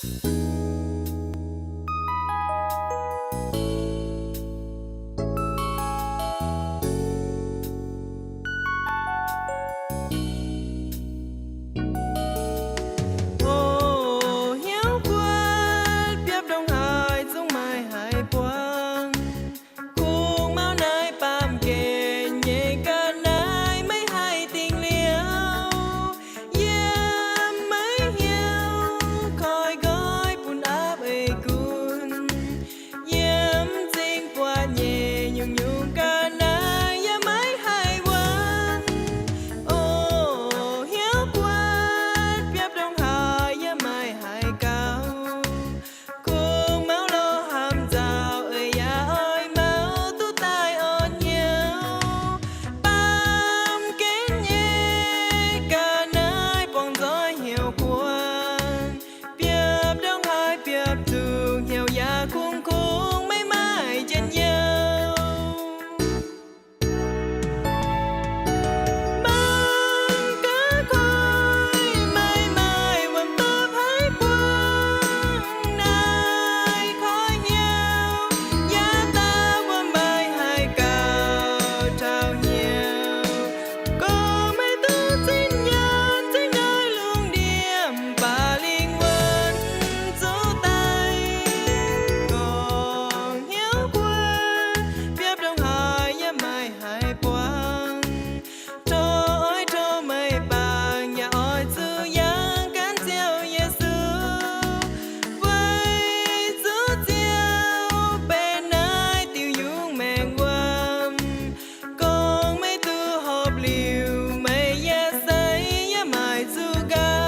O hnyouv guotv biopv ndongc haaix zungv maaih haaix buangv. Kungx mauv naaiv baamh gen nyei ga'naaiv maiv haih dingh liouh. Yiem maiv hnyouv koi nqoi bun aapv eix gunv. Yiem m'zing buatc nyei nyungc-nyungc ga'naaiv yaac maiv haih wuonv. O hnyouv guotv biopv ndongc haaix yaac maiv haih gaux. Kungx mauv lorh hnamv nzauh eix yaac oix mauv duqv daaih orn hnyouv. Baamh gen nyei ga'naaiv buangh nzoih hnyouv guotv. Biopv ndongc haaix biopv zuqc hnyouv yaac kungx-kungx maiv maaih njien-youh. Mangc gaax koi maiv maaih wuom-ndopv haaix buangv naaiv koi hnyouv, yaac daaih wuom maiv haih gaux taux hnyouv. Gorngv maiv duqv zinh nyaanh zinh naaiv lungh ndiev, mv baac lingh wuonh zuqc daic. Gorngv hnyouv guotv biopv ndongc haaix yaac maiv haih buangv. Tov oix tov meih bangc yaac oix zuqc yangh gan Ziouv Yesu. Weic zuqc Ziouv benx naaiv diuh yungz maengc wuom. Gorngv meih duqv hopv liuz, meih yaac seix yaac maaih zuqc nqaang.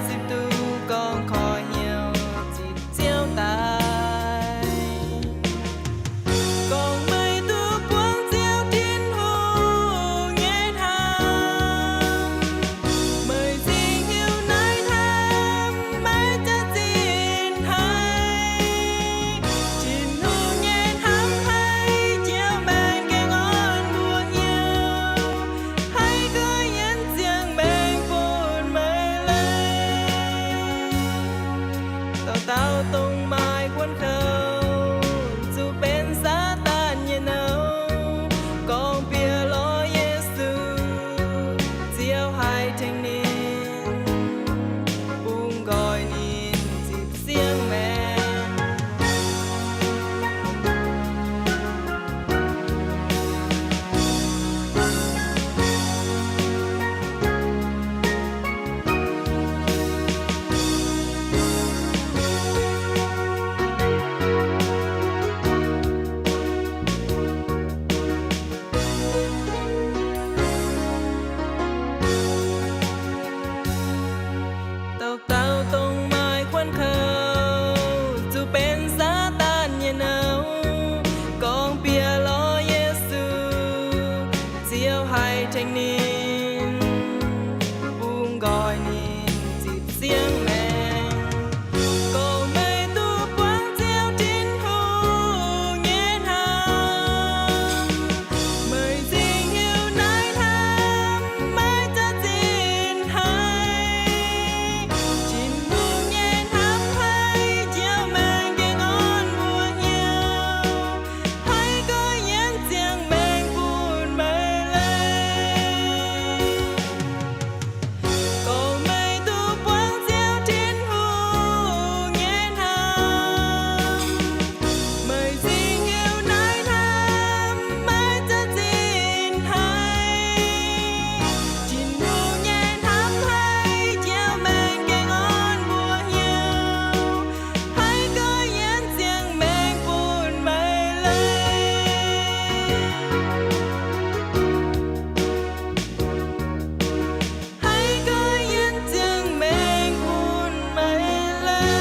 Zipv duqv gorngv koi hnyouv zipv Ziouv daaih. Gorngv meih duqv buangv Ziouv Tin-Hungh nyei hnamv, meih zingh hiuv naaiv hnamv maiv jaax zinh haic. Tin-Hungh nyei hnamv haih njoux maengc gaengh orn mbuo hnyouv, haih goiv yienx ziangh maengc bun meih leiz. Dauh dauh dongh maaih huonv kouv zuqc benx Saadaan nyei nouh. Gorngv bieqc lorz Yesu, Ziouv haih tengx ninh, bun nqoi ninh zipv siang-maengc. Dauh dauh dongh maaih huonv kouv zuqc benx Saadaan nyei nouh. Gorngv bieqc lorz Yesu, Ziouv haih tengx ninh, bun nqoi ninh zipv siang-maengc. Gorngv meih duqv buangv Ziouv Tin-Hungh nyei hnamv, meih zingh hiuv naaiv hnamv maiv jaax zinh haic. Tin-Hungh nyei hnamv haih njoux maengc gaengh orn mbuo hnyouv, haih goiv yienx ziangh maengc bun meih leiz. Gorngv meih duqv buangv Ziouv Tin-Hungh nyei hnamv, meih zingh hiuv naaiv hnamv maiv jaax zinh haic. Tin-Hungh nyei hnamv haih njoux maengc gaengh orn mbuo hnyouv, haih goiv yienx ziangh maengc bun meih leiz. Haih goiv yienx ziangh maengc bun meih leiz.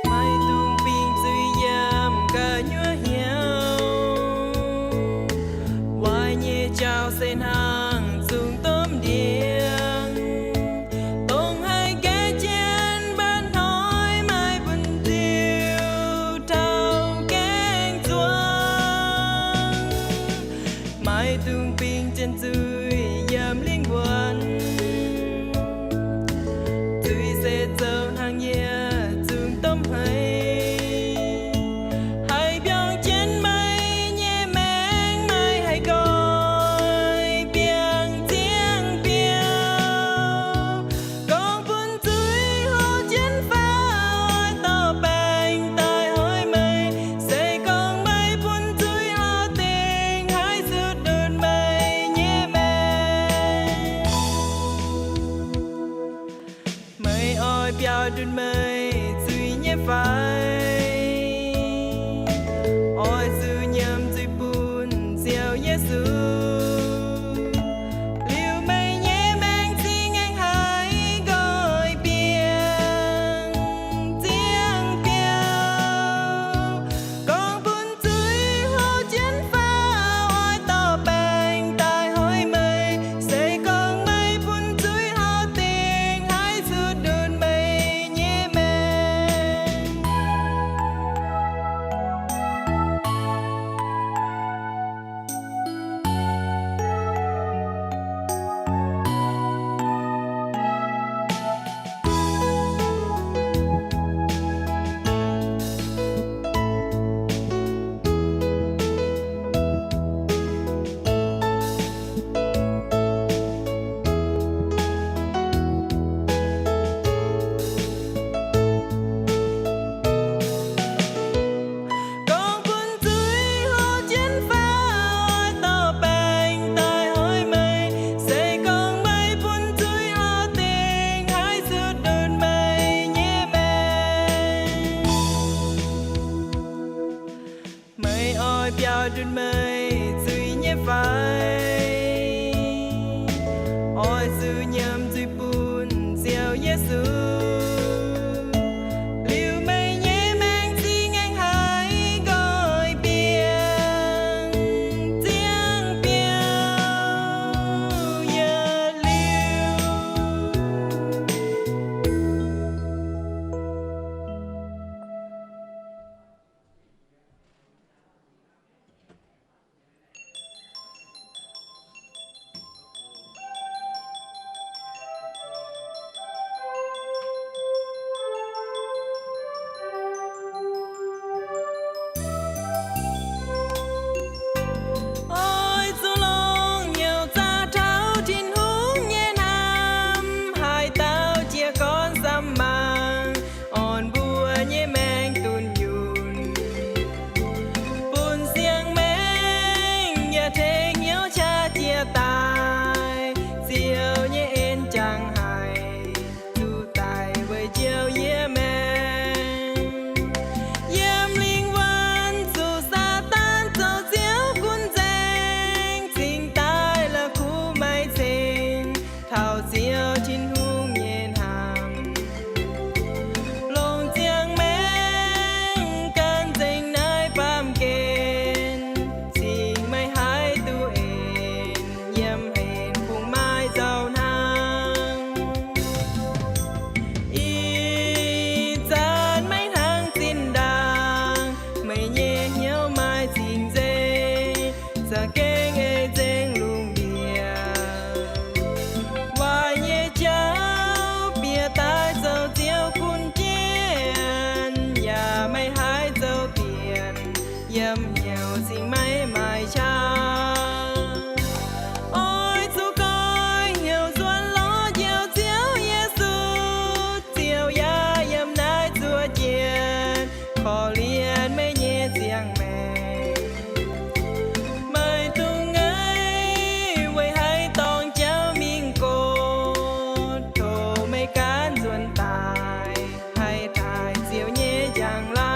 Maiv dungx bingx zuiz yiem gu'nyuoz hnyouv. Waaic nyei jauv se hnangv zungh domh ndiangx, dongh haih gaeqv jienv mba'hnoi, maiv bun ziux taux gaeng-zuangx. Maiv dungx bingx jienv zuiz yiem lingh wuonh. Zuiz se zoux hnangv yietc zungh domh hmei, haih biangh jienv meih nyei maengc, maiv haih nqoi biangh ziangh biauv. Gorngv bun zuiz hlo jienv faaux, oix dorh baengc daaih hoic meih. Se gorngv meih bun zuiz hlo dingc, haih zuqc nduqc meih nyei maengc. Meih oix biaux nduqc meih zuiz nyei fai? Oix zuqc nyiemc zuiz bun Ziouv Yesu, liuz meih nyei maengc zingh aengx haih nqoi biangh ziangh biauv. Gorngv bun zuiz hlo jienv faaux, oix dorh baengc daaih hoic meih. Se gorngv meih bun zuiz hlo dingc, haih zuqc nduqc meih nyei maengc. Oix zuqc nyiemc zuiz bun Ziouv Yesu, liuz meih nyei maengc zingh aengx haih nqoi biangh ziangh biauv yietc liuz. Oix zuqc longc hnyouv zaqc taux Tin-Hungh nyei hnamv, haaix dauh jiez gorn samv mangc, orn mbuo nyei maengc dunh yunh, bun siang-maengc yaac tengx hnyouv qaqv jiex daaih. Ziouv nyei en jangx haic, zuqc daic weic njoux yie maengc. Yiem lingh wuonh zuqc Saadaan zoux Ziouv gunv nzaeng, cingx daaih la'kuqv maiv ceng taux Ziouv Tin-Hungh nyei hnamv. Longc ziangh maengc gan nzengc naaiv baamh gen, cingx maiv haih duqv en, yiem henv kungx maaih zaux hnangv. Ih zanc maiv hnangv zinh ndaangc, meih nyei hnyouv maaih cing-nzengc, za'gengh ei nzengc lungh ndiev. Waaic nyei jauv bieqc daaih zoux Ziouv gunv jienv, yaac maiv haih zoux dienc, yiem hnyouv cingx maiv maaih qaqv. Oix zuqc goiv hnyouv nzuonx lorz Njoux Ziouv Yesu, Ziouv yaac yiem naaiv zuov jienv korv-lienh meih nyei ziangh maengc. Maiv dungx ngaih weic haih dorngc jauv mingh gox, tov meih gaanv nzuonx daaih haih taaih Ziouv nyei njang-laangc.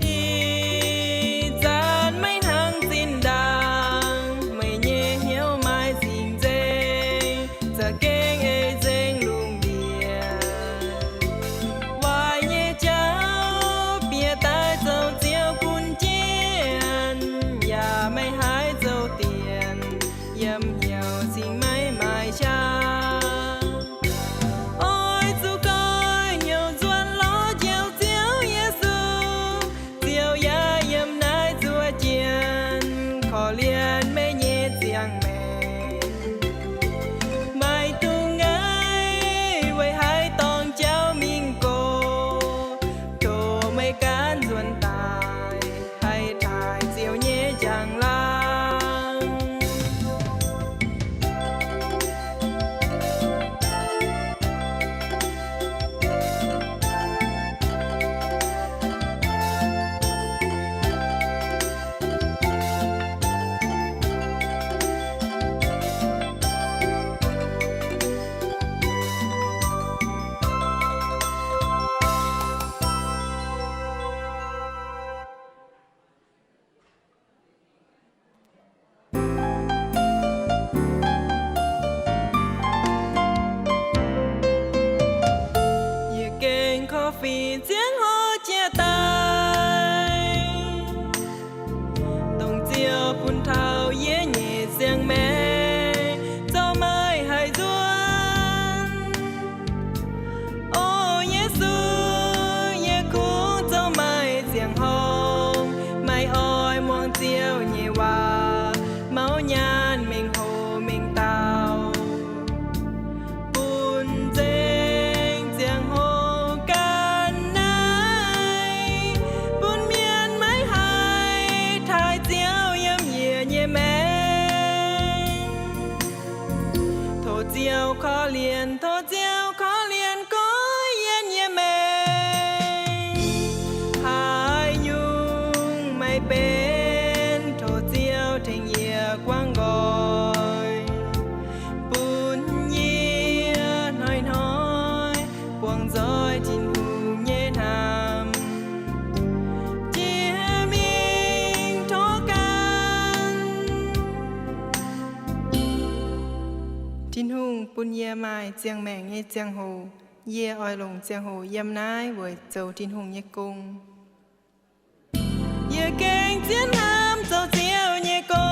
Ih zanc maiv hnangv zinh ndaangc, meih nyei hnyouv maaih cing-nzengc, za'gengh ei nzengc lungh ndiev. Waaic nyei jauv bieqc daaih zoux Ziouv gunv jienv, yaac maiv haih zoux dienc, yiem hnyouv cingx maiv maaih qaqv. Oix zuqc goiv hnyouv nzuonx lorz Njoux Ziouv Yesu, Ziouv yaac yiem naaiv zuov jienv korv-lienh meih nyei ziangh maengc. Maiv dungx ngaih weic haih dorngc jauv mingh gox, tov meih gaanv nzuonx daaih haih taaih Ziouv nyei njang-laangc. Yietc gengh korv-fiqv ziangh hoc jiex daaih, dongh Ziouv bun taux yie nyei ziangh maengc zoux maaih haaix nzuonx. O Yesu, yie kungx zoux maaih ziangh horngh maiv oix muangx Ziouv nyei waac, mauv nyaanh mengh hoc mengh daauh, bun nzengc ziangh hoc ganh naaiv. maaih ziangh maengc nyei ziangh hoc, yie oix longc ziangh hoc yiem naaiv weic zoux Tin-Hungh nyei gong. Yie gengh zien hnamv zoux Ziouv nyei gong.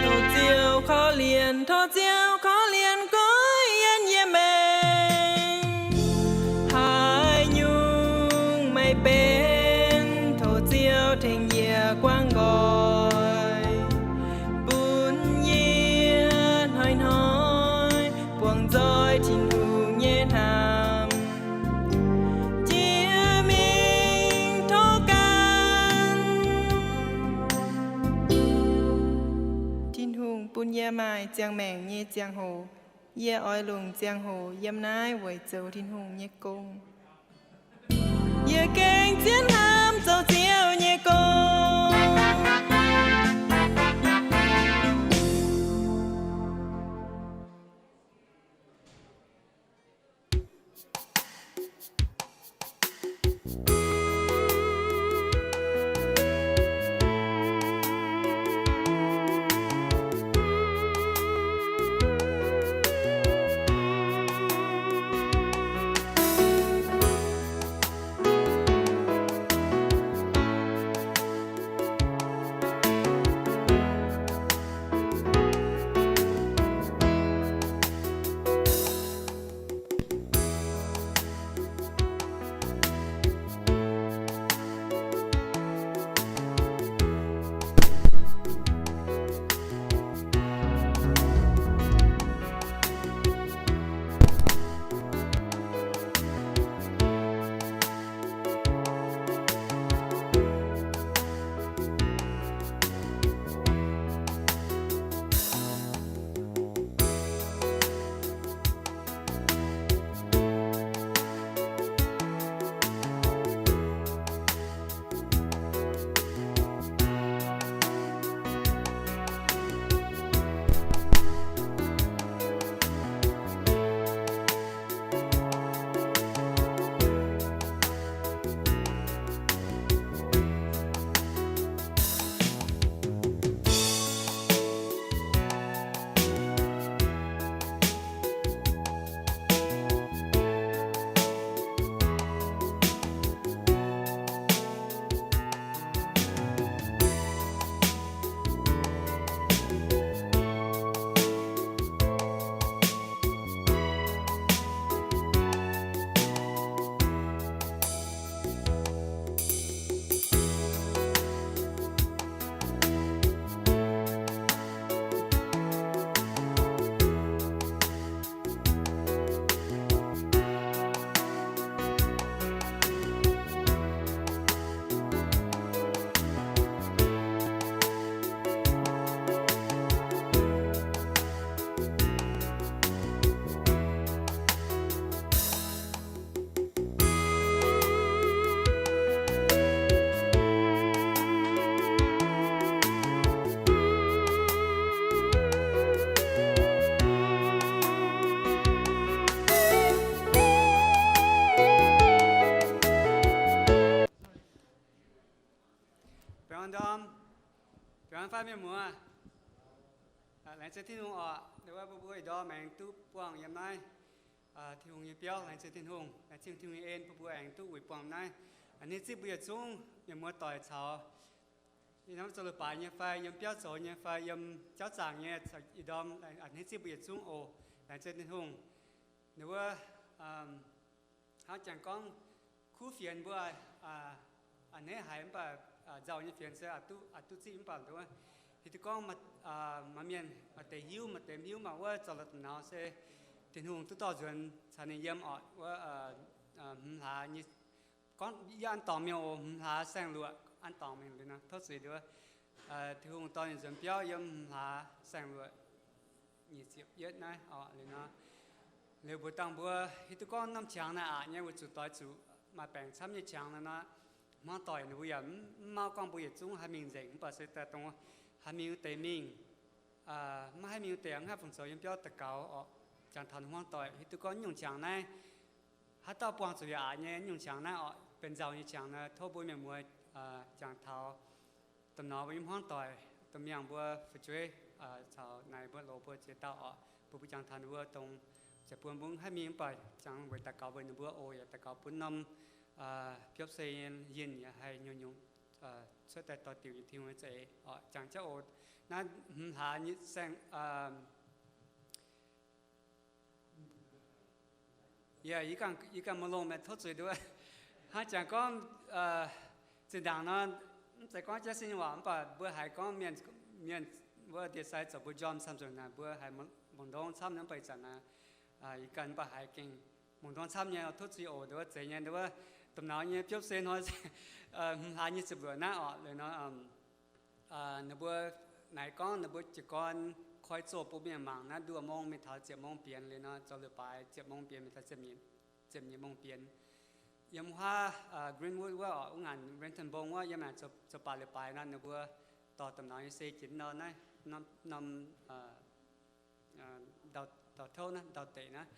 Tov Ziouv korv-lienh, tov Ziouv korv-lienh goiv yiem yie maengc. Haaix nyungc meih benx, tov Ziouv tengx yie guangc nqoi, bun yie hnoi-hnoi buangh nzoih Tin-Hungh nyei hnamv. Jiex mingh tov ganh. Tin-Hungh bun yie maaih ziangh maengc nyei ziangh hoc. Yie oix longc ziangh hoc yiem naaiv weic zoux Tin-Hungh nyei gong. Yie gengh zien hnamv zoux Ziouv nyei gong. Baengh orn ndorm, baengh orn fai mienh muoz. Laengz zingh Tin-Hungh oc, ndau wuov bun mbuo ih ndorm aengx duqv buangh yiem naaiv Tin-Hungh nyei biauv. Laengz zingh Tin-Hungh, laengz zingh Tin-Hungh nyei en bun mbuo aengx duqv wuic buangh naaiv. A'hneiv zipv mbuo yietc zungv mienh muoz doic caux ih norm zoux leiz-baaix nyei fai yiem biauv zoux nyei fai yiem jauv zaangc nyei, ih ndorm a'hneiv zipv mbuo yietc zungv oc. Laengz zingh Tin-Hungh. Ndau wuov hnangv jangx gorngv kuv fienx mbuo a'hneiv haiz mv baac nzauh nyei fienx se a'duqv zipv mv baac ndau wuov hiuv duqv gorngv maaih mienh maaih deix hiuv maaih deix mv hiuv, mv baac wuov zorc la'da'nauz se Tin-Hungh duqv dorh nzuonx caux ninh yiem oc. Wuov hmz hlaax nyei, gorngv yie an dorngx mingh oc, hmz hlaax saeng-luoqc an dorngx mingh liuz nor tov zuiz ndau wuov Tin-Hungh dorh ninh nzuonx biauv yiem hmz hlaax saeng-luoqc. nyic ziepc yietv naaiv oc. Liuz nor, liuz mbuox dangh mbuo hiuv duqv gorngv norm qangx naaiv aqc nyei weic zuqc doix zuqc maaih baengc camv nyei qangx nor, hmuangv doic ninh mbuo yaac mv, mv mauv gorngv mbuo yietc zungv haih mingh nzengc, mv baac se daaih dongh haih mingh wuov deix mingh, maiv haih mingh wuov deix hnangv haaix fungc zoux yiem biauv daux gaux oc. Jangx taux ninh hmuangv doic hiuv duqv gorngv nyungc qangx naaiv haaix dauh buangh zuqc yaac aqc nyei. Nyungc qangx naaiv oc, benx nzauh nyei qangx naaiv, tov mbuo mienh muoz jangx taux domh nor mbuo nyei hmuangv doic, domh miangh mbuo fu'jueiv caux naaic mbuo loz mbuo ziex dauh oc, bun mbuo jangx taux ninh mbuo dongh ziepc buo mungv haih mingh mv baac jangx weic daux gaux weic ninh mbuo oc, yaac daux gaux bun norm biopv se nyei yinh yaac haih nyungc-nyungc cuotv daaih dorh diuc nyei Tin-Hungh nyei za'eix oc. Jangx jauv oc. Naaiv hmz hlaax nyei saeng, yie, yie ganh maiv longx, meih tov zuiz nduov. Hnangv jangx gorngv zinh ndaangc nor, mv zeiz gorngv jaav sin waac mv baac mbuo haiz gorngv mienh, mienh wuov ndie-sai zoux mbuo njormh camv nzunc naaic, mbuo haiz mungh ndongx camv nyei mv baac ih zanc naaic, yie ganh mv baac haiz gengh mungh ndongx camv nyei, tov zuiz oc. Nduov zeiz nyei, nduov domh nor nyei biopv se hnoi hmz hlaax nyei ziepc luoqc naaiv oc. Liuz nor, ninh mbuo naaic gorngv ninh mbuo jiez gorn koi zoh bun mienh mangc naaiv nduoh mong mingh taux ziepc mong bienx. Liuz nor zoux leiz-baaix ziepc mong bienx mingh taux ziepc nyeic mong bienx. Yiem huaav Greenwood wuov oc, wuov ngaanc Renton Mbong wuov, yiem naaic zoux baac leiz-baaix nor, ninh mbuo dorh domh nor nyei se jiex nor naaiv norm ndau-touv naaiv, ndau-deic naaiv.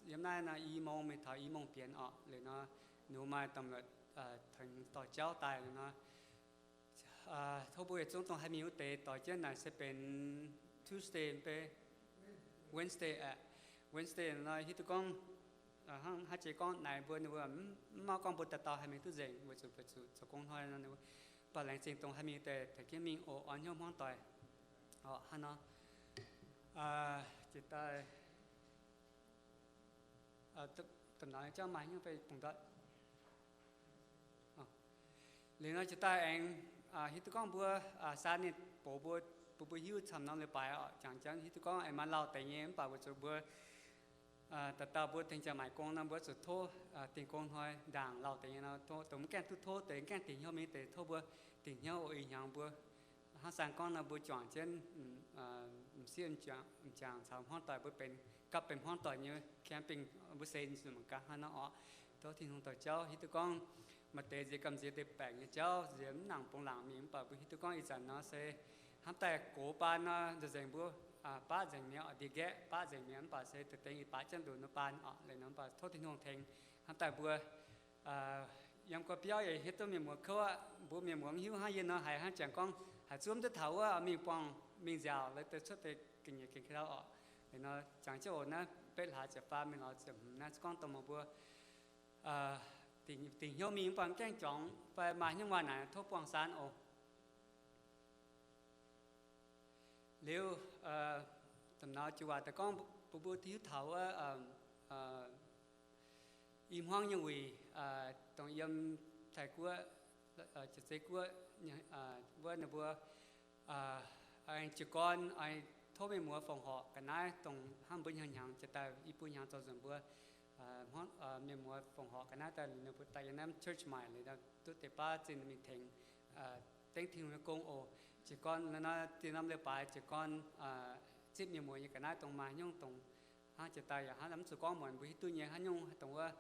Yiem naaiv nor i mong mingh taux i mong bienx oc. Liuz nor ninh mbuo maaih domh luoqc tengx dorh jauv daaih nor, tov mbuo yietc zungv dongh haih mingh wuov deix doix jienv naaic se benx Tuesday mv bei, Wednesday aqv. Wednesday nor hiuv duqv gorngv hnangv haaix jiex gorngv naaic mbuo ninh mbuo mv mauv gorngv mbuo dauh dauh haih mingh duqv nzengc weic zuqc, weic zuqc zoux gong hnoi nor, ninh mbuo mv baac laengz zingh dongh haih mingh deix tengx jienv mingh oc, oix hnyouv hmuangv doic oc. Hnangv nor jiex daaih, domh nor jauv maaih hnyouv fai bungx ndortv. Liuz nor jiex daaih aengx hiuv duqv gorngv mbuo saa ninh box mbuo, bun mbuo hiuv camv norm leiz-baaix oc. Jangx jangv hiuv duqv gorngv aengx maaih lauh deix nyei mv baac weic zuqc mbuo dauh dauh mbuo tengx jiex maaic gong nor mbuo zuqc tov dingh gong hnoi ndaangc lauh deix nyei nor, dongh mv gaengh duqv tov deix, mv gaengh dingc hnyouv mingh deix, tov mbuo dingc hnyouv oc. Ih hnyangx mbuo hnangv sang gorngv nor mbuo juangc jienv m'sieqv m'jangc caux hmuangv doic mbuo benx gapv benx hmuangv doic nyei camping, mbuo se zuqc mangc gaax hnangv nor oc. Tov Tin-Hungh dorh jauv. Hiuv duqv gorngv maaih deix nziex gamh nziex deix baengc nyei jauv, nziex mv nangc bungx laangc mingh mv baac mbuo hiuv duqv gorngv ih zanc nor se hnamv daaih gox baan nor nzengc mbuo baav nzengc mi'aqv, ndie-nqaeqv baav nzengc mi'aqv, mv baac se deix dengv i baav jienv nduqc nor baan oc. Liuz nor mv baac tov Tin-Hungh tengx hnamv daaih mbuo yiem gorx-biauv yaac hiuv duqv mienh muoz kouv aqv. Mbuo mienh muoz mv hiuv hnangv yie nor haiz hnangv jangx gorngv haiz zuov mv duqv taux wuov mingh buangh mingh nziaauc lorz deix cuotv deix ga'nyiec ga'nqau oc. Liuz nor jangx jienv oc, naaiv betv hlaax ziepc faam mingh lorz ziepc hmz naaiv gorngv dongh meih mbuo dingc hnyouv mingh mv baac mv gaengh juangc fai maaih hnyouv waac naaic tov buangh saan oc. Liuz, domh nor jiu waac daaih gorngv bun mbuo hiuv taux wuov i hmuangv nyei wuic, dongh yiem Taiv Guoqv, Jaav-Zei Guoqv wuov ninh mbuo aengx jiez gorn, aengx tov mienh muoz fongc horc ga'naaiv, dongh hnangv mbuo hnyangx-hnyangx jiex daaih i buo hnyangx zoux nzunc mbuo mienh muoz fongc horc ga'naaiv daaih, ninh mbuo daaih yiem naaiv church maaic liuz duqv deix baav zinh mingh tengx dengv Tin-Hungh nyei gong oc. Jiez gorn nor, dinh norm leiz-baaix jiez gorn zipv mienh muoz nyei ga'naaiv dongh maaih haaix nyungc dongh hnangv jiex daaih yaac hnangv mv zuqc gorngv muonc, mbuo hiuv duqv nyei haaix nyungc dongh wuov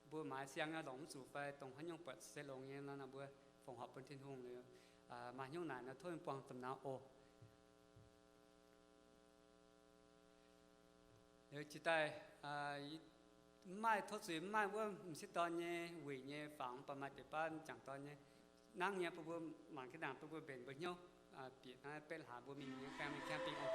mbuo maaiz siang nyei longc mv zuqc fai dongh haaix nyungc buatc se longx nyei nor, mbuo fongc horc bun Tin-Hungh liuz, maaih haaix nyungc naaic nor tov mienh buangh domh nor oc. Liuz jiex daaih mv maaih tov zuiz, mv maaih wuov m'sieqv dorn nyei wuic nyei fangx, mv baac maaih deix baav m'jangc dorn nyei. Nangv nyei bun mbuo mangc jienv naaic, bun mbuo mbenc mbuo hnyouv bieqc naaiv betv hlaax mbuo mingh nyei family camping oc.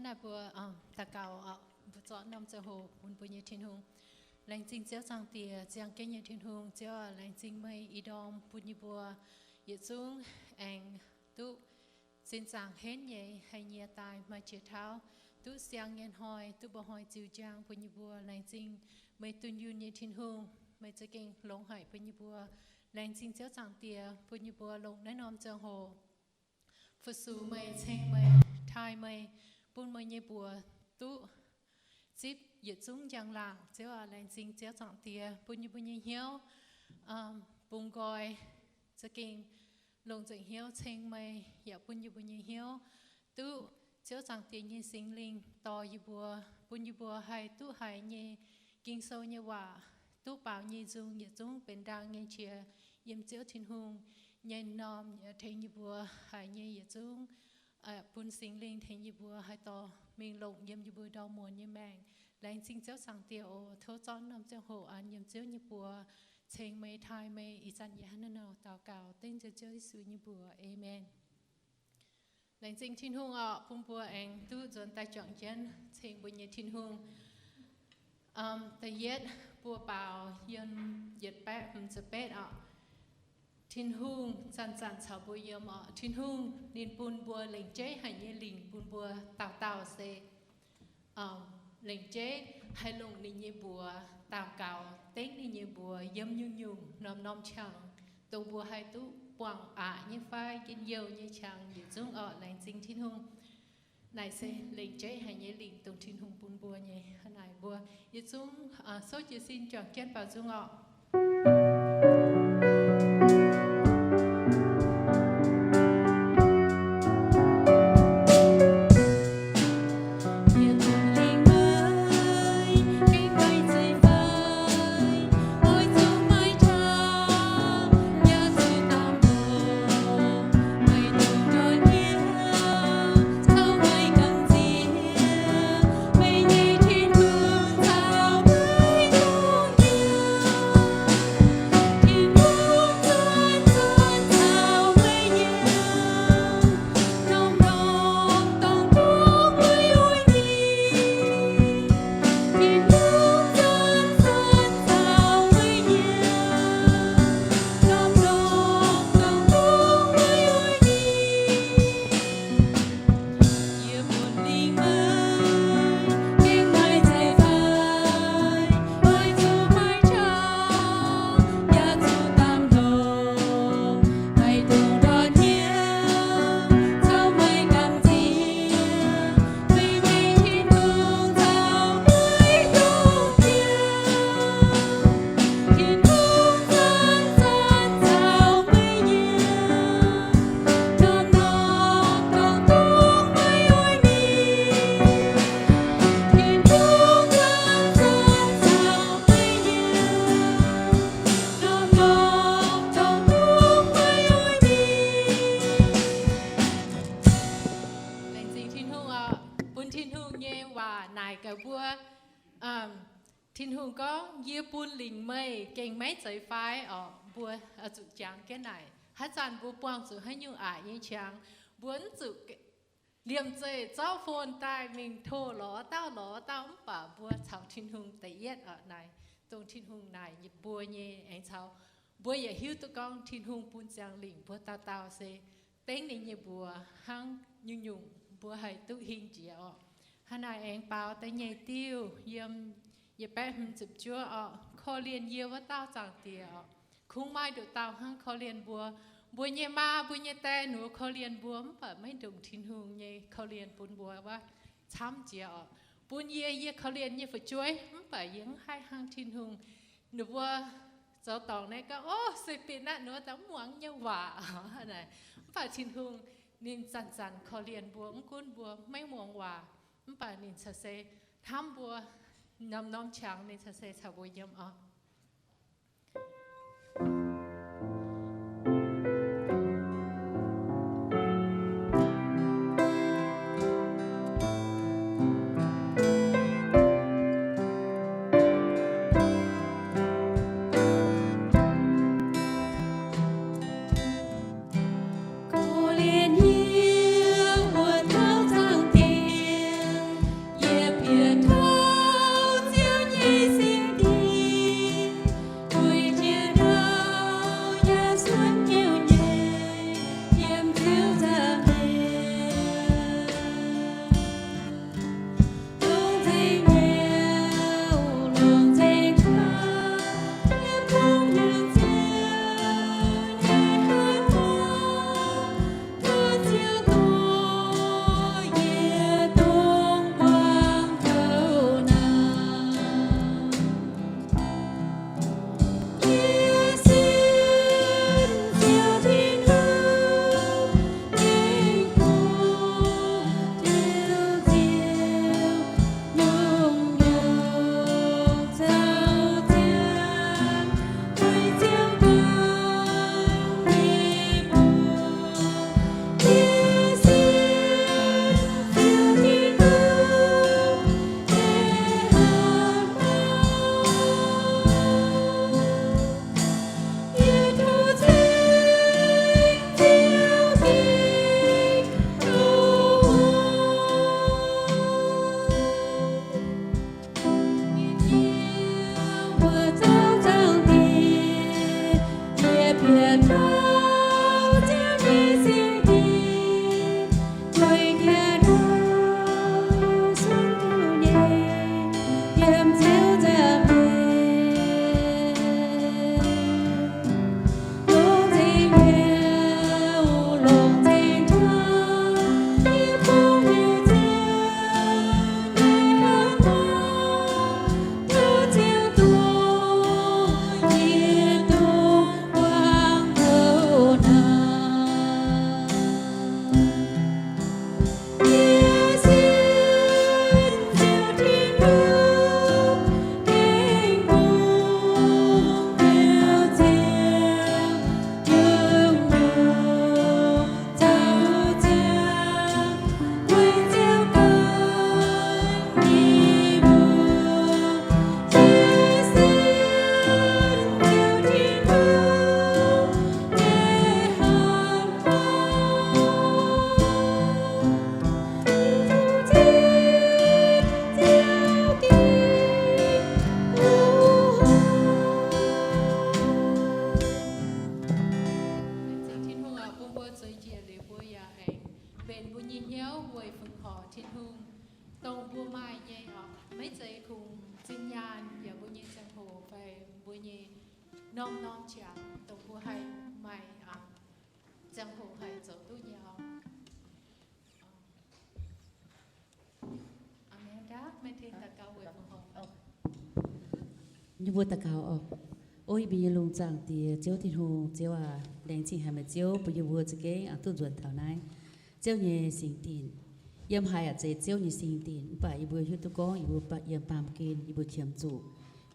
Mbuo daux gaux, mbuo zorqv norm ziangh hoc bun mbuo nyei Tin-Hungh. Laengz zingh Ziouv Zaangc Diex, ziangh jienv nyei Tin-Hungh. Ziouv aac, laengz zingh meih ih ndorm bun yie mbuo yietc zungv aengx duqv sin zaangc henv nyei, haih nyiex daaih maaih qiex tauv, duqv siang nyei hnoi, duqv mba'hnoi ziux njang bun yie mbuo. Laengz zingh meih dunh yunh nyei Tin-Hungh, meih za'gengh longx haic bun yie mbuo. Laengz zingh Ziouv Zaangc Diex bun yie mbuo longc naaiv norm ziangh hoc fu-sux meih, ceng meih, taaih meih, bun meih nyei mbuox duqv zipv yietc zungv njang-laangc. Ziouv aac, laengz zingh Ziouv Zaangc Diex bun yie mbuo nyei hnyouv bungx nqoi, za'gengh longc nzengc hnyouv ceng meih, yaac bun yie mbuo nyei hnyouv duqv Ziouv Zaangc Diex nyei Singx Lingh dorh yie mbuo, bun yie mbuo haih duqv haiz nyei Ging-Sou nyei waac, duqv baaux nyei nzung yietc zungv benx ndaang nyei qiex yiem Ziouv Tin-Hungh nyei norm, tengx yie mbuo haiz nyei yietc zungv bun Singx Lingh tengx yie mbuo haih dorh mingh longc yiem yie mbuo ndau muonz nyei maengc. Laengz zingh Ziouv Zaangc Diex oc. Tov zorqv norm ziangh hoc an yiem Ziouv nyei buoz, ceng meih, taaih meih. Ih zanc yie hnangv naaiv nor daux gaux dengv nzengc Ziouv Yesu nyei mbuox. Aamen. Laengz zingh Tin-Hungh oc, bun mbuo aengx duqv nzuonx daaih juangc jienv ceng mbuo nyei Tin-Hungh. Da'yietv mbuo baaux yiem yietc baeqv hmz ziepc betv oc. Tin-Hungh zanc-zanc caux mbuo yiem oc. Tin-Hungh ninh bun mbuo lengc jeiv haic nyei lingc bun mbuo dauh dauh se lengc jeiv haih longc ninh nyei mbuox daux gaux, dengv ninh nyei mbuox yiem nyungc-nyungc norm-norm qangx, dongh mbuo haih duqv buangh aqc nyei fai njien-youh nyei qangx yietc zungv oc. Laengz zingh Tin-Hungh. Naaic se lengc jeiv haic nyei lingc dongh Tin-Hungh bun mbuo nyei. Hnangv naaic mbuo yietc zungv souv jiez sin juangc jienv baaux nzung oc. Laengz zingh Tin-Hungh oc. Bun Tin-Hungh nyei waac naaic gaax mbuo. Tin-Hungh gorngv, yie bun lingc meih gengh maiv zeiz fai oc. Mbuo zuqc jangx jienv naaic. Haaix zanc mbuo buangh zuqc haaix nyungc aqc nyei qangx, mbuo mv zuqc liemh zeih zorqv phone daaih mingh tov lorz dauh lorz dauh, mv baac mbuo caux Tin-Hungh da'yietv oc. Naaic dongh Tin-Hungh naaic mbuo nyei aengx caux mbuo yaac hiuv duqv gorngv Tin-Hungh bun ziangx lingc mbuo dauh dauh se dengv ninh nyei mbuox hnangv nyungc-nyungc mbuo haih duqv hingh jiex oc. Hnangv naaic aengx baaux da'nyeic diuh yiem yietc baeqv hmz ziepc juov oc. Korv-lienh yie wuov dauh Zaangc Diex oc. Kungx maaih nduqc dauh hnangv korv-lienh mbuo. Mbuo nyei maa mbuo nyei die nduov korv-lienh mbuo, mv baac maiv ndongc Tin-Hungh nyei korv-lienh bun mbuo wuov camv jiex oc. Bun yie, yie korv-lienh nyei fu'jueiv, mv baac yie mv haih hnangv Tin-Hungh. Ninh mbuo zoux dorngc naaiv gorngv, ov, se benx naaiv nduov daaih mv muangx nyei waac. Mv baac Tin-Hungh ninh zanc-zanc korv-lienh mbuo, mv gunv mbuo maiv muangx waac, mv baac ninh caux se hnamv mbuo, norm-norm qangx ninh caux se caux mbuo yiem oc. Korv-lienh yie wuov dauh Zaangc Diex, mbuo nyei hnyouv weic fun-horc Tin-Hungh, dongh mbuo maaih nyei oc, maiv zeiz kungx zinh nyaanh yaac mbuo nyei ziangh hoc fai mbuo nyei norm-norm qangx, dongh mbuo haih maaih ziangh hoc haih zoux duqv nyei oc. Yie mbuo daux gaux oc. O yie mbuo nyei lungh zaangc Diex, Ziouv Tin-Hungh, Ziouv aac, laengz zingh haic meih Ziouv bun yie mbuo za'gengh duqv nzuonx taux naaiv Ziouv nyei singx dinc. Yiem haaix yaac zeiz Ziouv nyei singx dinc, mv baac yie mbuo hiuv duqv gorngv yie mbuo yiem baamh gen yie mbuo qiemx zuqc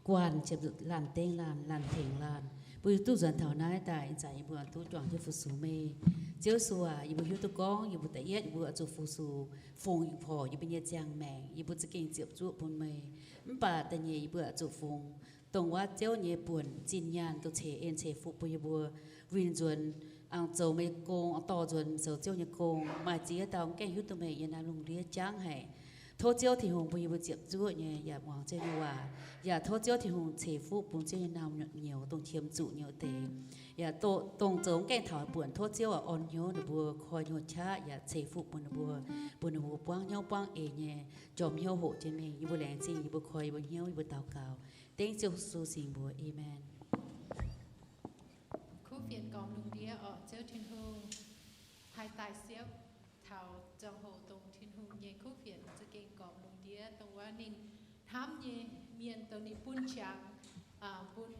guanh, qiemx zuqc laanh dengv laanh, laanh tengx laanh, bun yie duqv nzuonx taux naaiv daaih ih zanc yie mbuo duqv juangc jienv fu-sux meih. Ziouv Yesu aac, yie mbuo hiuv duqv gorngv yie mbuo da'yietv yie mbuo oix zuqc fu-sux fongc porc yie mbuo nyei ziangh maengc, yie mbuo za'gengh ziepc zuoqv bun meih. Mv baac da'nyeic yie mbuo oix zuqc fungx dongh wuov Ziouv nyei buonc zinh nyaanh dongh ceix en ceix fuqv bun yie mbuo winh nzuonx, aengx zoux meih gong, aengx dorh nzuonx zoux Ziouv nyei gong, maaih ziex dauh mv gaengh hiuv duqv meih yiem naaiv lungh ndiev jangv haic. Tov Ziouv Tin-Hungh bun yie mbuo ziepc zuoqv nyei yaac muangx Ziouv nyei waac, yaac tov Ziouv Tin-Hungh ceix fuqv bun Ziouv nyei naamh nyouz dongh qiemx zuqc nyei wuov deix, yaac dongh zoux mv gaengh taux buonc, tov Ziouv oix orn hnyouv ninh mbuo, koi hnyouv qaqv yaac ceix fuqv bun ninh mbuo, bun ninh mbuo buangv hnyouv buangv eix nyei, jorm hnyouv hoqc jienv mingh. Yie mbuo laengz zingh, yie mbuo koi yie mbuo hnyouv, yie mbuo daux gaux dengv Ziouv Yesu singx mbuox. Aamen. Kuv fienx gormx lungh ndiev oc, Ziouv Tin-Hungh, haih daaih siepv taux ziangh hoc dongh Tin-Hungh nyei kuv fienx za'gengh gormx lungh ndiev, dongh wuov ninh hnamv nyei mienh, dongh ninh bun qangx bun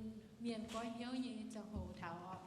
mienh goiv hnyouv nyei ziangh hoc taux oc.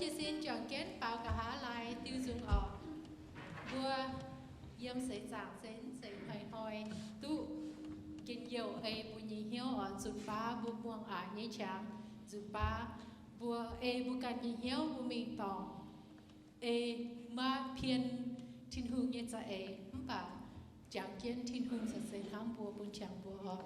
Jiez sin juangc jienv baaux nqa'haav laaix diuh nzungh orqc. Mbuo yiem seix zaangc se mv zeiz hnoi-hnoi duqv njien-youh ei mbuo nyei hnyouv oc. Nzunc baav mbuo muangx aqc nyei qangx, nzunc baav mbuo ei mbuo ganh nyei hnyouv mbuo mingh dorngc, ei maiv pien Tin-Hungh nyei za'eix, mv baac jangx jienv Tin-Hungh se hnamv mbuo, bun qangx mbuo oc.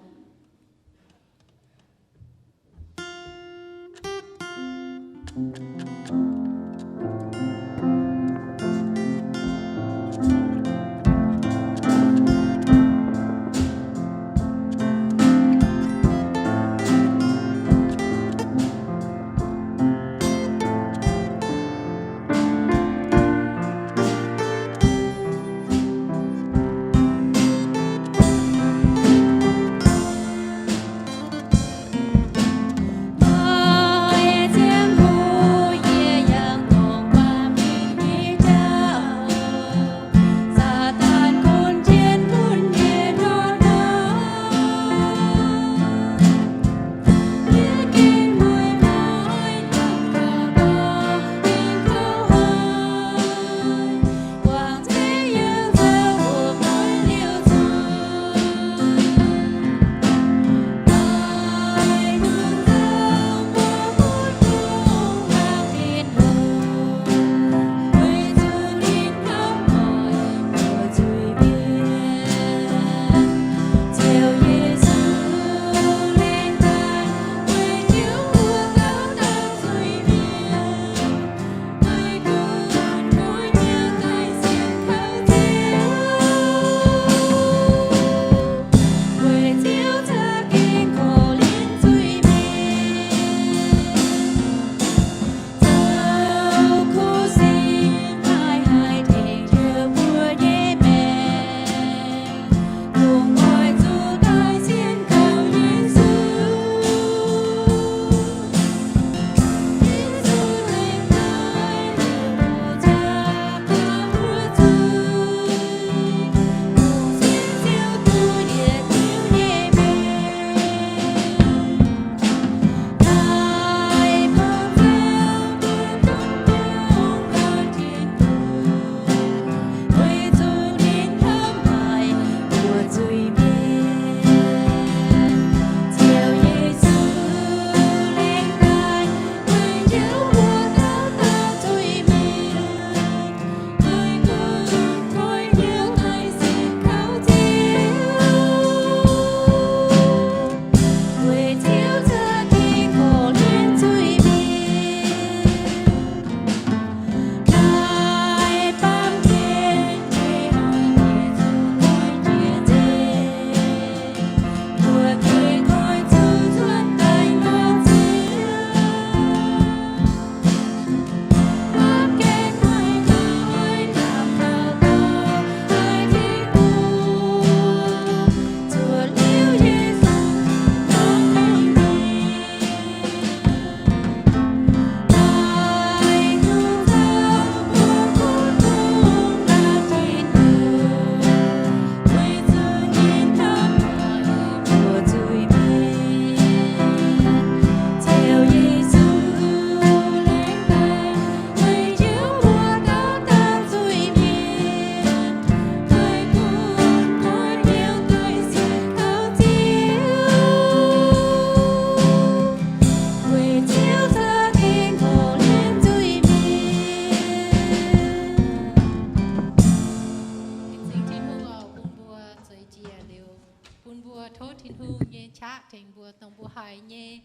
Laengz zingh Tin-Hungh oc, bun mbuo zueiz jiex liuz, bun mbuo tov Tin-Hungh nyei qaqv tengx mbuo, dongh mbuo haiz nyei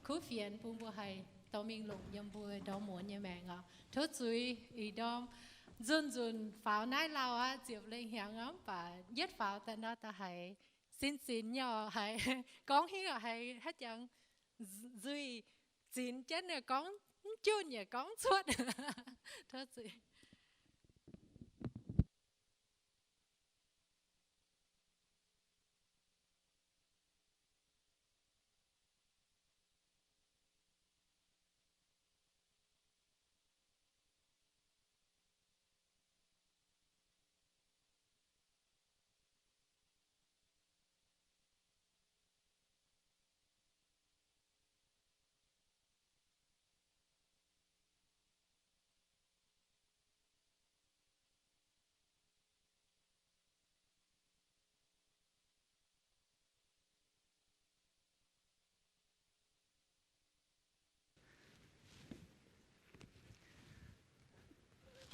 kuv fienx, bun mbuo haih dorh mingh longc yiem mbuo ndorm muonz nyei maengc oc. Tov zuiz ih ndorm nzunc nzunc faaux naaiv lauh aqv, ziepc lengh hnyangx aqv, mv baac yietv faaux daaih nor da'haiz sin zinx nyei oc, haiz gorngv hingv haiz haaix jangx nzuih zinx jienv, gorngv mv junh yaac gorngv cuotv. Tov zuiz.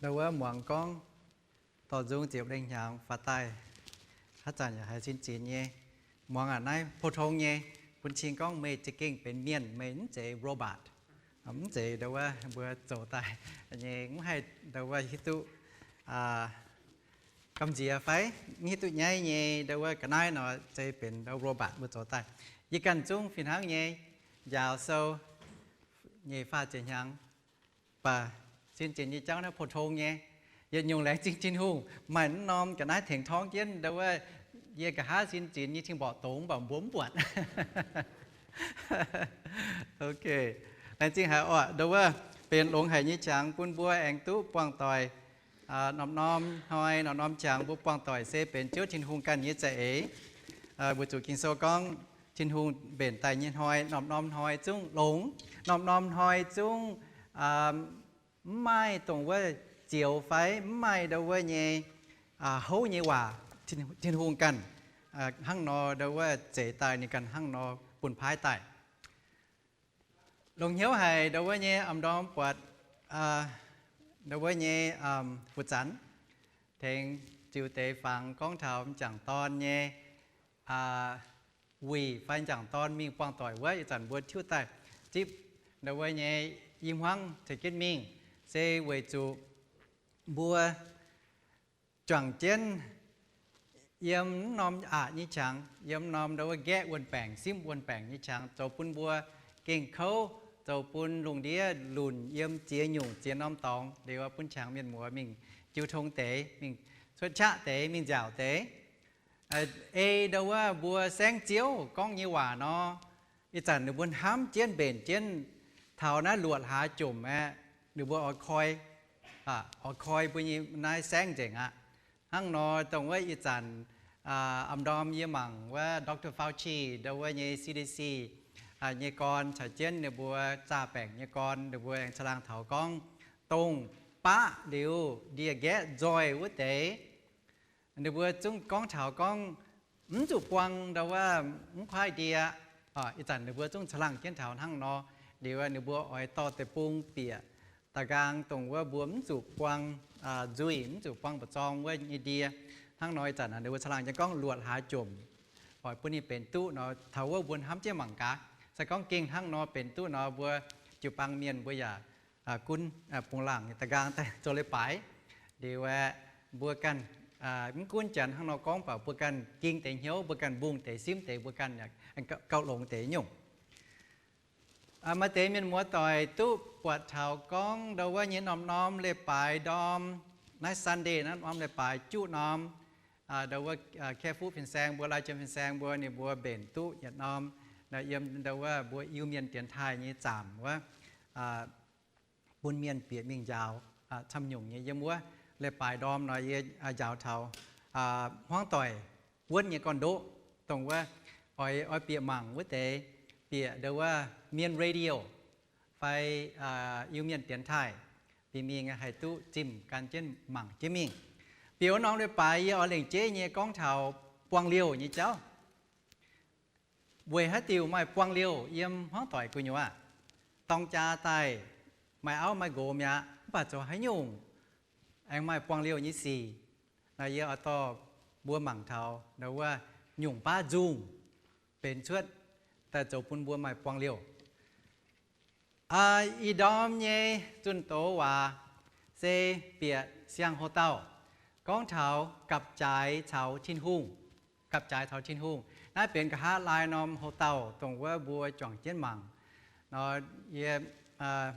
Ndau wuov muangx gorngv dorh nzung ziepc lengh hnyangx faaux daaih, haaix zanc yaac haiz sin zinx nyei. Muangx aqv, naaiv pou-tong nyei, bun cing gorngv meih za'gengh benx mienh, meih mv zeiz robot, mv zeiz ndau wuov mbuo zoux daaih nyei, mv haih ndau wuov hiuv duqv gamh nziex fai mv hiuv duqv nyaiv nyei, ndau wuov ga'naaiv nor se benx robot mbuo zoux daaih. Yie ganh zungv fih hnangv nyei, njaaux sou nyeic faah ziepc hnyangx, baac sin zinx nyei jauv naaiv pou-tong nyei. Yietc nyungc laengz zingh Tin-Hungh, maaih mv norm ga'naaiv tengx torngv jienv ndau wuov yie nqa'haav sin zinx nyei cing-mborqc dongz, mv baac mbuo mv buatc. Ok, laengz zingh haic oc. Ndau wuov benx longx haic nyei qangx bun mbuo aengx duqv buangh doic. Norm-norm hnoi, norm-norm qangx mbuo buangh doic se benx Ziouv Tin-Hungh ganh nyei za'eix. Weic zuqc Ging-Sou gorngv Tin-Hungh mbenc daaih nyei hnoi, norm-norm hnoi zungv longx, norm-norm hnoi zungv mv maaih dongh wuov zioux fai mv maaih ndau wuov nyei houv nyei waac. Tin-Hungh ganh hnangv nor ndau wuov zeix daaih, ninh ganh hnangv nor bun paaiv daaih. Longx hnyouv haic ndau wuov nyei m'ndorm buatc ndau wuov nyei fu'zanx tengx ziux deix fangx gorngv taux m'jangc dorn nyei wuic fai m'jangc dorn mingh buangh doic wuov. Ih zanc mbuo tiuv daaih zipv ndau wuov nyei i hmuangv ceix jienv mingh, se weic zuqc mbuo juangc jienv yiem mv norm aqc nyei qangx, yiem mv norm ndau wuov nqaeqv wuon-baengc, simv wuon-baengc nyei qangx, zoux bun mbuo gengh kouv, zoux bun lungh ndiev lunc yiem ziex nyungc ziex norm dorngx, liuz bun qangx mienh muoz mingh jiu tong deix, mingh cuotv qaqv deix, mingh nziaauc deix. Ei ndau wuov mbuo saengv Ziouv gorngv nyei waac nor, ih zanc ninh mbuo hnamv jienv mbenc jienv taux naaiv luoqc hlaax jomc aeqv, ninh mbuo oix koi, oix koi mbuo nyei naaiv saengv nzengc aqv. Hnangv nor dongh wuov ih zanc m'ndorm yie mangc wuov Doctor Fauci ndau wuov nyei C D C nyei gorn caux jienv ninh mbuo zaah baengc nyei gorn, ninh mbuo aengx caangh laangh taux gorngv dongh baqv liuz ndie-nqaeqv nzoih wuov deix, ninh mbuo zungv gorngv taux gorngv mv zuqc buang ndau wuov mv kuaaiv ndie. Ih zanc ninh mbuo zungv caangh laangh jienv taux hnangv nor. Liuz ninh mbuo oix dorh deic-bung bieqc da'nqaang dongh wuov mbuo mv zuqc buang nzuih, mv zuqc buang mba'zorng wuov nyei ndie. Hnangv nor ih zanc ninh mbuo caangh laangh jienv gorngv luoqc hlaax jomc, oix bun ninh benx duqv nor, taux wuov mbuo hnamv jienv mangc gaax. Se gorngv gengh hnangv nor benx duqv nor, mbuo jiu-baang mienh mbuo yaac gunv bungx laangc da'nqaang daaih zoux leiz-baaix. Liuz aeqv, mbuo ganh mv gunv Janx hnangv nor gorngv, mv baac mbuo ganh ging deix hnyouv, mbuo ganh mbungh deix, simv deix, mbuo ganh gauh longx deix nyungc. Maaih deix mienh muoz doic duqv buatc taux gorngv ndau wuov nyei norm-norm leiz-baaix ndorm, naaiv Sunday naaiv norm leiz-baaix juqv norm, ndau wuov Kaeqv Fuqv fin-saeng mbuo, Lai Jiem fin-saeng mbuo, ninh mbuo mbenc duqv yietc norm yiem ndau wuov mbuo Iu-Mienh dienx taaih nyei zaamc wuov, bun mienh bieqc mingh njaaux camv nyungc nyei. Yiem wuov leiz-baaix ndorm nor yie njaaux taux hmuangv doic wuonv nyei gorn-ndoqv, dongh wuov oix, oix bieqc mangc wuov deix, bieqc ndau wuov Mien Radio fai Iu-Mienh dienx taaih, bieqc mingh haih duqv zimh gan jienv mangc jienv mingh. Bieqc wuov norm leiz-baaix yie oix lengc jeiv nyei gorngv taux buangh liouh nyei jauv. Weic haaix diuc maaih buangh liouh yiem hmuangv doic gu'nyuoz? Dorng jaa daaih, maaih auv maaih nqox mi'aqv, mv baac zoux haaix nyungc aengx maaih buangh liouh nyei sic? Naaiv yie oix dorh mbuo mangc taux ndau wuov nyungc baav nzungh benx cuotv daaih zoux bun mbuo maaih buangh liouh. Ih ndorm nyei zunh doz waac se bieqc siang-houx dauh, gorngv taux gapv-jaaix caux Tin-Hungh. Gapv-jaaix caux Tin-Hungh. Naaiv benx nqa'haav laai norm houx dauh dongh wuov mbuo juangc jienv mangc nor, yie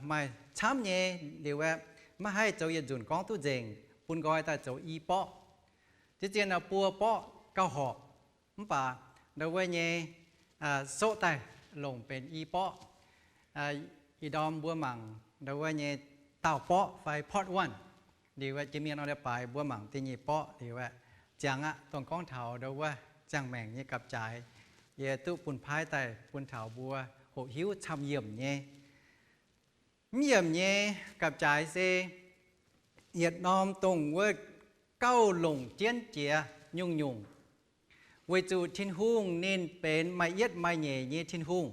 maaih camv nyei liuz aeqv, maiv haih zoux yietc nzunc gorngv duqv nzengc, bun nqoi daaih zoux i borqv. Ziex zienh nor buo borqv gauh horpc, mv baac ndau wuov nyei soqv daaih longc benx i borqv. Ih ndorm mbuo mangc ndau wuov nyei daauh borqv fai part one. Liuz aeqv, jiex mingh norm leiz-baaix mbuo mangc da'nyeic borqv liuz aeqv, ziangx aqv, dongh gorngv taux ndau wuov ziangh maengc nyei gapv-jaaix. Yie duqv bun paaiv daaih bun taux mbuo hoqc hiuv camv-yiemc nyei. Mv yiemc nyei gapv-jaaix se yietc norm dongh wuov gauh longc jienv jiex nyungc-nyungc, weic zuqc Tin-Hungh ninh benx maaih yietv maaih nyeic nyei Tin-Hungh.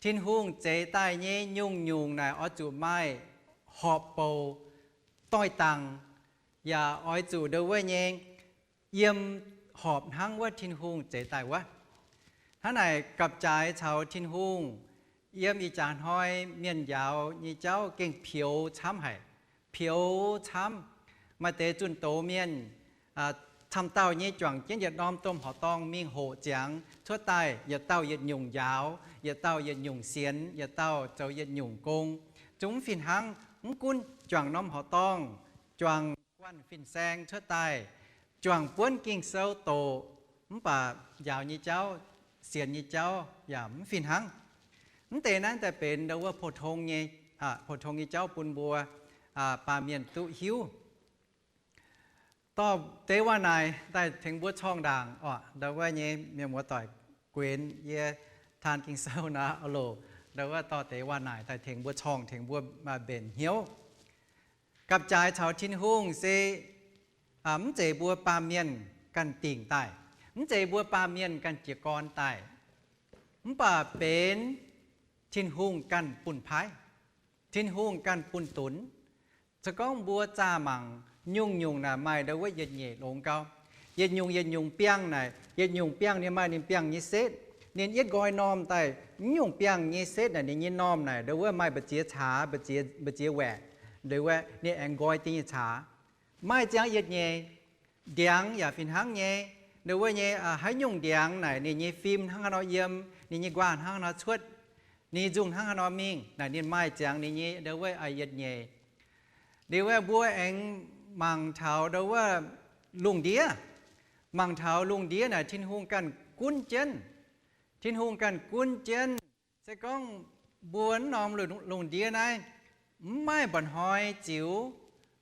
Tin-Hungh zeix daaih nyei nyungc-nyungc naaic oix zuqc maaih horpc bouc doix-dangc, yaac oix zuqc ndo wuov nyei yiem horpc hnangv wuov Tin-Hungh zeix daaih wuov. Hnangv naaic gapv-jaaix caux Tin-Hungh yiem ih jaax hnoi mienh njaaux nyei jauv gengh pioux camv haic, pioux camv. Maaih deix zunh doz mienh camv dauh nyei juangc jienv yietc norm domh horqc dorngh mingh hoqc ziangx cuotv daaih, yietc dauh yietc nyungc njaaux, yietc dauh yietc nyungc sienx, yietc dauh zoux yietc nyungc gong. Zungv mv fih hnangv, mv gunv juangc norm horqc dorngh, juangc guanh fin-saeng cuotv daaih, juangc buonv Ging-Sou doqc, mv baac njaaux nyei jauv, sienx nyei jauv yaac mv fih hnangv. Mv deix naaiv daaih benx ndo wuov pou-tong nyei, pou-tong nyei jauv bun mbuo baamh mienh duqv hiuv. Dorh deix waac-naaic daaih tengx mbuo corngh ndaangc oc. Ndo wuov nyei mienh muoz-doic, guenx yie taan Ging-Sou naaic oc, loc, ndo wuov dorh deix waac-naaic daaih tengx mbuo corngh, tengx mbuo mbenc hnyouv. Gapv-jaaix caux Tin-Hungh se mv zeiz mbuo baamh mienh ganh dingc daaih, mv zeiz mbuo baamh mienh ganh jiez gorn daaih, mv baac benx Tin-Hungh ganh bun paaiv, Tin-Hungh ganh bun dunx. Se gorngv mbuo zaah mangc, nyungc-nyungc naaic maaih ndo wuov yietc nyeic longx gau. Yietc nyungc yietc nyungc biangh naaic, yietc nyungc biangh ninh maaih ninh biangh nyei setv. Ninh yietv nqoi normh daaih, mv nyungc biangh nyei setv naaic ninh nyei normh naaic ndo wuov maaih mbu'ziex caax, mbu'ziex waeqc, ndo wuov ninh aengx nqoi deix nyei caax. Maaih ziangx yietc nyeic. Ndiangx yaac fih hnangv nyei. Ndo wuov nyei haaix nyungc ndiangx naaic ninh nyei fim hnangv haaix nor yiem, ninh nyei nquaah hnangv haaix nor cuotv, ninh nyei nzungh hnangv haaix nor mingh naaic ninh maaih ziangx ninh nyei ndo wuov yietc nyeic. Liuz aeqv, mbuo aengx mangc taux ndo wuov lungh ndiev. Mangc taux lungh ndiev naaic Tin-Hungh ganh gunv jienv. Tin-Hungh ganh gunv jienv. Se gorngv mbuo mv norm lungh ndiev naaiv mv maaih mba'hnoi ziux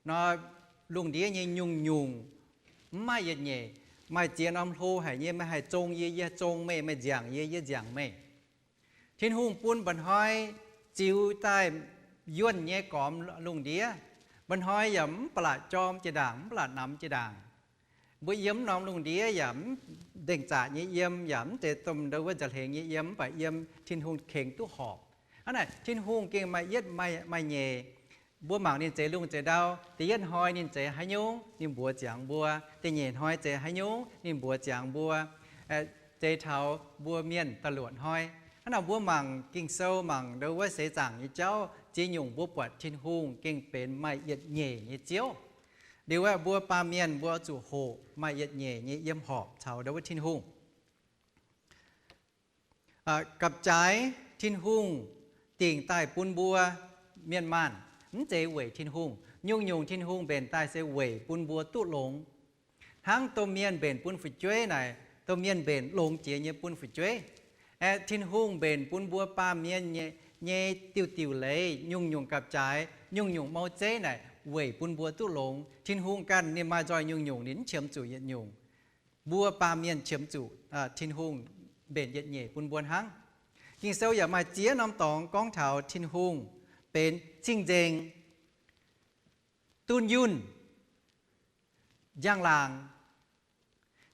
nor, lungh ndiev nyei nyungc-nyungc mv maaih yietc nyeic. Maaih ziex norm hlo haic nyei, meih haih zong yie, yie zong meih, meih nziaangc yie, yie nziaangc meih. Tin-Hungh bun mba'hnoi ziux daaih yuonh nyei gormx lungh ndiev. Mba'hnoi yaac mv ba'laqc jorm jiex ndaangc, mv ba'laqc namx jiex ndaangc. Mbuo yiem mv norm lungh ndiev yaac mv ndengc zaqc nyei yiem, yaac mv zeiz domh ndo wuov nza'hlenx nyei yiem, mv baac yiem Tin-Hungh kengx duqv horpc. Hnangv naaic Tin-Hungh gengh maaih yietv maaih nyeic. Mbuo mangc ninh zeix lungh zeix ndau, da'yietv hnoi ninh zeix haaix nyungc, ninh mbuox ziangx mbuo. Da'nyeic hnoi zeix haaix nyungc, ninh mbuox ziangx mbuo. Zeix taux mbuo mienh da'luoqc hnoi. Hnangv naaic mbuo mangc Ging-Sou, mangc ndo wuov seix zaangc nyei jauv, ziex nyungc mbuo buatc Tin-Hungh gengh benx maaih yietc nyeic nyei Ziouv. Liuz aeqv, mbuo baamh mienh mbuo zuqc hoqc maaih yietc nyeic nyei yiem horpc caux ndo wuov Tin-Hungh. Gapv-jaaix Tin-Hungh dingc daaih bun mbuo mienh maanh, mv zeiz weic Tin-Hungh. Nyungc-nyungc Tin-Hungh mbenc daaih se weic bun mbuo duqv longx. Hnangv domh mienh mbenc bun fu'jueiv naaic, domh mienh mbenc longx jiex nyei bun fu'jueiv. Aeqv, Tin-Hungh mbenc bun mbuo baamh mienh nyei, nyei diuh diuh leiz, nyungc-nyungc gapv-jaaix, nyungc-nyungc mou zeiv naaic weic bun mbuo duqv longx. Tin-Hungh ganh ninh maaih nzoih nyungc-nyungc, ninh mv qiemx zuqc yietc nyungc. Mbuo baamh mienh qiemx zuqc Tin-Hungh mbenc yietc nyeic bun mbuo hnangv. Ging-Sou yaac maaih ziex norm dorngx gorngv taux Tin-Hungh benx cing-nzengc, dunh yunh, njang-laangc.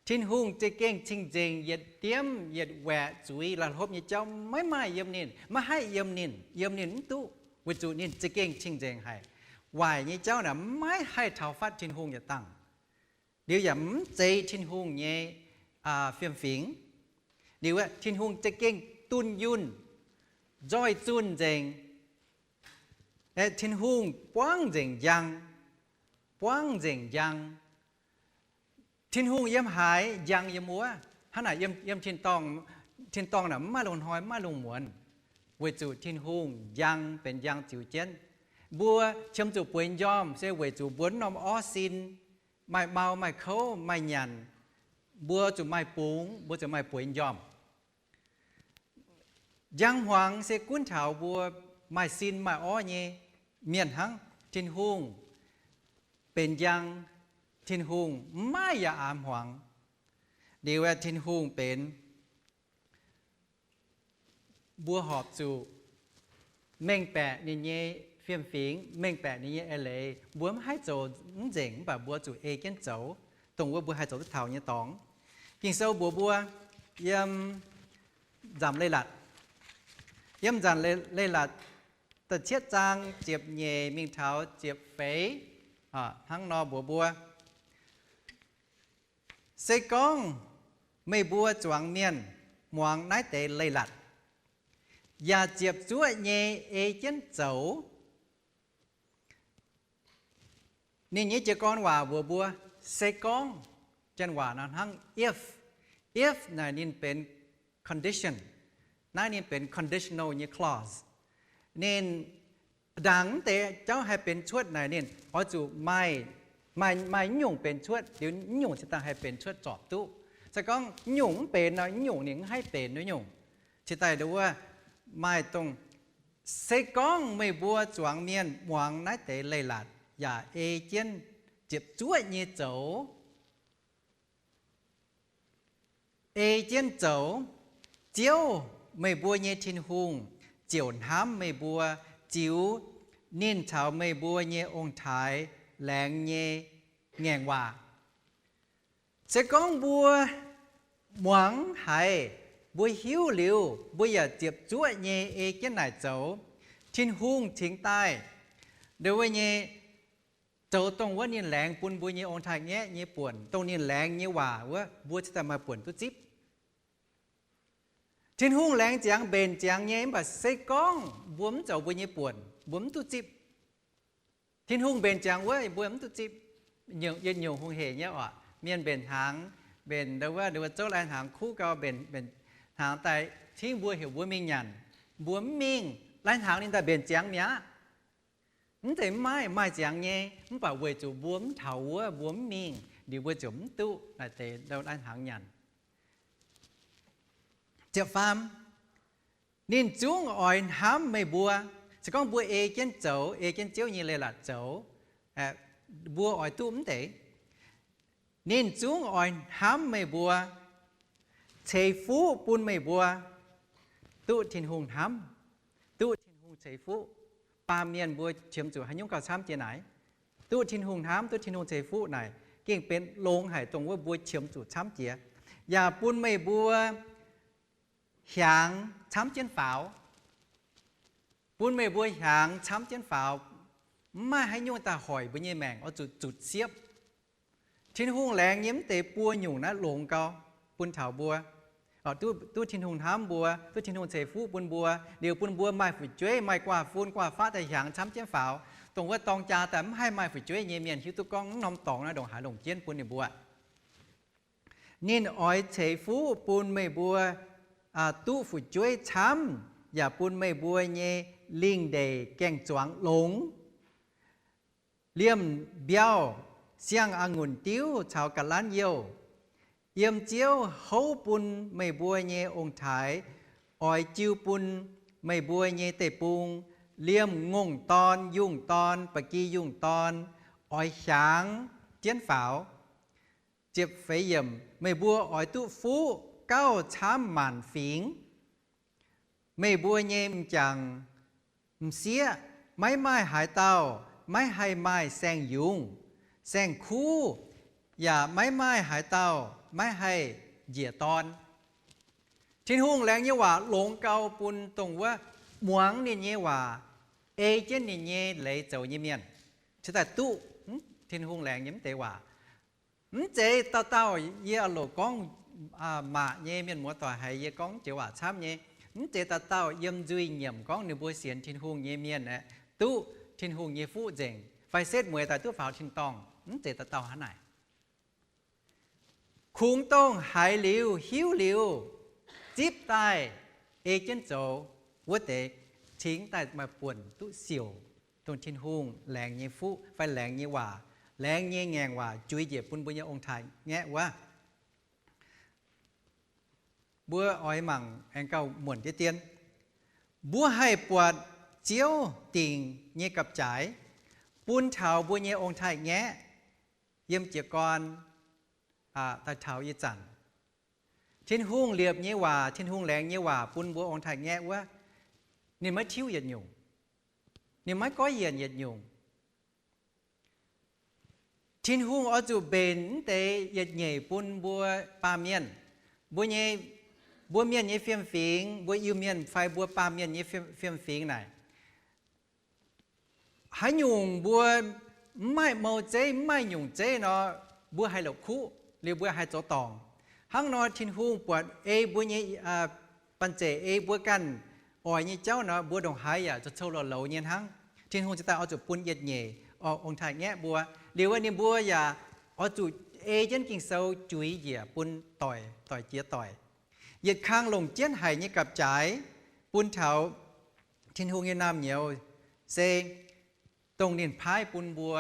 Tin-Hungh za'gengh cing-nzengc, yietc diemv yietc waeqc zuiz la'hlopv nyei jauv maiv maaih yiem ninh, maiv haih yiem ninh, yiem ninh mv duqv, weic zuqc ninh za'gengh cing-nzengc haic. Waaic nyei jauv naaic maiv haih taux fatv Tin-Hungh yietc dangh. Liuz yaac mv zeiz Tin-Hungh nyei fiem-fingx. Liuz aeqv, Tin-Hungh za'gengh dunh yunh, nzoih zunh nzengc. Tin-Hungh buangv nzengc njang, buangv nzengc njang. Tin-Hungh yiem haaix, njang yiem wuov. Hnangv naaic yiem, yiem tin-dorngh, tin-dorngh naaic mv maaih lungh hnoi, mv maaih lungh muonz, weic zuqc Tin-Hungh njang benx njang ziux jienv. Mbuo qiemx zuqc bueix njormh se weic zuqc mbuo mv norm orv sin, maaih mau, maaih kouv, maaih nyanc, mbuo zuqc maaih bungx, mbuo zuqc maaih bueix njormh. Njang hmuangx se gunv taux mbuo maaih sin maaih orv nyei mienh hnangv. Tin-Hungh benx njang, Tin-Hungh mv maaih yaac aax hmuangx. Liuz aeqv, Tin-Hungh benx, mbuo horpc zuqc mengh baeqc ninh nyei fiem-fingx, mengh baeqc ninh nyei eix leiz. Mbuo mv haih zoux mv nzengc, mv baac mbuo zuqc ei jienv zoux dongh wuov mbuo haih zoux duqv taux nyei dorngx. Ging-Sou mbuox mbuo yiem Nzamc Leiz-Latc, yiem Nzamc Leiz-Latc da'cietv zaang ziepc nyeic mingh taux ziepc feix. Hnangv nor mbuox mbuo, se gorngv meih mbuo zuangx mienh muangx naaiv deix leiz-latc, yaac ziepc zuoqv nyei ei jienv zoux. Ninh nyei jiez gorn waac mbuox mbuo, se gorngv. Janx waac nor hnangv if. If naaic ninh benx condition. Naaiv ninh benx conditional nyei clause. Ninh ndaangc mv deix jauv haih benx cuotv naaic ninh oix zuqc maaih, maaih, maaih mv nyungc benx cuotv, liuz mv nyungc cingx daaih haih benx cuotv zorpc duqv. Se gorngv mv nyungc mv benx nor, mv nyungc ninh mv haih benx wuov nyungc. Cingx daaih nduov maaih dongh, se gorngv meih mbuo zuangx mienh muangx naaiv deix leiz-latc yaac ei jienv ziepc zuoqv nyei zoux, ei jienv zoux, Ziouv, meih mbuo nyei Tin-Hungh, ziouc hnamv meih mbuo, ziux ninh caux meih mbuo nyei ong-taaix laengz nyei ngaengc waac. Se gorngv mbuo muangx haiz, mbuo hiuv liuz, mbuo yaac ziepc zuoqv nyei ei jienv naaic zoux, Tin-Hungh cingx daaih nduov nyei zoux dongh wuov ninh laengz bun mbuo nyei ong-taaix-ngaeqv nyei buonc, dongh ninh laengz nyei waac wuov, mbuo cingx daaih maaih buonc duqv zipv. Tin-Hungh laengz ziangx mbenc ziangx nyei, mv baac se gorngv mbuo mv zoux mbuo nyei buonc, mbuo mv duqv zipv. Tin-Hungh mbenc ziangx wuov, mbuo mv duqv zipv. Yietc nyungc hungh hec nyei oc. Mienh mbenc hnaangx, mbenc nduov, nduov zouv lai-hnaangx kuv gau, mbenc, mbenc hnaangx daaih cingv mbuo heuc mbuo mingh nyanc, mbuo mv mingh, lai-hnaangx ninh daaih mbenc ziangx mi'aqv. Mv zeiz mv maaih, maaih ziangx nyei, mv baac weic zuqc mbuo mv taux wuov, mbuo mv mingh, liuz mbuo ziouc mv duqv naaic deix nduov lai-hnaangx nyanc. Ziepc faam, ninh zungv oix hnamv meih mbuo. Se gorngv mbuo ei jienv zoux, ei jienv Ziouv nyei leiz-latc zoux, mbuo oix duqv mv deix. Ninh zungv oix hnamv meih mbuo, ceix fuqv bun meih mbuo. Duqv Tin-Hungh hnamv, duqv Tin-Hungh ceix fuqv. Baamh mienh mbuo qiemx zuqc haaix nyungc gauh camv jiex naaic? Duqv Tin-Hungh hnamv, duqv Tin-Hungh ceix fuqv naaic gengh benx longx haic dongh wuov mbuo qiemx zuqc camv jiex, yaac bun meih mbuo hiaangx camv jienv faaux. Bun meih mbuo hiaangx camv jienv faaux, mv maaih haaix nyungc daaih hoic mbuo nyei maengc oix zuqc zutc siepv. Tin-Hungh laengz nyei mv deix buo nyungc naaiv longx gau bun taux mbuo. Duqv, duqv Tin-Hungh hnamv mbuo, duqv Tin-Hungh ceix fuqv bun mbuo, liuz bun mbuo maaih fu'jueiv, maaih guaav fun guaav faqv daaih hiaangx camv jienv faaux, dongh wuov dorng jaa daaih mv haih maaih fu'jueiv nyei mienh hiuv duqv gorngv mv norm dorngx naaiv ndongc haaix longc jienv bun ninh mbuo. Ninh oix ceix fuqv bun meih mbuo duqv fu'jueiv camv, yaac bun meih mbuo nyei lingh ndeic gaeng-zuangx longx, liemh mbiauh, siang-a'ngunc diuv caux ga'lanv youh. Yiem Ziouv houv bun meih mbuo nyei ong-taaix oix jiu bun meih mbuo nyei deic-bung, liemh ngongh dorn, yungh dorn, ba'gi yungh dorn, oix hiaangx jienv faaux. Ziepc feix yiemc, meih mbuo oix duqv fuqv gauh camv maanc fingx. Meih mbuo nyei m'jangc m'sieqv maiv maaih haaix dauh maiv haih maaih saeng-yungz, saeng-kuv, yaac maiv maaih haaix dauh maiv haih njiec dorn. Tin-Hungh laengz nyei waac longx gau bun dongh wuov muangx ninh nyei waac, ei jienv ninh nyei leiz zoux nyei mienh, cingx daaih duqv Tin-Hungh laengz nyei mv deix waac. Mv zeiz dauh dauh yie loc gorngv maac nyei mienh muoz doic haiz yie gorngv joux waac camv nyei. Mv zeiz dauh dauh yiem nzuih nyiemc gorngv ninh mbuo sienx Tin-Hungh nyei mienh aeqv, duqv Tin-Hungh nyei fuqv nzengc fai setv mueiz daaih duqv faaux tin-dorngh. Mv zeiz dauh dauh hnangv naaic. Kungx dongh haiz liuz, hiuv liuz, zipv daaih, ei jienv zoux wuov deix, cingx daaih maaih buonc duqv siouc dongh Tin-Hungh laengz nyei fuqv fai laengz nyei waac, laengz nyei ngaengc waac juix njiec bun mbuo nyei ong-taaix-ngaeqv wuov. Mbuo oix mangc aengx gauh muonc deix dien. Mbuo haih buatc Ziouv dingc nyei gapv-jaaix bun taux mbuo nyei ong-taaix-ngaeqv yiem jiez gorn daaih taux ih zanc. Tin-Hungh liepc nyei waac, Tin-Hungh laengz nyei waac bun mbuo ong-taaix-ngaeqv wuov, ninh maiv tiuv yietc nyungc. Ninh maiv goiv yienc yietc nyungc. Tin-Hungh oix zuqc mbenc mv deix yietc nyeic bun mbuo baamh mienh, mbuo nyei, mbuo mienh nyei fiem-fingx, mbuo Iu-Mienh fai mbuo baamh mienh nyei fiem-fingx naaic. Haaix nyungc mbuo mv maaih mou zeiv, mv maaih nyungc zeiv nor, mbuo haih la'kuqv, liuz mbuo haih zoux dorngc. Hnangv nor Tin-Hungh buatc ei mbuo nyei banh zeic, ei mbuo ganh oix nyei jauv nor, mbuo ndongc haaix yaac zoux coux loz-louz nyei hnangv. Tin-Hungh ziouc daaih oix zuqc bun yietc nyeic ong-taaix-ngaeqv mbuo. Liuz wuov ninh mbuo yaac oix zuqc ei jienv Ging-Sou juix njiec bun doic, doic jiex doic. Yietc kang longc jienv haic nyei gapv-jaaix bun taux Tin-Hungh nyei naamh nyouz se dongh ninh paaiv bun mbuo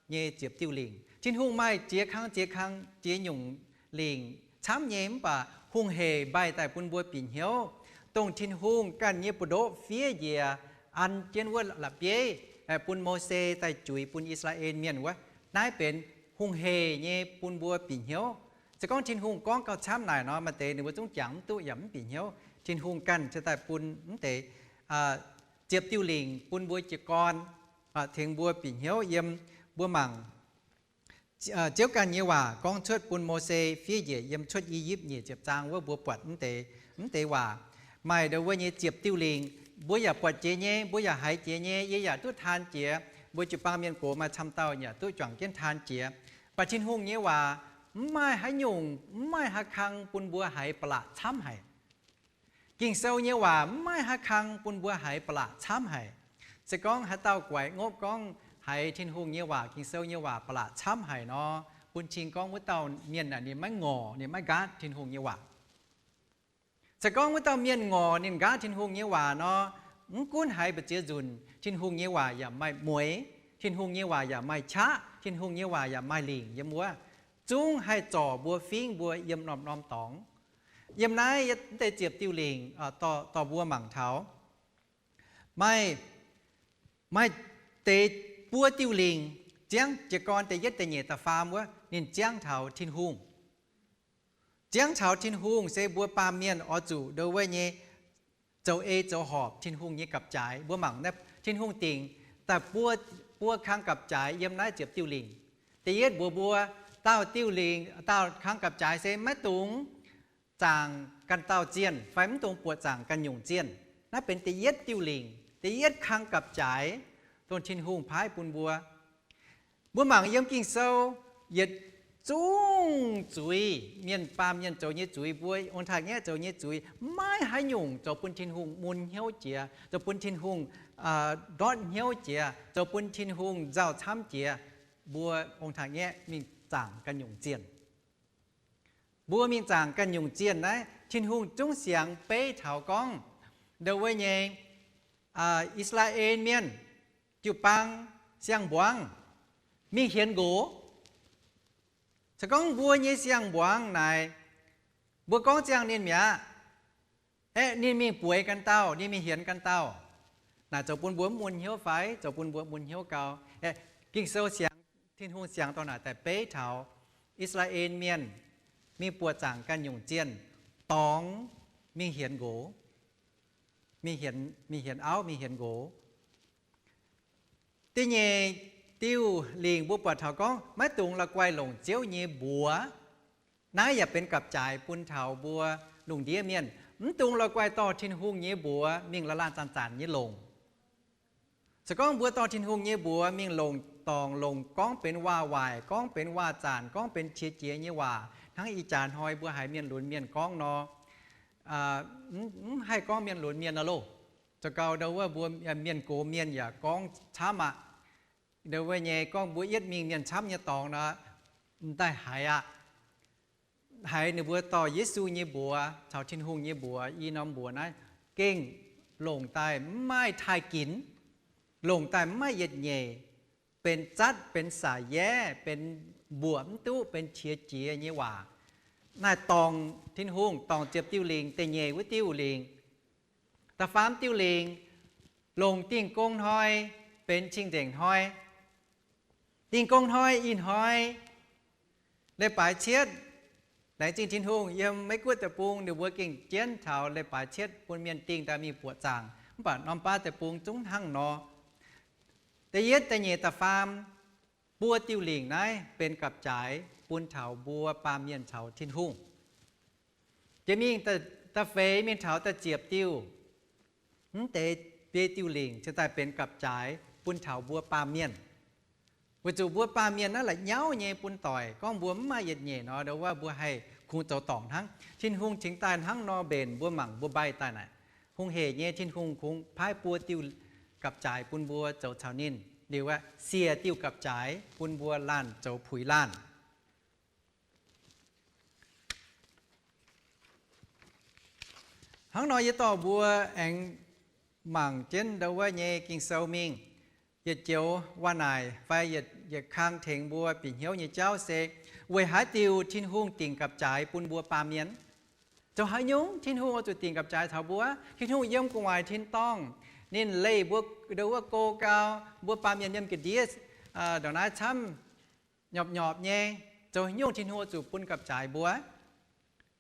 nyei ziepc diuh lingc. Tin-Hungh maaih ziex kang, ziex kang, ziex nyungc lingc camv nyei, mv baac hungh hec mbaih daaih bun mbuo bieqc hnyouv. Dongh Tin-Hungh ganh nyei buoz-ndoqv fiev njiec an jienv wuov la'bieiv bun Mose daaih juix bun I^saa^laa^en Mienh wuov, naaiv benx hungh hec nyei bun mbuo bieqc hnyouv. Se gorngv Tin-Hungh gorngv gauh camv naaic nor, maaih deix ninh mbuo zungv jangx mv duqv yaac mv bieqc hnyouv. Tin-Hungh ganh ziouc daaih bun mv deix ziepc diuh lingc bun mbuo jiez gorn, tengx mbuo bieqc hnyouv yiem. Mbuo mangc Ziouv ganh nyei waac gorngv cuotv bun Mose fiev njiec yiem Cuotv I^yipv nyic ziepc zaang wuov, mbuo buatc mv deix, mv deix waac. Maaih ndau wuov nyei ziepc diuh lingc, mbuo yaac buatc jiex nyei, mbuo yaac haiz jiex nyei, yie yaac duqv taan jiex. Mbuo jiu-baang mienh gox maaih camv dauh yaac duqv juangc jienv taan jiex. Mv baac Tin-Hungh nyei waac mv maaih haaix nyungc, mv maaih haaix kang bun mbuo haiz ba'laqc camv haic. Ging-Sou nyei waac mv maaih haaix kang bun mbuo haiz ba'laqc camv haic. Se gorngv haaix dauh guaix ngopv gorngv haiz Tin-Hungh nyei waac, Ging-Sou nyei waac ba'laqc camv haic nor, bun cing gorngv wuov dauh mienh naaic ninh maiv ngorc, ninh maiv nqaatv Tin-Hungh nyei waac. Se gorngv wuov dauh mienh ngorc ninh nqaatv Tin-Hungh nyei waac nor, mv gunv haiz mbu'ziex nzunc, Tin-Hungh nyei waac yaac maaih mueix, Tin-Hungh nyei waac yaac maaih qaqv, Tin-Hungh nyei waac yaac maaih lingc yiem wuov, zungv haih zorc mbuo, fingv mbuo yiem norm-norm dorngx. Yiem naaiv deix ziepc diuh lingc dorh mbuo mangc taux, maaih, maaih deix buo diuh lingc ziangv jiez gorn da'yietv, da'nyeic, da'faam wuov, ninh ziangv taux Tin-Hungh. Ziangv taux Tin-Hungh se mbuo baamh mienh oix zuqc ndau wuov nyei zoux ei zoux horpc Tin-Hungh nyei gapv-jaaix. Mbuo mangc naaiv, Tin-Hungh dingc daaih buo, buo kang gapv-jaaix yiem naaiv ziepc diuh lingc. Da'yietv mbuox mbuo, dauh diuh lingc, dauh kang gapv-jaaix se maiv dungx zaangc ganh dauh zienh fai mv dungx buoqc zaangc ganh nyungc zienh. Naaiv benx da'yietv diuh lingc, da'yietv kang gapv-jaaix, dongh Tin-Hungh paaiv bun mbuo. Mbuo mangc yiem Ging-Sou, yietc zungv zuiz, mienh baamh mienh zoux nyei zuiz, mbuo ong-taaix-ngaeqv zoux nyei zuiz, maiv haaix nyungc zoux bun Tin-Hungh mun hnyouv jiex, zoux bun Tin-Hungh ndortv hnyouv jiex, zoux bun Tin-Hungh nzauh camv jiex. Mbuo ong-taaix-ngaeqv mingh zaangc ganh nyungc zienh. Mbuo mingh zaangc ganh nyungc zienh naaiv, Tin-Hungh zungv siangx beiv taux gorngv ndau wuov nyei I^saa^laa^en Mienh jiu-baang siang-mbuangz mingh hienx nqox. Se gorngv mbuo nyei siang-mbuangz naaic, mbuo gorngv ziangh ninh mi'aqv, aeqv, ninh mingh bueix ganh dauh, ninh mingh hienx ganh dauh, naaic zoux bun mbuo mv mun hnyouv fai zoux bun mbuo mun hnyouv gau? Aeqv, Ging-Sou siangx, Tin-Hungh siangx dorh naaic daaih beiv taux I^saa^laa^en Mienh mingh buoqc zaangc ganh nyungc zienh, dorngx mingh hienx nqox, mingh hienx auv, mingh hienx nqox. Da'nyeic diuh lingc mbuo buatc taux gorngv maiv dungx la'guaih longc Ziouv nyei mbuox. Naaiv yaac benx gapv-jaaix bun taux mbuo lungh ndiev mienh. Mv dungx la'guaih dorh Tin-Hungh nyei mbuox mingh laanh laanh zanc-zanc nyei longc. Se gorngv mbuo dorh Tin-Hungh nyei mbuox mingh longc dorngc, longc gorngv benx waac-waaic, gorngv benx waac-zanc, gorngv benx qiex jiez nyei waac, hnangv ih jaax hnoi mbuo haiz mienh lunx mienh gorngv nor, mv haih gorngv mienh lunx mienh nor loh. Zoux gau ndau wuov mbuo mienh gox mienh yaac gorngv camv aqv. Ndau wuov nyei gorngv mbuo yietv mingh mienh camv nyei dorngx nor, m'daaih haiz aqv. Haiz ninh mbuo dorh Yesu nyei mbuox caux Tin-Hungh nyei mbuox i norm mbuox naaiv gengh longc daaih mv maaih taaih ginx, longc daaih mv maaih yietc nyeic, benx zatv, benx saac yaev, benx mbuoqc mv duqv, benx qiex jiez nyei waac. Naaiv dorngc Tin-Hungh, dorngc ziepc diuh lingc da'nyeic wuov diuh lingc. Da'faam diuh lingc, longc Dingh Gong Hnoi benx Cing-Nzengc Hnoi. Dingh Gong Hnoi ih hnoi leiz-baaix cietv, laengz zingh Tin-Hungh, yiem Meiv Guoqv deic-bung ninh mbuo gengh jienv taux leiz-baaix cietv bun mienh dingh daaih mingh buoqc zaangc, mv baac norm baav deic-bung zungv hnangv nor. Da'yietv, da'nyeic, da'faam, buo diuh lingc naaiv benx gapv-jaaix bun taux mbuo baamh mienh caux Tin-Hungh. Jiex mingh da'feix mingh taux da'ziepc diuh, mv deix biei diuh lingc ziouc daaih benx gapv-jaaix bun taux mbuo baamh mienh. Weic zuqc mbuo baamh mienh naaiv la'nyauv nyei bun doic, gorngv mbuo mv maaih yietc nyeic nor, ndo wuov mbuo haih kungx zoux dorngc hnangv. Tin-Hungh cingx daaih hnangv nor mbenc mbuo mangc mbuo mbaih daaih naaic. Hungh hec nyei Tin-Hungh kungx paaiv buo diuh gapv-jaaix bun mbuo zoux caux ninh liuz aqv, siec diuh gapv-jaaix bun mbuo laanh zoux puix laanh. Hnangv nor yie dorh mbuo aengx mangc jienv ndo wuov nyei Ging-Sou mingh, yietc joux waac-naaic fai yietc, yietc kang tengx mbuo bieqc hnyouv nyei jauv se, weic haaix diuc Tin-Hungh dingc gapv-jaaix bun mbuo baamh mienh? Zoux haaix nyungc Tin-Hungh oix zuqc dingc gapv-jaaix taux mbuo? Tin-Hungh yiem gu'nguaaic tin-dorngh, ninh leih mbuo ndo wuov go gau, mbuo baamh mienh yiem ga'ndiev ndongc naaiv camv nyopv-nyopv nyei. Zoux haaix nyungc Tin-Hungh oix zuqc bun gapv-jaaix mbuo?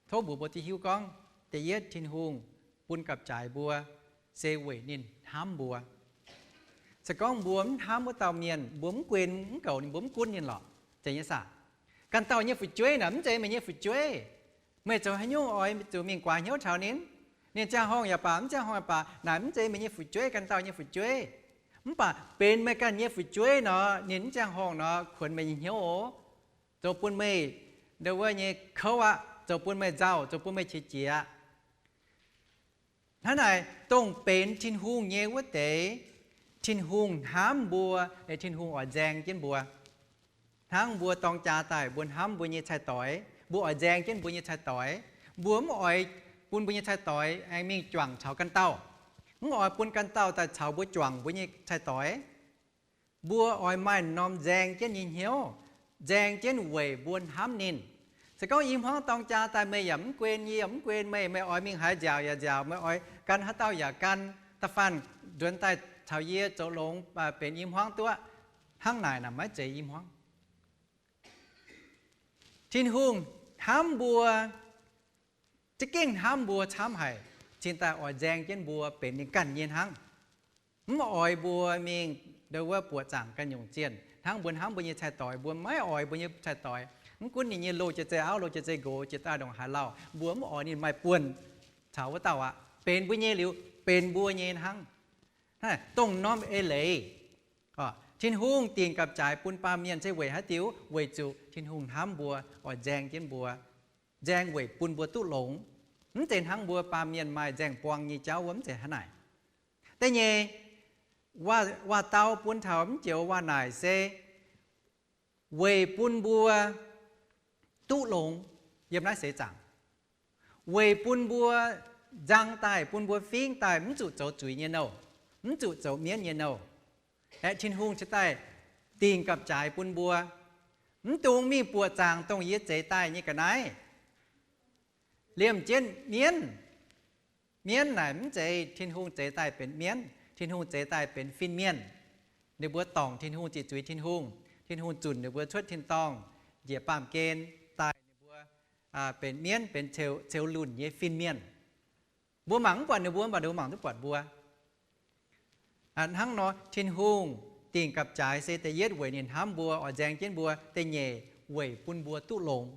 Tov mbuox mbuo duqv hiuv gorngv, da'yietv Tin-Hungh bun gapv-jaaix mbuo se weic ninh hnamv mbuo. Se gorngv mbuo mv hnamv wuov dauh mienh, mbuo mv guen mv goux ninh, mbuo mv gunv ninh lorqc, zeiz nyei saah? Ganh dauh nyei fu'jueiv naaic mv zeiz meih nyei fu'jueiv. Meih zoux haaix nyungc oix zuqc mingh guaax hnyouv taux ninh? Ninh ziangh horngh yaac baac, mv ziangh horngh yaac baac, naaic mv zeiz meih nyei fu'jueiv, ganh dauh nyei fu'jueiv. Mv baac benx meih ganh nyei fu'jueiv nor, ninh mv ziangh horngh nor kuonx meih nyei hnyouv oc, zoux bun meih ndo wuov nyei kouv aqv, zoux bun meih nzauh, zoux bun meih qiex jiez aqv. Hnangv naaic, dongh benx Tin-Hungh nyei wuov deix, Tin-Hungh hnamv mbuo, Tin-Hungh oix nzaeng jienv mbuo. Hnangv mbuo dorng jaa daaih, mbuo hnamv mbuo nyei cai-doix, mbuo oix nzaeng jienv mbuo nyei cai-doix. Mbuo mv oix bun mbuo nyei cai-doix aengx mingh juangc caux ganh dauh. Mv oix bun ganh dauh daaih caux mbuo juangc mbuo nyei cai-doix. Mbuo oix maaih norm nzaeng jienv nyei hnyouv, nzaeng jienv weic mbuo hnamv ninh. Se gorngv i hmuangv dorng jaa daaih meih yaac mv guen, yie yaac mv guen meih, meih oix mingh haaix nziaauc yaac nziaauc, meih oix gan haaix dauh yaac gan, da'faanh nzuonx daaih caux yie zoux longx benx i hmuangv duqv, hnangv naaic naaic maiv zeiz i hmuangv. Tin-Hungh hnamv mbuo, za'gengh hnamv mbuo camv haic, cingx daaih oix nzaeng jienv mbuo benx ninh ganh nyei hnangv. Mv oix mbuo mingh ndo wuov buoqc zaangc ganh nyungc zienh. Hnangv mbuo hnamv mbuo nyei cai-doix, mbuo maiv oix mbuo nyei cai-doix, mv gunv ninh nyei loz-jiex zei auv, loz-jiex zei nqox, jiex daaih ndongc haaix lauh, mbuo mv oix ninh maaih buonc caux wuov dauh aqv. Benx mbuo nyei liuz, benx mbuo nyei hnangv. Dongh norm eix leiz, Tin-Hungh dingc gapv-jaaix bun baamh mienh se weic haaix diuc? Weic zuqc Tin-Hungh hnamv mbuo, oix nzaeng jienv mbuo, nzaeng weic bun mbuo duqv longx. Mv zeiz hnangv mbuo baamh mienh maaih nzaeng buang nyei jauv wuov, mv zeiz hnangv naaic. Da'nyeic, waac-dau bun taux mv joux waac-naaic se weic bun mbuo duqv longx yiem naaiv seix zaangc, weic bun mbuo nzang daaih, bun mbuo fingv daaih mv zuqc zoux zuiz nyei nouh, mv zuqc zoux mienv nyei nouh. Aeqv, Tin-Hungh cingx daaih dingc gapv-jaaix bun mbuo. Mv dungx mingh buoqc zaangc dongh yie zeix daaih nyei ga'naaiv. Liemh jienv mienv, mienv naaic mv zeiz Tin-Hungh zeix daaih benx mienv. Tin-Hungh zeix daaih benx fin-mienh. Ninh mbuo dorngc Tin-Hungh, ziqc zuiz Tin-Hungh. Tin-Hungh zunc ninh mbuo cuotv tin-dorngh, njiec baamh gen daaih, ninh mbuo benx mienv, benx ceux lunh nyei fin-mienh. Mbuo mangc mv buatc ninh mbuo, mv baac ninh mbuo mangc duqv buatc mbuo. Hnangv nor, Tin-Hungh dingc gapv-jaaix se da'yietv weic ninh hnamv mbuo, oix nzaeng jienv mbuo. Da'nyeic weic bun mbuo duqv longx.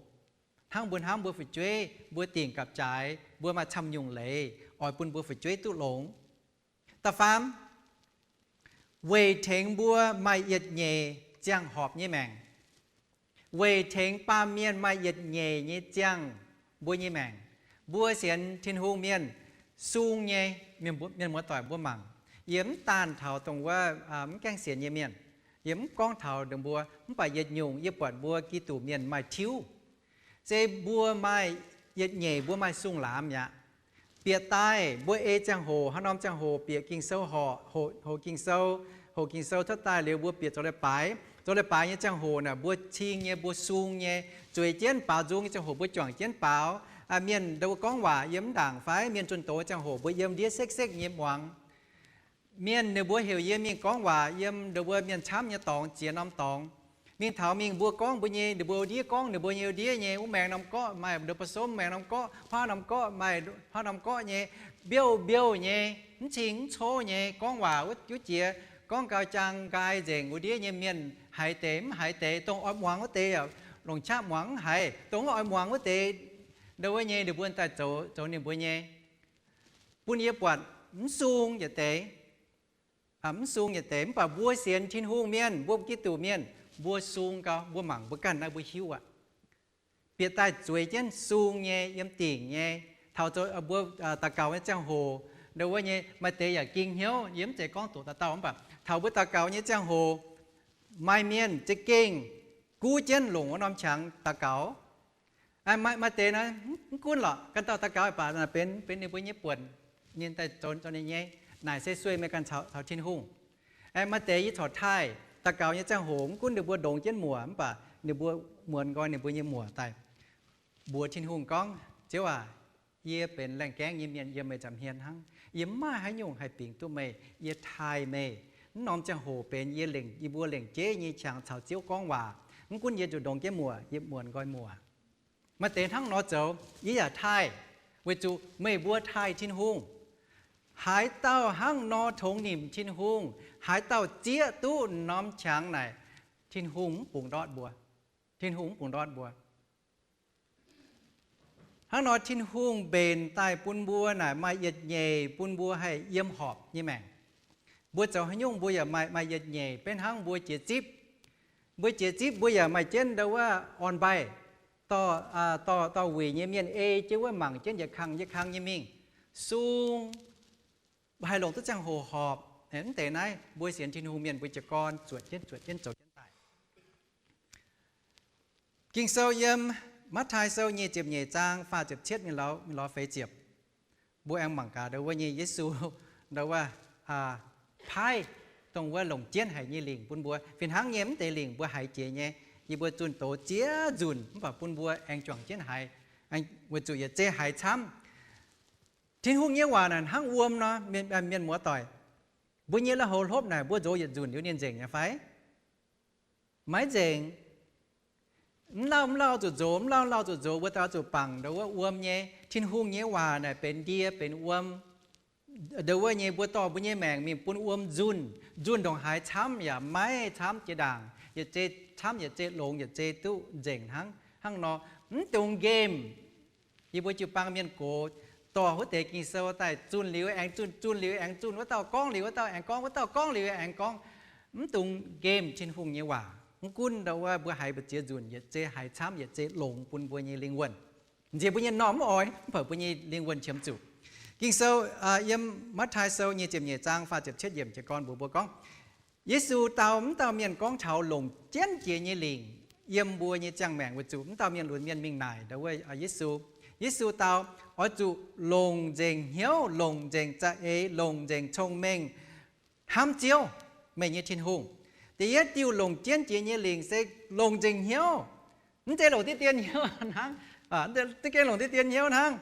Hnangv mbuo hnamv mbuo fu'jueiv, mbuo dingc gapv-jaaix, mbuo maaih camv nyungc leiz oix bun mbuo fu'jueiv duqv longx. Da'faam, weic tengx mbuo maaih yietc nyeic ziangh horpc nyei maengc. Weic tengx baamh mienh maaih yietc nyeic nyei ziangh mbuo nyei maengc. Mbuo sienx Tin-Hungh mienh sung nyei, mienh muoz-doic mbuo mangc, yie mv daanh taux dongh wuov mv gaengh sienx nyei mienh. Yie mv gorngv taux ninh mbuo, mv baac yietc nyungc yie buatc mbuo Giduc mienh maaih tiuv. Se mbuo maaih yietc nyeic, mbuo maaih sung-laamz mi'aqv. Bieqc daaih mbuo ei ziangh hoc, haaix norm ziangh hoc bieqc Ging-Sou horqc, hoqc Ging-Sou, hoqc Ging-Sou cuotv daaih liuz mbuo bieqc zoux leiz-baaix. Zoux leiz-baaix nyei ziangh hoc naaic mbuo cing nyei, mbuo sung nyei, zueiz jienv baaux nzung nyei ziangh hoc mbuo juangc jienv baaux. Mienh ndo gorngv waac yiem mv ndaangc fai mienh zunh doz ziangh hoc mbuo yiem ndiev sekv-sekv nyei muangx. Mienh ninh mbuo heuc yie mingh gorngv waac yiem ndo mbuo mienh camv nyei dorngx, ziex norm dorngx. Mingh taux mingh mbuo gorngv mbuo nyei, ninh mbuo ndiev gorngv ninh mbuo nyei ndiev nyei, wuov maengx norm gorqv maaih ndo ba'somv, maengx norm gorqv, huaav norm gorqv maaih huaav norm gorqv nyei, mbiouh mbiouh nyei, mv cing mv cov nyei gorngv waac wuov jiex, gorngv gau jaang nqaai nzengc wuov ndiev nyei mienh haiz deix mv haiz deix, dongh oix muangx wuov deix longc qaqv muangx mv haiz, dongh mv oix muangx wuov deix ndo wuov nyei ninh mbuo daaih zoux, zoux ninh mbuo nyei. Bun yie buatc mv sung yietc deix, mv sung yietc deix. Mv baac mbuo sienx Tin-Hungh mienh, mbuo Giduc mienh, Mbuo sung gau, mbuo mangc mbuo ganh naaiv mbuo hiuv aqv. Bieqc daaih zueiz jienv sung nyei, yiem dingc nyei. Taux mbuo daux gaux nyei ziangh hoc, ndo wuov nyei maaih deix yaac ging hnyouv, yie mv zeiz gorngv doqc dauh dauh mv baac taux mbuo daux gaux nyei ziangh hoc, maaih mienh za'gengh guv jienv longc wuov norm qangx daux gaux. Maaih deix naaiv mv gunv lorqc, ganh dauh daux gaux baac benx, benx ninh mbuo nyei buonc, ninh daaih zoux ninh nyei. Naaic se sueih meih ganh caux Tin-Hungh. Maaih deix yie corc taaih daux gaux nyei ziangh hoc, mv gunv ninh mbuo ndongx jienv muoc mv baac ninh mbuo muonz nqoi ninh mbuo nyei muoc daaih mbuox Tin-Hungh gorngv, Ziouv aac, yie benx laengh gaengv nyei mienh yiem meih nza'hmien hnangv. Yie mv maaih haaix nyungc haih bingx duqv meih. Yie taaih meih. Mv norm ziangh hoc benx yie lengc, yie mbuo lengc jeiv nyei qangx caux Ziouv gorngv waac. Mv gunv yie zuqc ndongx jienv muoc, yie muonz nqoi muoc. Maaih deix hnangv nor zoux, yie yaac taaih, weic zuqc meih mbuo taaih Tin-Hungh. Haaix dauh hnangv nor tongx nimc Tin-Hungh, haaix dauh zieqv duqv norm qangx naaic, Tin-Hungh mv bungx ndortv mbuo. Tin-Hungh mv bungx ndortv mbuo. Hnangv nor Tin-Hungh mbenc daaih bun mbuo naaic maaih yietc nyeic bun mbuo haih yiem horpc nyei maengc. Mbuo zoux haaix nyungc mbuo yaac maaih, maaih yietc nyeic, beiv hnangv mbuo jiex zipv. Mbuo jiex zipv mbuo yaac maaih jienv ndo wuov orn-mbaih, dorh, dorh, dorh wuic nyei mienh ei jienv wuov mangc jienv yietc kang yietc kang nyei mingh. Sung haih longc duqv ziangh hoc horpc. Mv deix naaiv mbuo sienx Tin-Hungh mienh mbuo jiez gorn zuotc jienv zuotc jienv zoux jienv daaih. Ging-Sou yiem Matv^taai Sou nyic ziepc nyeic zaang faah ziepc cietv mingh lorz feix ziepc, mbuo aengx mangc gaax ndo wuov nyei Yesu ndo wuov paaiv dongh wuov longc jienv haic nyei lingc bun mbuo. Fih hnangv nyei mv deix lingc mbuo haiz jiex nyei, yie mbuo zunh doz ziex nzunc mv baac bun mbuo aengx juangc jienv haiz, weic zuqc yietc zei haiz camv. Tin-Hungh nyei waac naaic hnangv wuom nor, mienh muoz-doic. Mbuo nyei lui-houx hlopv naaic mbuo nzox yietc nzunc liuz ninh nzengc nyei fai? Maiv nzengc. Mv lauh mv lauh zuqc nzox, mv lauh mv lauh zuqc nzox, mbuo daaih zuqc bangc ndo wuov wuom nyei. Tin-Hungh nyei waac naaic benx ndie benx wuom. Ndo wuov nyei mbuo dorh mbuo nyei maengc mingh bun wuom nzunh, nzunh ndongc haaix camv yaac maiv camv jiex ndaangc, yietc zei camv yietc zei longx, yietc zei duqv nzengc hnangv. Hnangv nor, mv dungx nqemh. Yie mbuo jiu-baang mienh gox dorh wuov deix Ging-Sou daaih zunh liuz aengx zunh, zunh liuz aengx zunh, wuov dauh gorngv liuz wuov dauh aengx gorngv, wuov dauh gorngv liuz aengx gorngv. Mv dungx nqemh Tin-Hungh nyei waac. Mv gunv ndo wuov mbuo haiz mbu'ziex nzunc, yietc zei haiz camv, yietc zei longx bun mbuo nyei lingh wuonh. Nziex mbuo nyei m'normh mv oix, mv baac mbuo nyei lingh wuonh qiemx zuqc. Ging-Sou yiem Matv^taai Sou nyic ziepc nyeic zaang faah ziepc cietv yiemc jiez gorn mbuox mbuo gorngv, Yesu dau mv dauh mienh gorngv taux longc jienv jiex nyei lingc yiem mbuo nyei ziangh maengc weic zuqc mv dauh mienh lunx mienh mingh naaic ndo wuov Yesu. Yesu dau, Oix zuqc longc nzengc hnyouv, longc nzengc za'eix, longc nzengc cong-mengh hnamv Ziouv, meih nyei Tin-Hungh. Da'yietv diuh longc jienv jiex nyei lingc se longc nzengc hnyouv. Mv zeiz longc diqv dien hnyouv hnangv. Za'gengh longc diqv dien hnyouv hnangv.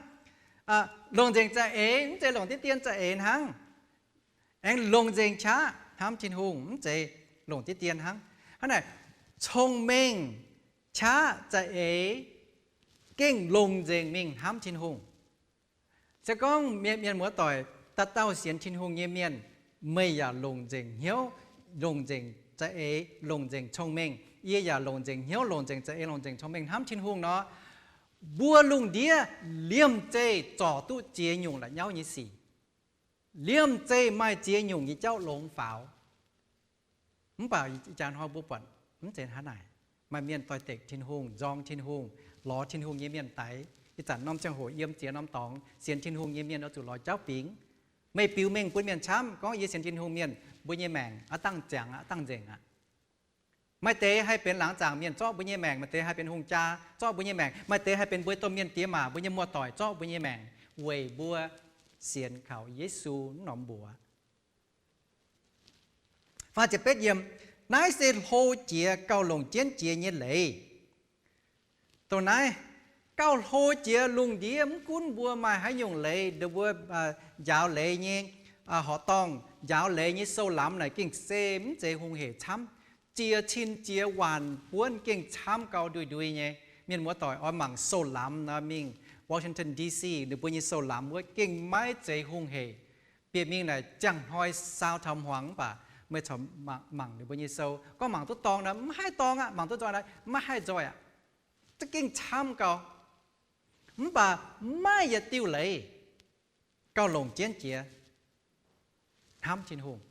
Longc nzengc za'eix, mv zeiz longc diqv dien za'eix hnangv. Aengx longc nzengc qaqv hnamv Tin-Hungh, mv zeiz longc diqv dien hnangv. Hnangv naaic, cong-mengh, qaqv, za'eix gengh longc nzengc mingh hnamv Tin-Hungh. Se gorngv mienh, mienh muoz-doic, dauh dauh sienx Tin-Hungh nyei mienh, meih yaac longc nzengc hnyouv, longc nzengc za'eix, longc nzengc cong-mengh. Yie yaac longc nzengc hnyouv, longc nzengc za'eix, longc nzengc cong-mengh hnamv Tin-Hungh nor, mbuo lungh ndiev liemh zeih zorc duqv ziex nyungc la'nyauv nyei sic. Liemh zeih maaih ziex nyungc nyei jauv longx faaux. Mv baac ih jaax hnoi mbuo buatc mv zeiz hnangv naaic. Maaih mienh doix-dekc Tin-Hungh, nzorng Tin-Hungh, lorz Tin-Hungh nyei mienh daix. Ih zanc norm ziangh hoc yiem ziex norm dorngx, sienx Tin-Hungh nyei mienh oix zuqc lorz jauv bingx. Meih biux mengh bun mienh camv gorngv, Yie sienx Tin-Hungh mienh, mbuo nyei maengc aqv dangh ziangx aqv, dangh nzengc aqv. Maaih deix haih benx laangz zaangc mienh zorqv mbuo nyei maengc, maaih deix haih benx hungh jaa zorqv mbuo nyei maengc, maaih deix haih benx mbuo domh mienh diex maac, mbuo nyei muoz-doic zorqv mbuo nyei maengc, weic mbuo sienx kaux Yesu mv norm mbuox. Faah ziepc betv yiem, Naaiv se hlo jiex gauh longc jienv jiex nyei leiz. Dongh naaiv gauh hlo jiex lungh ndiev mv gunv mbuo maaih haaix nyungc leiz, ndo mbuo njaaux leiz nyei horqc dorngh, njaaux leiz nyei sou-lamz naaic gengh se mv zeiz hungh heic camv. Jiex cin jiex waanc buonv gengh camv gauh ndui-ndui nyei. Mienh muoz-doic oix mangc sou-lamz nor, mingh Washington D C ninh mbuo nyei sou-lamz wuov gengh maiv zeiz hungh heic. Bieqc mingh naaic ziangh hnoi saau taux hmuangx mv baac meih corc mangc ninh mbuo nyei sou, gorngv mangc duqv dorngx nor mv haih dorngx aqv, mangc duqv nzoih nor maiv haih nzoih aqv. Za'gengh camv gau. Mv baac maaih yietc diuh leiz gauh longc jienv jiex hnamv Tin-Hungh.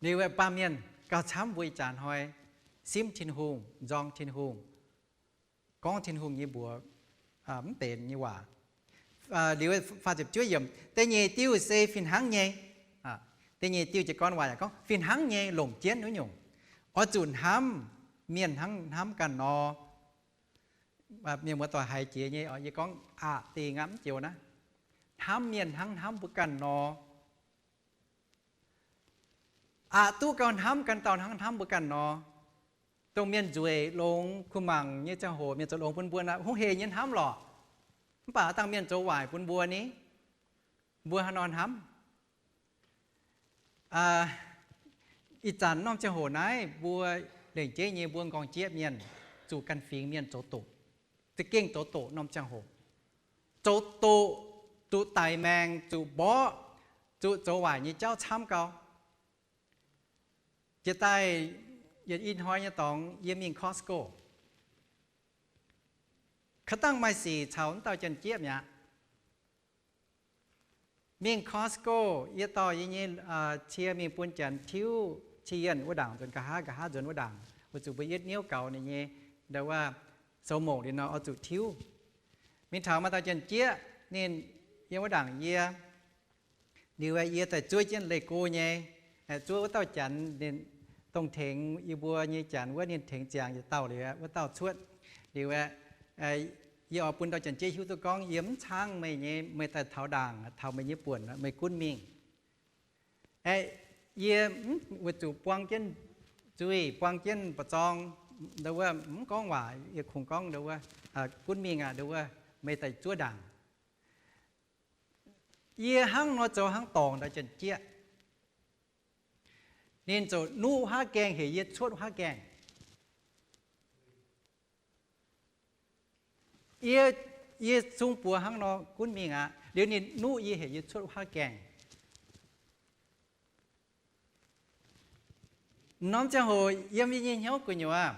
Liuz baamh mienh gauh camv mbuo ih jaax hnoi simv Tin-Hungh, nzorng Tin-Hungh, gorngv Tin-Hungh nyei mbuox mv benx nyei waac. Liuz, da'nyeic diuh se fih hnangv nyei. Da'nyeic diuh jiez gorn waac yaac gorngv fih hnangv nyei longc jienv wuov nyungc. Oix zuqc hnamv mienh hnangv hnamv ganh nor. Mienh muoz-doic haiz jiex nyei, yie gorngv aqc dingc aqv, mv joux naaiv. Hnamv mienh hnangv hnamv mbuo ganh nor. Aqc duqv gauh hnamv ganh dauh hnangv hnamv mbuo ganh nor. Dongh mienh nzueic longx kuh mangc nyei ziangh hoc, mienh zoux longx bun mbuo naaic, hungh heic nyei hnamv lorqc. Mv baac dangh mienh zoux waaic bun mbuo ni, mbuo haaix nor hnamv? Ih zanc norm ziangh hoc naaiv mbuo lengc jeiv nyei mbuo nqorngc jieqv mienh, zuqc ganh fingx mienh zoux doqc, za'gengh zoux doqc norm ziangh hoc. Zoux doqc, zuqc daic maengc, zuqc mborqv, zuqc zoux waaic nyei jauv camv gau. Jiex daaih yietc i hnoi nyei dorngx yie mingh Costco. Ka'dangh maaih sic caux wuov dauh janx-jieqv mi'aqv. Mingh Costco, yie dorh yie nyei cie mingh bun janx tiuv cie yienh wuov ndaangc nzuonx nqa'haav, nqa'haav nzuonx wuov ndaangc, weic zuqc mbuo yietv niouv gaux ninh nyei, ndo wuov, sou mouc liuz nor oix zuqc tiuv. Mingh taux maaih dauh janx-jieqv ninh yiem wuov ndaangc yie. Liuz yie daaih zuov jienv leih go nyei, zuov wuov dauh janx ninh dongh tengx yie mbuo nyei janx wuov, ninh tengx ziangx yietc dauh liuz, wuov dauh cuotv. Liuz yie oix bun dauh janx-jieqv hiuv duqv gorngv yie mv caangv meih nyei, meih daaih taux ndaangc, taux meih nyei buonc, meih gunv mingh. Aeqv, yie mv weic zuqc buang jienv zuih, buang jienv mba'zorng, ndo wuov, mv gorngv waac, yie kungx gorngv ndo wuov, gunv mingh aqv, ndo wuov, meih daaih zuov ndaangc. Yie hnangv nor zoux hnangv dorngc ndau janx-jieqv. Ninh ziouc nuqv haav gaengh heuc yie cuotv haav gaengh. Yie, yie zungv buoz hnangv nor gunv mingh aqv. Liuz ninh nuqv yie heuc yie cuotv haav gaengh. Norm ziangh hoc yiem yie nyei hnyouv gu'nyuoz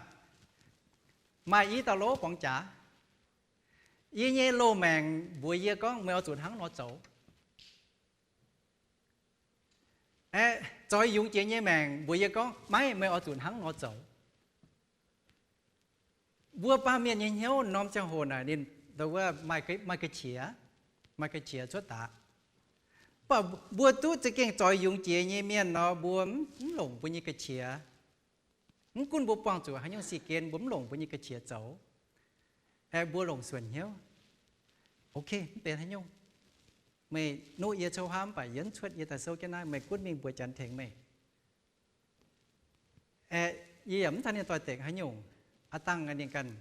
maaih i dauh lov borngz jaax. Yie nyei loz-maengc mbuox yie gorngv meih oix zuqc hnangv nor zoux. Aeqv, zoix yungz jiex nyei maengc mbuox yie gorngv maiv, meih oix zuqc hnangv nor zoux. Mbuo baamh mienh nyei hnyouv norm ziangh hoc naaic ninh, ndo wuov, maaih ga'qiex, maaih ga'qiex cuotv daaih. Mv baac mbuo duqv za'gengh zoix yungz jiex nyei mienh nor, mbuo mv longc mbuo nyei ga'qiex. Mv gunv mbuo buangh zuqc haaix nyungc sic gen, mbuo mv longc mbuo nyei ga'qiex zoux. Aeqv, mbuo longc suonc hnyouv. Ok, mv benx haaix nyungc. Meih nuqv yie cou huaav mv baac yie mv cuotv, yie daaih souv jienv naaiv, meih gunv mingh mbuox janx tengx meih. Aeqv, yie yaac mv caux ninh doix-dekc haaix nyungc. Aav dangh ninh ganh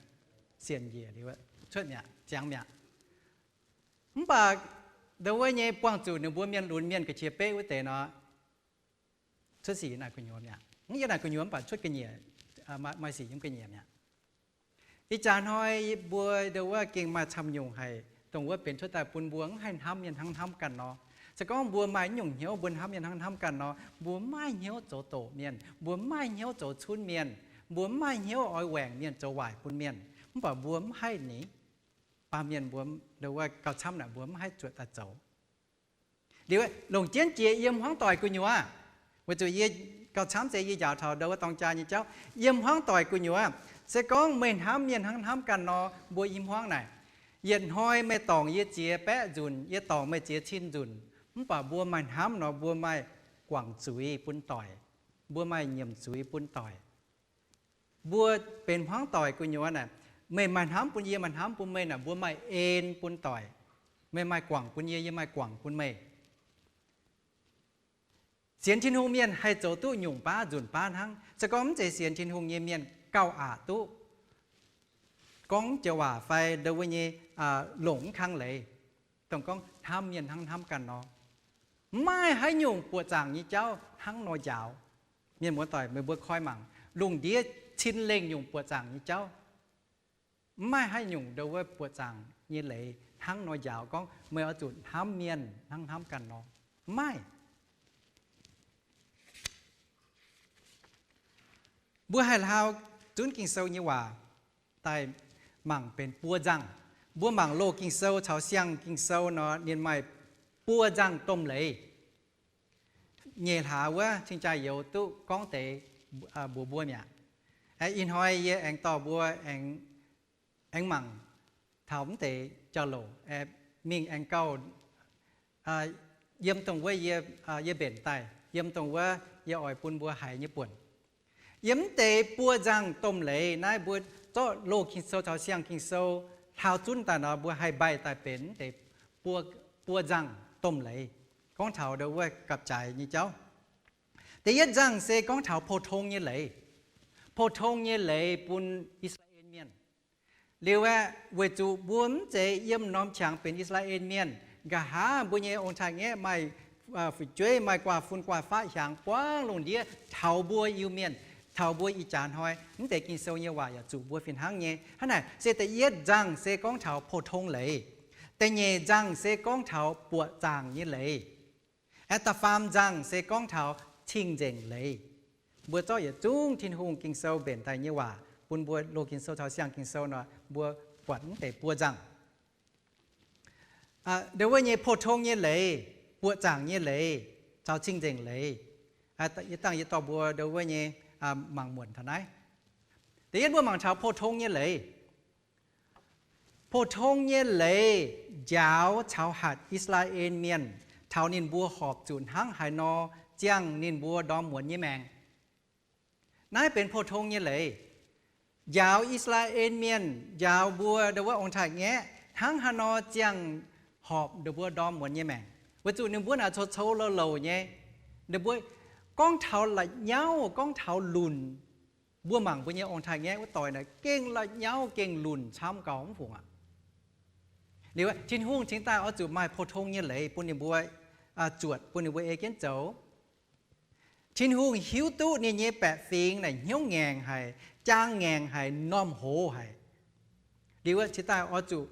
sienx njiec liuz cuotv mi'aqv, ziangx mi'aqv. Mv baac ndo wuov nyei buangh zuqc ninh mbuo mienh lunx mienh ga'qiex beqv wuov deix nor, cuotv sic naaic gu'nyuoz mi'aqv. Mv, yie naaic gu'nyuoz mv baac cuotv ga'nyiec, maaih sic yiem ga'nyiec mi'aqv. Ih jaax hnoi mbuo ndo wuov gengh maaih camv nyungc haic, dongh wuov benx cuotv daaih bun mbuo mv haih hnamv mienh hnangv hnamv ganh nor. Se gorngv mbuo maaih nyungc hnyouv mbuo hnamv mienh hnangv hnamv ganh nor, mbuo mv maaih hnyouv zoux doqc mienh, mbuo mv maaih hnyouv zoux cunv mienh, mbuo mv maaih hnyouv oix waengc mienh zoux waaic bun mienh. Mv baac mbuo mv haih ni, baamh mienh mbuo ndo wuov gauh camv naaic mbuo mv haih zuotc daaih zoux. Liuz longc jienv jiex yiem hmuangv doic gu'nyuoz. Weic zuqc yie gauh camv se yie njaaux taux ndo wuov dorng jaa nyei jauv. Yiem hmuangv doic gu'nyuoz, se gorngv meih hnamv mienh hnangv hnamv ganh nor, mbuo i hmuangv naaic, yietc hnoi meih dorngc yie ziex baeqv nzunc, yie dorngc meih ziex cin nzunc, mv baac mbuo maaih hnamv nor, mbuo maaih guangc zuiz bun doic, mbuo maaih nyiemc zuiz bun doic. Mbuo benx hmuangv doic gu'nyuoz naaic, meih maaih hnamv bun yie, maaih hnamv bun meih naaic, mbuo maaih en bun doic. Meih maaih guangc bun yie, yie maaih guangc bun meih. Sienx Tin-Hungh mienh haih zoux duqv nyungc baav nzunc baav hnangv. Se gorngv mv zeiz sienx Tin-Hungh nyei mienh gauh aqc duqv gorngv joux waac fai ndo wuov nyei longc mv kang leiz, dongh gorngv hnamv mienh hnangv hnamv ganh nor. Mv maaih haaix nyungc buoqc zaangc nyei jauv hnangv nor njaaux. Mienh muoz-doic, meih mbuo koi mangc, lungh ndiev cin lengh nyungc buoqc zaangc nyei jauv, mv maaih haaix nyungc ndo wuov buoqc zaangc nyei leiz hnangv nor njaaux gorngv meih oix zuqc hnamv mienh hnangv hnamv ganh nor. Mv maaih. Mbuo haih hlaau zunv Ging-Sou nyei waac daaih mangc benx buo nzangh. Mbuo mangc Loz-Ging-Sou caux Siang-Ging-Sou nor, ninh maaih buo nzangh domh leiz. Nyeic hlaax wuov cing-jaa-youz duqv gorngv deix mbuox mbuo mi'aqv. Ih hnoi yie aengx dorh mbuo aengx mangc taux mv deix jauv-louc, mingh aengx gauh yiem dongh wuov yie mbenc daaih, yiem dongh wuov yie oix bun mbuo haiz nyei buonc. Yiem mv deix buo nzangc domh leiz naaiv, mbuo zorqv loz Ging-Sou caux siang Ging-Sou hlauv zunv daaih nor, mbuo haih mbaih daaih benx mv deix buo nzangc domh leiz, gorngv taux ndo wuov gapv-jaaix nyei jauv. Da'yietv nzangc se gorngv taux pou-tong nyei leiz. Pou-tong nyei leiz bun I^saa^laa^en Mienh. Liuz aeqv, weic zuqc mbuo mv zeiz yiem norm qangx benx I^saa^laa^en Mienh, nqa'haav mbuo nyei ong-taaix-ngaeqv maaih fu'jueiv, maaih guaav fun guaav faqv hiaangx buangv lungh ndiev taux mbuo Iu-Mienh, taux mbuo ih jaax hnoi. Mv deix Ging-Sou nyei waac yaac zuqc mbuo fih hnangv nyei. Hnangv naaic se da'yietv nzangc se gorngv taux pou-tong leiz. Da'nyeic nzangc se gorngv taux buoqc zaangc nyei leiz. Aeqv, da'faam nzangc se gorngv taux cing-nzengc leiz. Mbuo zorqv yietc zungv Tin-Hungh Ging-Sou mbenc daaih nyei waac bun mbuo loz Ging-Sou caux siang Ging-Sou nor, mbuo buatc mv deix buo nzangc. Ndo wuov nyei pou-tong nyei leiz, buoqc zaangc nyei leiz, caux cing-nzengc leiz. Yie dangh yie dorh mbuo ndo wuov nyei mangc muonc taux naaiv. Da'yietv mbuo mangc taux pou-tong nyei leiz. Pou-tong nyei leiz njaaux caux hatc I^saa^laa^en Mienh taux ninh mbuo horpc zuqc hnangv haaix nor ziangh ninh mbuo ndorm muonz nyei maengc. Naaiv benx pou-tong nyei leiz. Njaaux I^saa^laa^en Mienh, njaaux mbuo ndo wuov ong-taaix-ngaeqv hnangv haaix nor ziangh horpc ninh mbuo ndorm muonz nyei maengc. Weic zuqc ninh mbuo naaic cou-cou louh-louh nyei. Ninh mbuo gorngv taux la'nyauv, gorngv taux lunc, mbuo mangc mbuo nyei ong-taaix-ngaeqv wuov doic naaic gengh la'nyauv gengh lunc camv gauh mv fungc aqv. Liuz Tin-Hungh cingx daaih oix zuqc maaih pou-tong nyei leiz bun ninh mbuo zuotc, bun ninh mbuo ei jienv zoux. Tin-Hungh hiuv duqv ninh nyei baeqc fingx naaic hnyouv ngaengc haic, jaang ngaengc haic, m'normh hoz haic. Liuz cingx daaih oix zuqc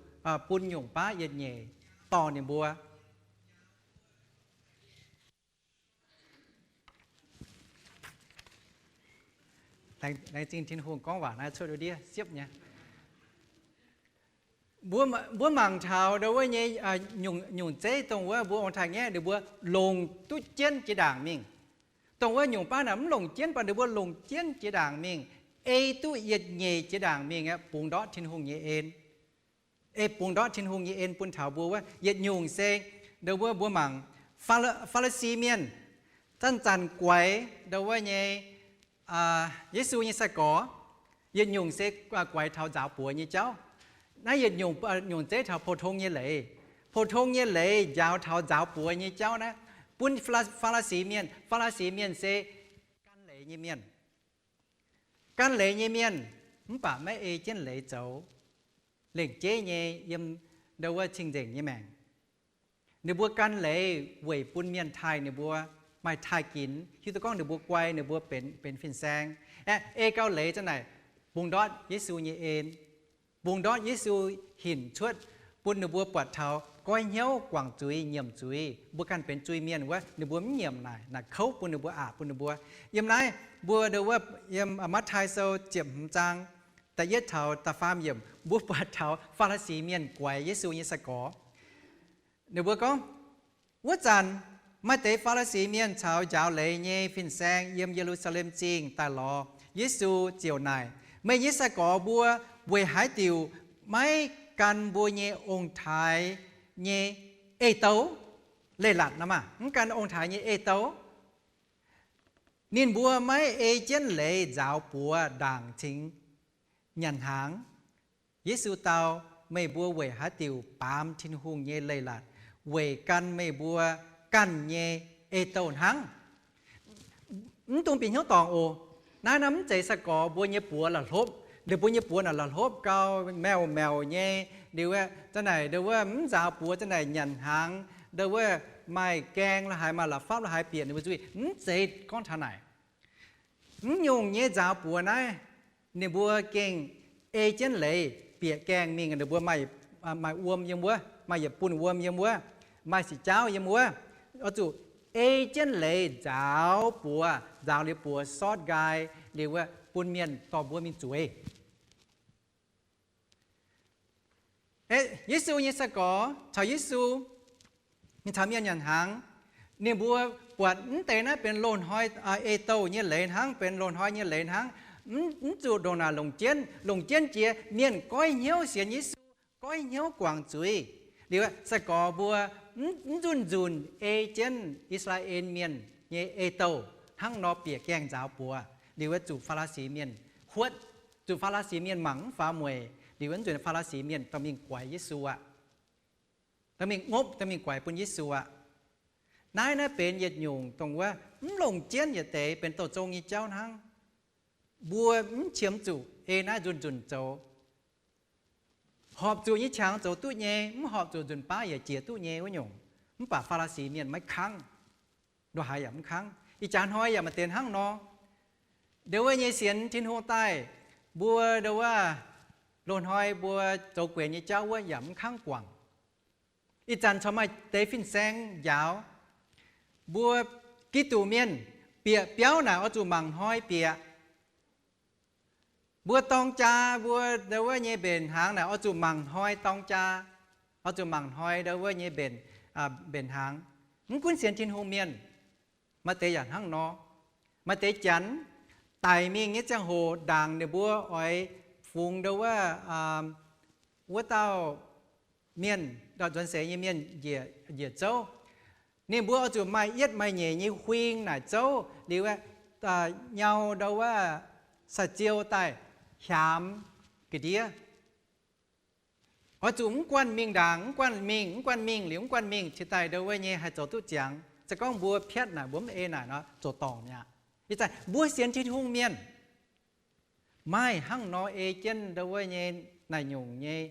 bun nyungc baav yietc nyeic dorh ninh mbuo. Laengz zingh Tin-Hungh gorngv waac naaiv cuotv ndiev siepv nyei. Mbuo mangc taux ndo wuov nyei nyungc zeiv dongh wuov mbuo ong-taaix-ngaeqv ninh mbuo longc duqv jienv jiex ndaangc mingh. Dongh wuov nyungc baav naaic mv longc jienv, baac ninh mbuo longc jienv jiex ndaangc mingh, ei duqv yietc nyeic jiex ndaangc mingh aeqv, bungx ndortv Tin-Hungh nyei en. Ei bungx ndortv Tin-Hungh nyei en bun taux mbuo wuov. Yietc nyungc se ndo wuov mbuo mangc Faa^li^si Mienh zanc-zanc guaix ndo wuov nyei Yesu nyei sai-gorx. Yietc nyungc se guaix taux nzaaux buoz nyei jauv. Naaiv yietc nyungc, nyungc zeiv taux pou-tong nyei leiz. Pou-tong nyei leiz njaaux taux nzaaux buoz nyei jauv naaiv, bun Faa^li^si Mienh. Faa^li^si Mienh se gan leiz nyei mienh. Gan leiz nyei mienh, mv baac maiv ei jienv leiz zoux, lengc jeiv nyei yiem ndo wuov cing-nzengc nyei maengc. Ninh mbuo gan leiz weic bun mienh taaih ninh mbuo, maaih taaih ginx, hiuv duqv gorngv ninh mbuo guai, ninh mbuo benx, benx fin-saeng. Aeqv, ei gau leiz za'naaic bungx ndortv Yesu nyei en, bungx ndortv Yesu hinc cuotv, bun ninh mbuo buatc taux goiv hnyouv, guangc zuiz, nyiemc zuiz. Mbuo ganh benx zuiz-mienh wuov, ninh mbuo mv nyiemc naaic, naaic kouv bun ninh mbuo, aqc bun ninh mbuo. Yiem naaiv mbuo ndo wuov, yiem Matv^tai Sou ziepc hmz zaang da'yietv taux da'faam yiemc, mbuo buatc taux Faa^li^si Mienh guaix Yesu nyei sai-gorx. Ninh mbuo gorngv, wuov zanc maaih deix Faa^li^si Mienh caux njaaux leiz nyei fin-saeng yiem Ye^lu^saa^lem Zingh daaih lorz Yesu ziouc naaic, meih nyei sai-gorx mbuo weic haaix diuc maiv gan mbuo nyei ong-taaix nyei ei-douh? Leiz-latc nor maah, mv gan ong-taaix nyei ei-douh. Ninh mbuo maiv ei jienv leiz nzaaux buoz ndaangc cingx nyanc hnaangx. Yesu dau, meih mbuo weic haaix diuc baamz Tin-Hungh nyei leiz-latc weic gan meih mbuo ganh nyei ei-douh hnangv? Mv dungx bieqc hnyouv dorngc oc. Naaiv nor mv zeiz sai-gorx mbuo nyei buoz la'hlopv. Ninh mbuo nyei buoz naaic la'hlopv gau, mauh mauh nyei. Liuz aeqv, za'naaic ndo wuov mv nzaaux buoz, za'naaic nyanc hnaangx, ndo wuov maaih gaeng la'haaix, maaih la'fapv la'haaix bieqc ninh mbuo nzuih. Mv zeiz gorngv taux naaic. Mv nyungc nyei nzaaux buoz naaiv, ninh mbuo gengh ei jienv leiz bieqc gaengh mingh. Ninh mbuo maaih, maaih wuom yiem wuov, maaih yietc bunh wuom yiem wuov, maaih sic jaauv yiem wuov. Oix zuqc ei jienv leiz nzaaux buoz, nzaaux liuz buoz sortv nqaai liuz wuov bun mienh dorh mbuo mingh zueiz. Yesu nyei sai-gorx caux Yesu, ninh caux mienh nyanc hnaangx, ninh mbuo buatc mv deix naaiv benx loz-hnoi ei-douh nyei leiz hnangv, benx loz-hnoi nyei leiz hnangv. Mv zuqc ndongc naaic longc jienv, longc jienv jiex mienh goiv hnyouv sienx Yesu, goiv hnyouv guangc zuiz. Liuz sai-gorx mbuo mv nzunc nzunc ei jienv I^saa^laa^en Mienh nyei ei-douh hnangv nor bieqc gaengh nzaaux buoz. Liuz zuqc Faa^laa^si Mienh huotv, zuqc Faa^laa^si Mienh mangc mv faaux mueic. Liuz nzunc Faa^laa^si Mienh dorh mingh guaix Yesu aqv. Dorh mingh ngopv, dorh mingh guaix bun Yesu aqv. Naaiv, naaiv benx yietc nyungc dongh wuov mv longc jienv yietc deix benx douh zong nyei jauv hnangv. Mbuo mv qiemx zuqc ei naaiv nzunc nzunc zoux. Horpc zuqc nyei qangx zoux duqv nyei, mv horpc zuqc nzunc baav yaac jiex duqv nyei wuov nyungc. Mv baac Faa^laa^si Mienh maiv kangv. Nduov haaix yaac mv kangv. Ih jaax hnoi yaac maaih deix hnangv nor. Ndau wuov nyei sienx Tin-Hungh daaih, mbuo ndau wuov loz-hnoi mbuo zoux guenx nyei jauv wuov yaac mv kangv guangc. Ih zanc corc maaih deix fin-saeng njaaux mbuo, Giduc Mienh bieqc biauv naaic oix zuqc mangc hnoi bieqc. Mbuo dorng jaa, mbuo ndau wuov nyei mbenc hnaangx naaic oix zuqc mangc hnoi dorng jaa, oix zuqc mangc hnoi ndau wuov nyei mbenc, mbenc hnaangx. Mv gunv sienx Tin-Hungh mienh, maaih deix yaac hnangv nor. Maaih deix janx daic mingh nyei ziangh hoc ndaangc ninh mbuo oix fungx ndau wuov, wuov dauh mienh, dauh nzuonx seix nyei mienh njiec zouv. Ninh mbuo oix zuqc maaih yietv maaih nyeic nyei huing naaic zouv liuz, nyau ndau wuov sai-ziou daaih hiaamx ga'ndiev. Oix zuqc mv guanh mingh ndaangc, mv guanh mingh, mv guanh mingh liuz mv guanh mingh cingx daaih ndau wuov nyei haih zoux duqv ziangx. Se gorngv mbuo piatv naaic, mbuo mv ei naaic nor, zoux dorngc mi'aqv. Ih zanc mbuo sienx Tin-Hungh mienh maaih hnangv nor ei jienv ndau wuov nyei naaic nyungc nyei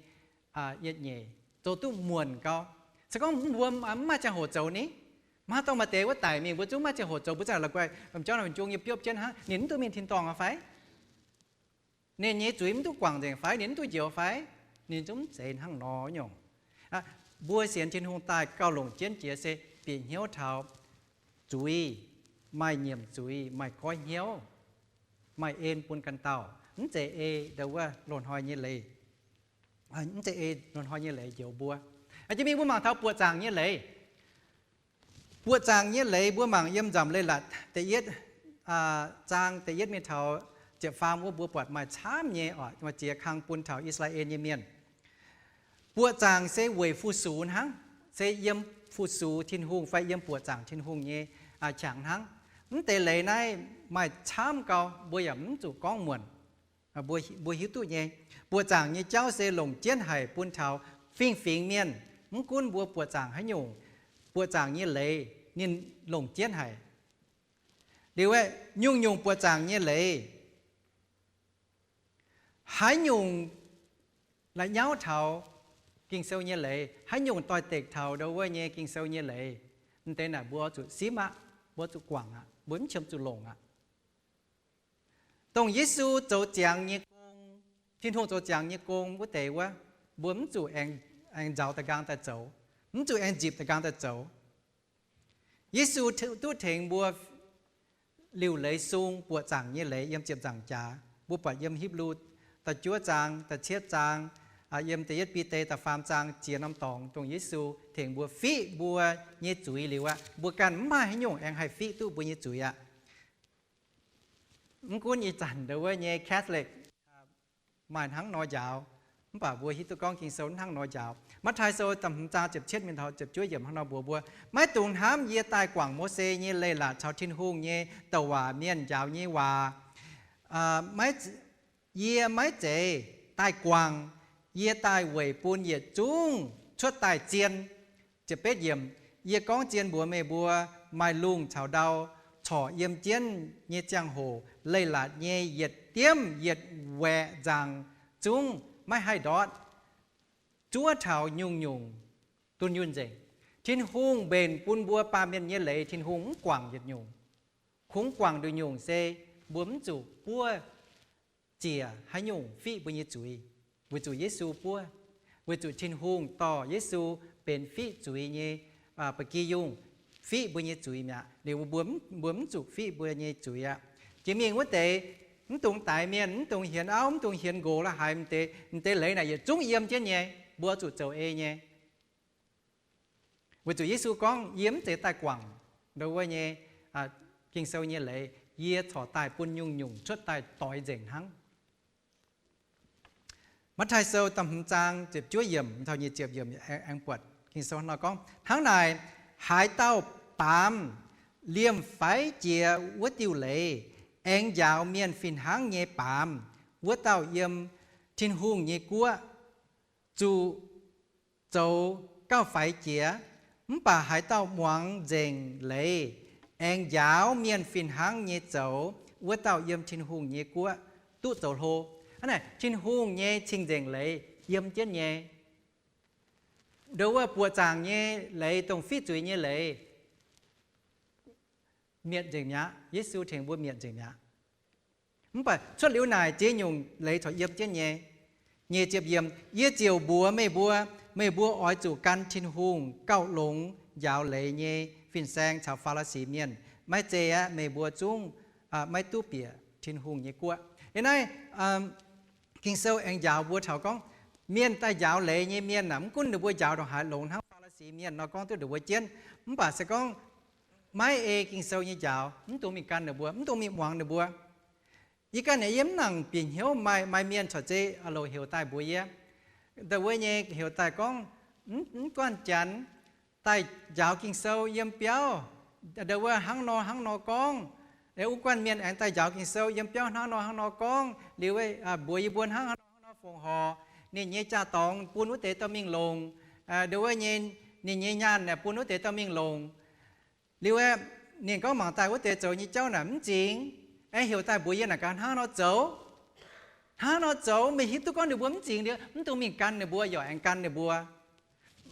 yietc nyeic zoux duqv muonc gau. Se gorngv mbuo mv maaih ziangh hoc zoux ni, maaih dongh maaih deix wuov daic mingh mbuo zungv maaih ziangh hoc zoux, mbuo zungv la'guaih lomh jauv nor jung nyei biopv jienv hnangv, ninh mv duqv mingh tin-dorngh aqv fai? Ninh nyei zuiz mv duqv guangc nzengc fai? Ninh mv duqv njoux fai? Ninh zungv mv zeiz hnangv nor nyungc. Mbuo sienx Tin-Hungh daaih gauh longc jienv jiex se bieqc hnyouv taux zuiz, maaih nyiemc zuiz, maaih goiv hnyouv, maaih en bun ganh dauh, mv zeiz ei ndau wuov loz-hnoi nyei leiz, mv zeiz ei loz-hnoi nyei leiz njoux mbuo. Jiex mingh mbuo mangc taux buoqc zaangc nyei leiz. Buoqc zaangc nyei leiz mbuo mangc yiem Nzamc Leiz-Latc da'yietv zaang da'yietv mingh taux ziepc faam wuov mbuo buatc maaih camv nyei oc, maaih ziex kang bun taux I^saa^laa^en nyei mienh. Buoqc zaangc se weic fu-sux hnangv, se yiem fu-sux Tin-Hungh fai yiem buoqc zaangc Tin-Hungh nyei qangx hnangv. Mv deix leiz naaiv maaih camv gau, mbuo yaac mv zuqc gorngv muonc. Mbuo hiuv duqv nyei, buoqc zaangc nyei jauv se longc jienv haic bun taux fingx-fingx mienh. Mv gunv mbuo buoqc zaangc haaix nyungc, buoqc zaangc nyei leiz ninh longc jienv haic. Liuz nyungc-nyungc buoqc zaangc nyei leiz, haaix nyungc la'nyauv taux Ging-Sou nyei leiz, haaix nyungc doix-dekc taux ndau wuov nyei Ging-Sou nyei leiz, mv deix naaic mbuo zuqc simv aqv, mbuo zuqc guangc aqv, mbuo mv qiemx zuqc longc aqv. Dongh Yesu zoux ziangx nyei gong, Tin-Hungh zoux ziangx nyei gong wuov deix wuov, mbuo mv zuqc aengx nzaaux da'nqaang daaih zoux, mv zuqc aengx nzipc da'nqaang daaih zoux. Yesu duqv tengx mbuo liuc leiz sung buoqc zaangc nyei leiz yiem ziepc nzaangc jaax. Mbuo buatc yiem Hipv^lu da'juov zaang, da'cietv zaang, yiem da'yietv Bide da'faam zaang ziex norm dorngx dongh Yesu tengx mbuo fiqv mbuo nyei zuiz liuz aqv, mbuo ganh mv maaih haaix nyungc aengx haih fiqv duqv mbuo nyei zuiz aqv. Mv gunv ih zanc ndau wuov nyei Catholic maaih hnangv nor njaaux, mv baac mbuo hiuv duqv gorngv Ging-Sou hnangv nor njaaux. Matv^tai Sou da'hmz zaang ziepc cietv mingh taux ziepc juov yiemc hnangv nor mbuox mbuo, maiv dungx hnamv yie daaih guangc Mose nyei leiz-latc caux Tin-Hungh nyei douc waac mienh njaaux nyei waac. Yie maiv zeiz daaih guangc, yie daaih weic bun yietc zungv cuotv daaih zien. Ziepc betv yiemc, yie gorngv zien mbuox meih mbuo, maaih lungh caux ndau corc yiem jienv nyei ziangh hoc, leiz-latc nyei yietc diemv yietc waeqc nzaangc zungv maiv haih ndortv, zuov taux nyungc-nyungc dunh yunh nzengc. Tin-Hungh mbenc bun mbuo baamh mienh nyei leiz, Tin-Hungh mv guangc yietc nyungc. Kungx guangc nduqc nyungc se mbuo mv zuqc buov ziec haaix nyungc fiqv mbuo nyei zuiz, weic zuqc Yesu buov, weic zuqc Tin-Hungh dorh Yesu benx fiqv zuiz nyei ba'gi yungh, fiqv mbuo nyei zuiz mi'aqv. Liuz mbuo, mbuo mv zuqc fiqv mbuo nyei zuiz aqv. Jiex mingh wuov deix, mv dungx daix mienh, mv dungx hienx auv, mv dungx hienx nqox la'haaix, m'deix, m'deix leiz naaic yietc zungv yiem jienv nyei, mbuo zuqc zoux ei nyei. Weic zuqc Yesu gorngv, yie mv zeiz daaih guangc ndau wuov nyei Ging-Sou nyei leiz, yie corc daaih bun nyungc-nyungc cuotv daaih doix nzengc hnangv. Matv^taai Sou da'hmz zaang ziepc juov yiemc taux nyic ziepc yiemc aengx buatc Ging-Sou nor gorngv, hnangv naaic, haaix dauh baamz liemh faix jiex wuov diuh leiz, aengx njaaux mienh fih hnangv nyei baamz, wuov dauh yiem Tin-Hungh nyei guoqv zuqc zoux gauh faix jiex. Mv baac haaix dauh muangx nzengc leiz, aengx njaaux mienh fih hnangv nyei zoux, wuov dauh yiem Tin-Hungh nyei guoqv duqv zoux hlo. Hnangv naaic, Tin-Hungh nyei cing-nzengc leiz yiem jienv nyei. Ndo wuov buoqc zaangc nyei leiz, dongh fiqv zuiz nyei leiz, mietc nzengc mi'aqv. Yesu tengx mbuo mietc nzengc mi'aqv. Mv baac cuotv liuz naaic ziex nyungc leiz corc yiem jienv nyei. Nyic ziepc yiemc, yie ziouc mbuox meih mbuo, meih mbuo oix zuqc gan Tin-Hungh gauh longx njaaux leiz nyei fin-saeng caux Faa^li^si Mienh. Maiv zei aeqv, meih mbuo zungv maiv duqv bieqc Tin-Hungh nyei guoqv. Ih naaiv Ging-Sou aengx njaaux mbuo taux gorngv, mienh daaih njaaux leiz nyei mienh aah, mv gunv ninh mbuo njaaux ndongc haaix longx hnangv Faa^li^si Mienh nor gorngv duqv ninh mbuo jienv, mv baac se gorngv maiv ei Ging-Sou nyei njaaux, mv dungx mingh gan ninh mbuo, mv dungx mingh muangx ninh mbuo. Yie ganh naaic yie mv nangc bieqc hnyouv maaih, maaih mienh corc zeiz louc heuc daaih mbuox yie, ndo wuov nyei heuc daaih gorngv, mv guanh Janx daaih njaaux Ging-Sou yiem biauv, ndo wuov hnangv nor hnangv nor gorngv. Wuov guanh mienh aengx daaih njaaux Ging-Sou yiem biauv hnangv nor hnangv nor gorngv liuz, mbuox yie mbuo hnangv nor hnangv nor fongc horc. Ninh nyei jaa-dorngx bun wuov deix dorh mingh longc, ndo wuov nyei, ninh nyei nyaanh bun wuov deix dorh mingh longc. Liuz aeqv, ninh gorngv mangc daaih wuov deix zoux nyei jauv naaic mv zingx, aengx heuc daaih mbuox yie naaic gaax hnangv nor zoux. Hnangv nor zoux, meih hiuv duqv gorngv ninh mbuo mv zingx liuz, mv dungx mingh gan ninh mbuo, yaac aengx gan ninh mbuo.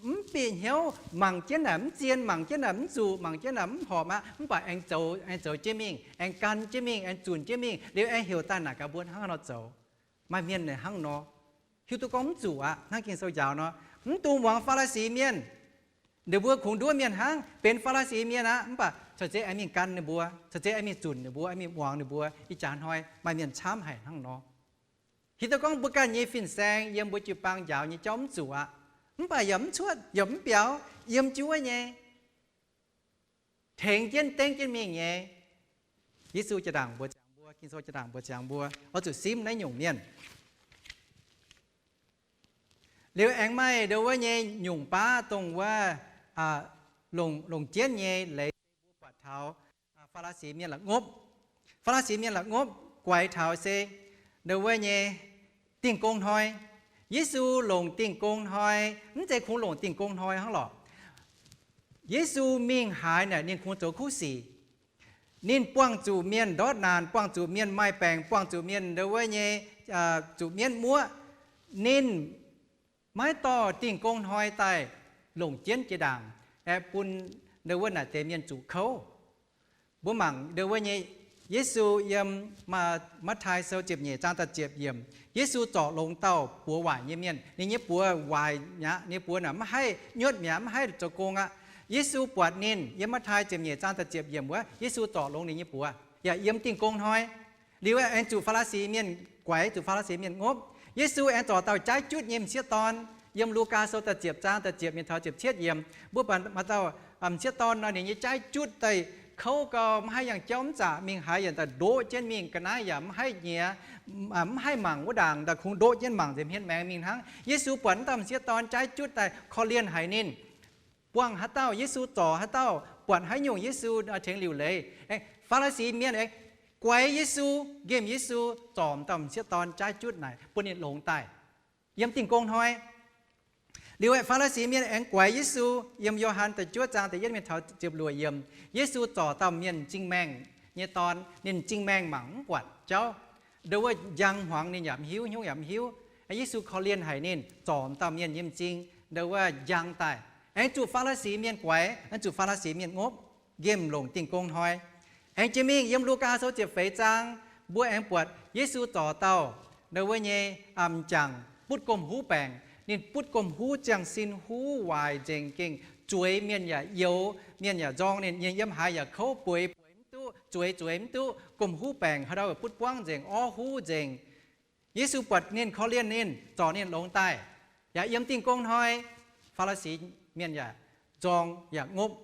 Mv bieqc hnyouv, mangc jienv naaic mv zien, mangc jienv naaic mv zuqc, mangc jienv naaic mv horpc aqv, mv baac aengx zoux, aengx zoux jienv mingh, aengx gan jienv mingh, aengx zunc jienv mingh, liuz aengx heuc daaih naaic gaax mbuo hnangv nor zoux. Maaih mienh naaic hnangv nor, hiuv duqv gorngv mv zuqc aqv, hnangv Ging-Sou njaaux nor, mv dungx muangx Faa^li^si Mienh. Ninh mbuo kungx nduov mienh hnangv, benx Faa^li^si Mienh aqv, mv baac corc zeiz aengx mingh gan ninh mbuo, corc zeiz aengx mingh zunc ninh mbuo, aengx mingh muangx ninh mbuo. Ih jaax hnoi maaih mienh camv haic hnangv nor. Hiuv duqv gorngv mbuo ganh nyei fin-saeng yiem mbuo jiu-baang njaaux nyei jauv mv zuqc aqv, mv baac yaac mv cuotv, yaac mv biaux, yiem jienv wuov nyei, tengx jienv dengv jienv mingh nyei. Yesu jaa-ndaangc mbuox ziangx mbuo, Ging-Sou jaa-ndaangc mbuox ziangx mbuo, oix zuqc simv naaiv nyungc mienh. Liuz aengx maaih ndo wuov nyei nyungc baav dongh wuov longc, longc jienv nyei leiz mbuo buatc taux Faa^li^si Mienh la'ngopv. Faa^li^si Mienh la'ngopv guaix taux se ndo wuov nyei Dingh Gong Hnoi. Yesu longc Dingh Gong Hnoi, mv zeiz kungx longc Dingh Gong Hnoi hnangv lorqc. Yesu mingh haaix naaic ninh kungx zoux kuv sic. Ninh buangh zuqc mienh ndortv naanc, buangh zuqc mienh maaih baengc, buangh zuqc mienh ndo wuov nyei zuqc mienv muoqv. Ninh maiv dorh Dingh Gong Hnoi daaih longc jienv jiex ndaangc aeqv, bun ndo wuov naaic deix mienh zuqc kouv. Mbuo mangc ndo wuov nyei Yesu yiem Matv^tai Sou ziepc nyeic zaang da'ziepc yiemc. Yesu zorc longx dauh buoz waaic nyei mienh. Ninh nyei buoz waaic mi'aqv. Ninh nyei buoz naaic maiv haih nyuotv mi'aqv, maiv haih zoux gong aqv. Yesu buatc ninh, yiem Matv^tai ziepc nyeic zaang da'ziepc yiemc wuov, Yesu zorc longx ninh nyei buoz. Yaac yiem Dingh Gong Hnoi. Liuz aengx zuqc Faa^li^si Mienh guaix, zuqc Faa^li^si Mienh ngopv. Yesu aengx zorc dauh jaaiv jutv nyei m'sieqv dorn. Yiem Lugaa Sou da'ziepc zaang da'ziepc nyeic taux ziepc cietv yiemc, mbuo buatc maaih dauh m'sieqv dorn nor, ninh nyei jaaiv jutv daaih kouv gau, maiv haih yangh jauv, mv zaqc, mingh haaix yaac daaih ndoqv jienv mingh, ga'naaiv yaac mv haih nyiex, mv haih mangc wuov ndaangc, daaih kungx ndoqv jienv mangc nzemc hmien maengx mingh hnangv. Yesu buatc wuov dauh m'sieqv dorn jaaiv jutv daaih korv-lienh haic ninh. Buangh haaix dauh Yesu zorc haaix dauh, buatc haaix nyungc Yesu tengx liuc leiz. Faa^li^si Mienh aengx guaix Yesu, nqemh Yesu, zorc dauh m'sieqv dorn jaaiv jutv naaic bun ninh longx daaih yiem Dingh Gong Hnoi. Liuz aeqv, Faa^li^si Mienh aengx guaix Yesu. Yiem Yo^han da'juov zaang da'yietv mienh taux ziepc luoqc yiemc, Yesu zorc dauh mienh m'zing maengh nyei dorn. Ninh m'zing maengh mangc mv buatc jauv, ndo wuov njang hmuangx ninh yaac mv hiuv, hnyouv yaac mv hiuv. Yesu korv-lienh haic ninh, zorc dauh mienh nyei m'zing ndo wuov njang daaih. Aengx zuqc Faa^li^si Mienh guaix, aengx zuqc Faa^li^si Mienh ngopv, nqemh longc Dingh Gong Hnoi. Aengx jiex mingh yiem Lugaa Sou ziepc feix zaang, mbuo aengx buatc Yesu zorc dauh ndo wuov nyei m'jangc butv gomh huv baengc. Ninh butv gomh huv ziangh sin, huv waaic nzengc, gengh zueiz, mienh yaac youx, mienh yaac nzorng ninh, ninh yiem haaix yaac kouv, bueix bueix mv duqv, zueiz zueiz mv duqv, gomh huv baengc, haaix dauh butv buangv nzengc, orv huv nzengc. Yesu buatc ninh, korv-lienh ninh, zorc ninh longx daaih, yaac yiem Dingh Gong Hnoi. Faa^li^si Mienh yaac nzorng yaac ngopv.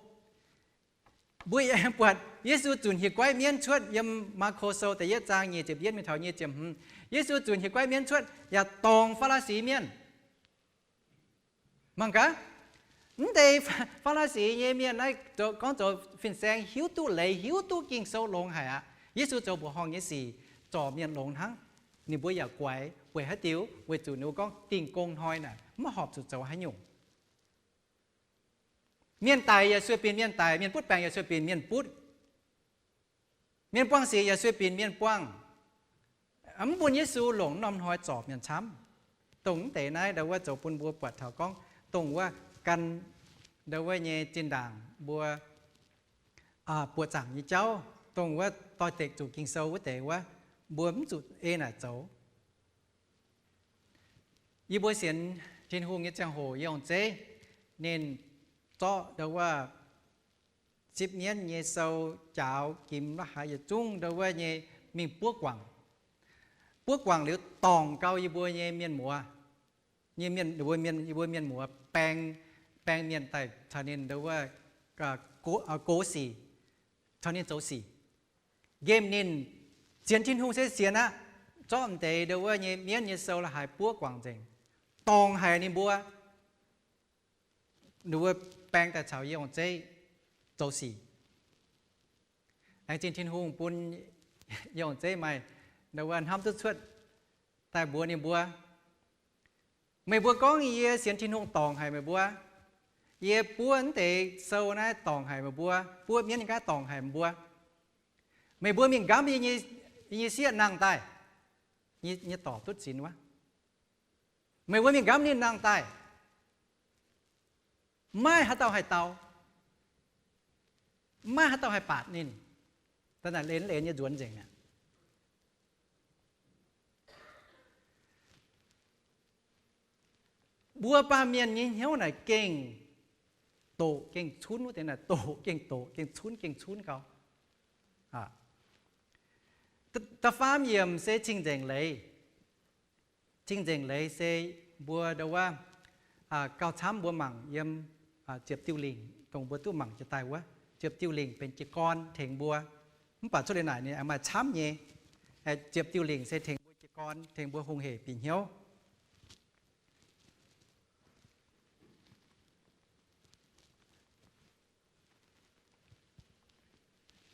Mbuo buatc Yesu zunc hieh guaiv mienv cuotv yiem Maako Sou da'yietv zaang nyic ziepc yietv mingh taux nyic ziepc hmz. Yesu zunc hieh guaiv mienv cuotv yaac dorngc Faa^li^si Mienh. Mangc gaax, mv deix Faa^li^si nyei mienh naaiv gorngv zoux fin-saeng, hiuv duqv leiz, hiuv duqv Ging-Sou longx haic aqv. Yesu zoux mbuoqc horngh nyei sic zorc mienh longx hnangv. Ninh mbuo yaac guaix weic haaix diuc? Weic zuqc ninh mbuo gorngv dingh gong hnoi naaic maiv horpc zuqc zoux haaix nyungc. Mienh daic yaac sueih binc mienh daic, mienh butv baengc yaac sueih binc mienh butv, mienh buangh sic yaac sueih binc mienh buangh. Mv bun Yesu longc norm hnoi zorc mienh camv. Dongh mv deix naaiv ndau wuov zoux bun mbuo buatc taux gorngv dongh wuov gan ndau wuov nyei zinh ndaangc mbuo buoqc zaangc nyei jauv, dongh wuov doix-dekc zuqc Ging-Sou wuov deix wuov, mbuo mv zuqc ei naaic zoux. Yie mbuo sienx Tin-Hungh nyei ziangh hoc yie ong-zeiv, ninh zorqv ndau wuov Zipv Mienv nyei sou, jaaux gimx la'haaix yietc zungv ndau wuov nyei mingh buov guangc. Buov guangc liuz dorngc gau yie mbuo nyei mienh muoz, nyei mienh, yie mbuo mienh muoz baeng, baeng mienh daaih caux ninh ndau wuov gox sic, caux ninh zoux sic. Nqemh ninh sienx Tin-Hungh se sienx aqv, zorqv m'deix ndau wuov nyei mienv nyei sou la'haaix buov guangc nzengc, dorngc haic ninh mbuo. Ninh mbuo baeng daaih caux yie ong-zeiv zoux sic. Laengz zingh Tin-Hungh bun yie ong-zeiv maaih ndau wuov hnamv duqv cuotv daaih mbuox ninh mbuo, meih mbuo gorngv yie sienx Tin-Hungh dorngc haic meih mbuo. Yie buov mv deix sou naaiv dorngc haic meih mbuo, buov mienv nyei gaav dorngc haic meih mbuo. Meih mbuo mingh nqamv yie nyei sieqv nangh daaih. Nyei dorc duqv zin wuov, meih mbuo mingh nqamv ninh nangh daaih. Maiv haaix dauh haih dau, maiv haaix dauh haih baatc ninh. Da'naaic lenz-lenz nyei nzuonx nzengc aqv. Mbuo baamh mienh nyei hnyouv naaic gengh doqc gengh cunv wuov deix naaic, doqc gengh doqc, gengh cunv gengh cunv gau. Da'faam yiemc se cing-nzengc leiz. Cing-nzengc leiz se mbuo ndau wuov gauh camv mbuo mangc yiem ziepc diuh lingc, dongh mbuo duqv mangc jiex daaih wuov, ziepc diuh lingc benx jiez gorn tengx mbuo. Mv baac cuotv liuz naaic ninh maaih camv nyei. Ziepc diuh lingc se tengx mbuo jiez gorn, tengx mbuo hungh hec bieqc hnyouv.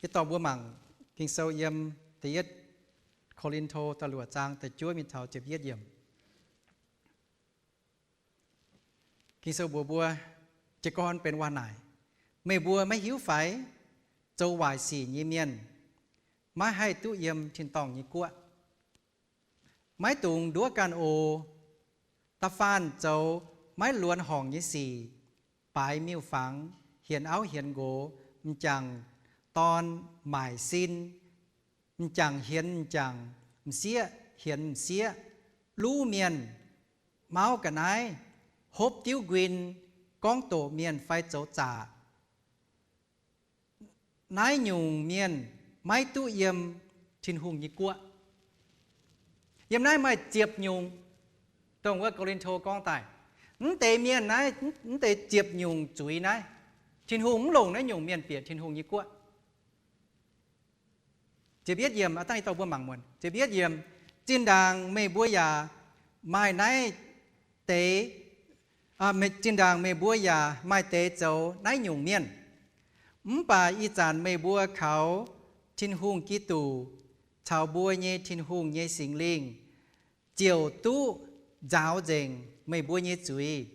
Yie dorh mbuo mangc Ging-Sou yiem da'yietv Ko^lin^to da'luoqc zaang da'juov mingh taux ziepc yietv yiemc. Ging-Sou mbuox mbuo, jiez gorn benx waac naaic, meih mbuo maiv hiuv fai, zoux waaic sic nyei mienh maiv haih duqv yiem tin-dorngh nyei guoqv. Maiv dungx nduov ganh oc. Da'faanh zoux maiv luonx horngc nyei sic, baaix miuc-fangx, hienx auv hienx nqox, m'jangc dorn maaic sin, m'jangc hienx m'jangc, m'sieqv hienx m'sieqv, luv mienh, mauv ga'naaiv, hopv diuv nquin, gorngv doqc mienh fai zoux zaqc, naaiv nyungc mienh maiv duqv yiem Tin-Hungh nyei guoqv. Yiem naaiv maaih ziepc nyungc, dongh wuov Ko^lin^to gorngv daaih, mv deix mienh naaiv, mv deix ziepc nyungc zuiz naaiv, Tin-Hungh mv longc naaiv nyungc mienh bieqc Tin-Hungh nyei guoqv. Ziepc yietv yiemc, aa, dangh yie dorh mbuo mangc muonc. Ziepc yietv yiemc, zinh ndaangc meih mbuo yaac maaih naaiv deix, zinh ndaangc meih mbuo yaac maaih deix zoux naaiv nyungc mienh. Mv baac ih zanc meih mbuo kaux Tin-Hungh Giduc caux mbuo nyei Tin-Hungh nyei Singx Lingh ziouc duqv nzaaux nzengc meih mbuo nyei zuiz,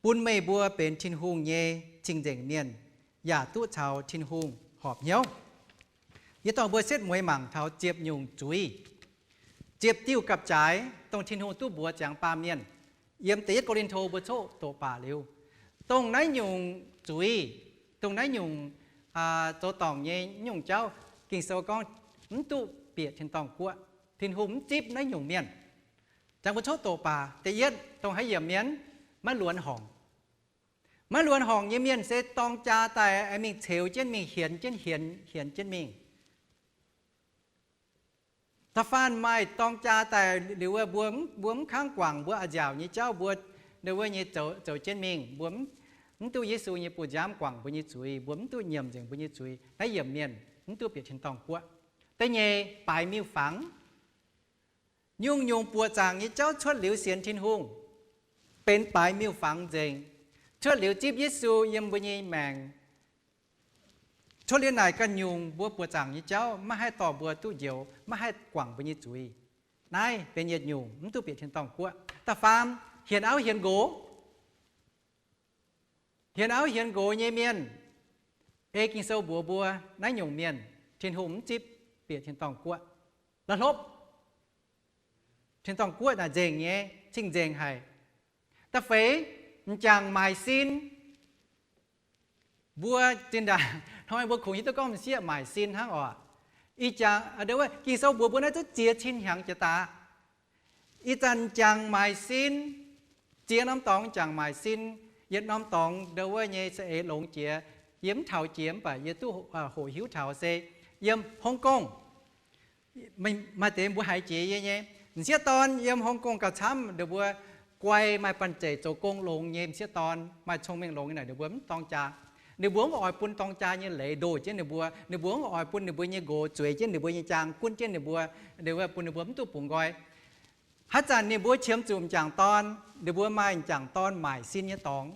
bun meih mbuo benx Tin-Hungh nyei cing-nzengc mienh, yaac duqv caux Tin-Hungh horpc hnyouv. Yie dorh mbuo setv mueiz mangc taux ziepc nyungc zuiz, ziepc diuh gapv-jaaix, dongh Tin-Hungh duqv mbuox ziangx baamh mienh. Yiem da'yietv Ko^lin^to mbuo coqv doqc baac liuz, dongh naaiv nyungc zuiz, dongh naaiv nyungc zoux dorngc nyei nyungc jauv, Ging-Sou gorngv mv duqv bieqc tin-dorngh guoqv. Tin-Hungh mv zipv naaiv nyungc mienh. Ziangx mbuo coqv doqc baac, da'yietv, dongh haaix yiemc mienh? Maiv luonx horngc. Maiv luonx horngc nyei mienh se dorng jaa daaih mingh ceux jienv mingh, hienx jienv hienx, hienx jienv mingh. Da'faanh maaih dorng jaa daaih liuz, mbuo, mbuo mv kangv guangc, mbuo a'nziaauc nyei jauv, mbuo ndau wuov nyei zoux, zoux jienv mingh, mbuo mv, Mv duqv Yesu nyei bu nziaamv guangc mbuo nyei zuiz, mbuo mv duqv nyiemc nzengc mbuo nyei zuiz, naaiv yiemc mienh mv duqv bieqc tin-dorngh guoqv. Da'nyeic, baaix miuc-fangx. Nyungc-nyungc buoqc zaangc nyei jauv cuotv liuz sienx Tin-Hungh, benx baaix miuc-fangx nzengc. Cuotv liuz zipv Yesu yiem mbuo nyei maengc. Cuotv liuz naaic ganh nyungc mbuo buoqc zaangc nyei jauv maiv haih dorh mbuo duqv njoux, maiv haih guangc mbuo nyei zuiz. Naaiv benx yietc nyungc mv duqv bieqc tin-dorngh guoqv. Da'faam, hienx auv hienx nqox. Hienx auv hienx nqox nyei mienh, ei Ging-Sou mbuox mbuo, naaiv nyungc mienh Tin-Hungh mv zipv bieqc tin-dorngh guoqv. La'hlopv, tin-dorngh guoqv naaic nzengc nyei, cing-nzengc haic. Da'feix, m'jangc maaic sin. Mbuo zinh ndaangc hnoi mbuo kungx hiuv duqv gorngv m'sieqv maaic sin hnangv oc. Ih jaax, Ging-Sou mbuox mbuo naaiv zungv ziex cin hnyangx jiex daaih. Ih zanc m'jangc maaic sin, ziex norm dorngx m'jangc maaic sin, yietc norm dorngx ndo wuov nyei saeng-eix longx jiex, yie mv taux jiex mv baac yie duqv hoqc hiuv taux se yiem Hong Kong. Maaih deix mbuo haiz jiex yie nyei, m'sieqv dorn yiem Hong Kong gauh camv, ninh mbuo guai maaih banh zeic zoux gong longx nyei m'sieqv dorn, maaih cong-mengh longx nyei naaic ninh mbuo mv dorng jaa. Ninh mbuo mv oix bun dorng jaa nyei leiz ndoh jienv ninh mbuo, ninh mbuo mv oix bun ninh mbuo nyei nqox zueiz jienv ninh mbuo nyei jaang, gunv jienv ninh mbuo, ninh mbuo bun ninh mbuo mv duqv bungx nqoi. Haaix zanc ninh mbuo qiemx zuqc m'jangc dorn, ninh mbuo maaih m'jangc dorn maaic sin nyei dorngx.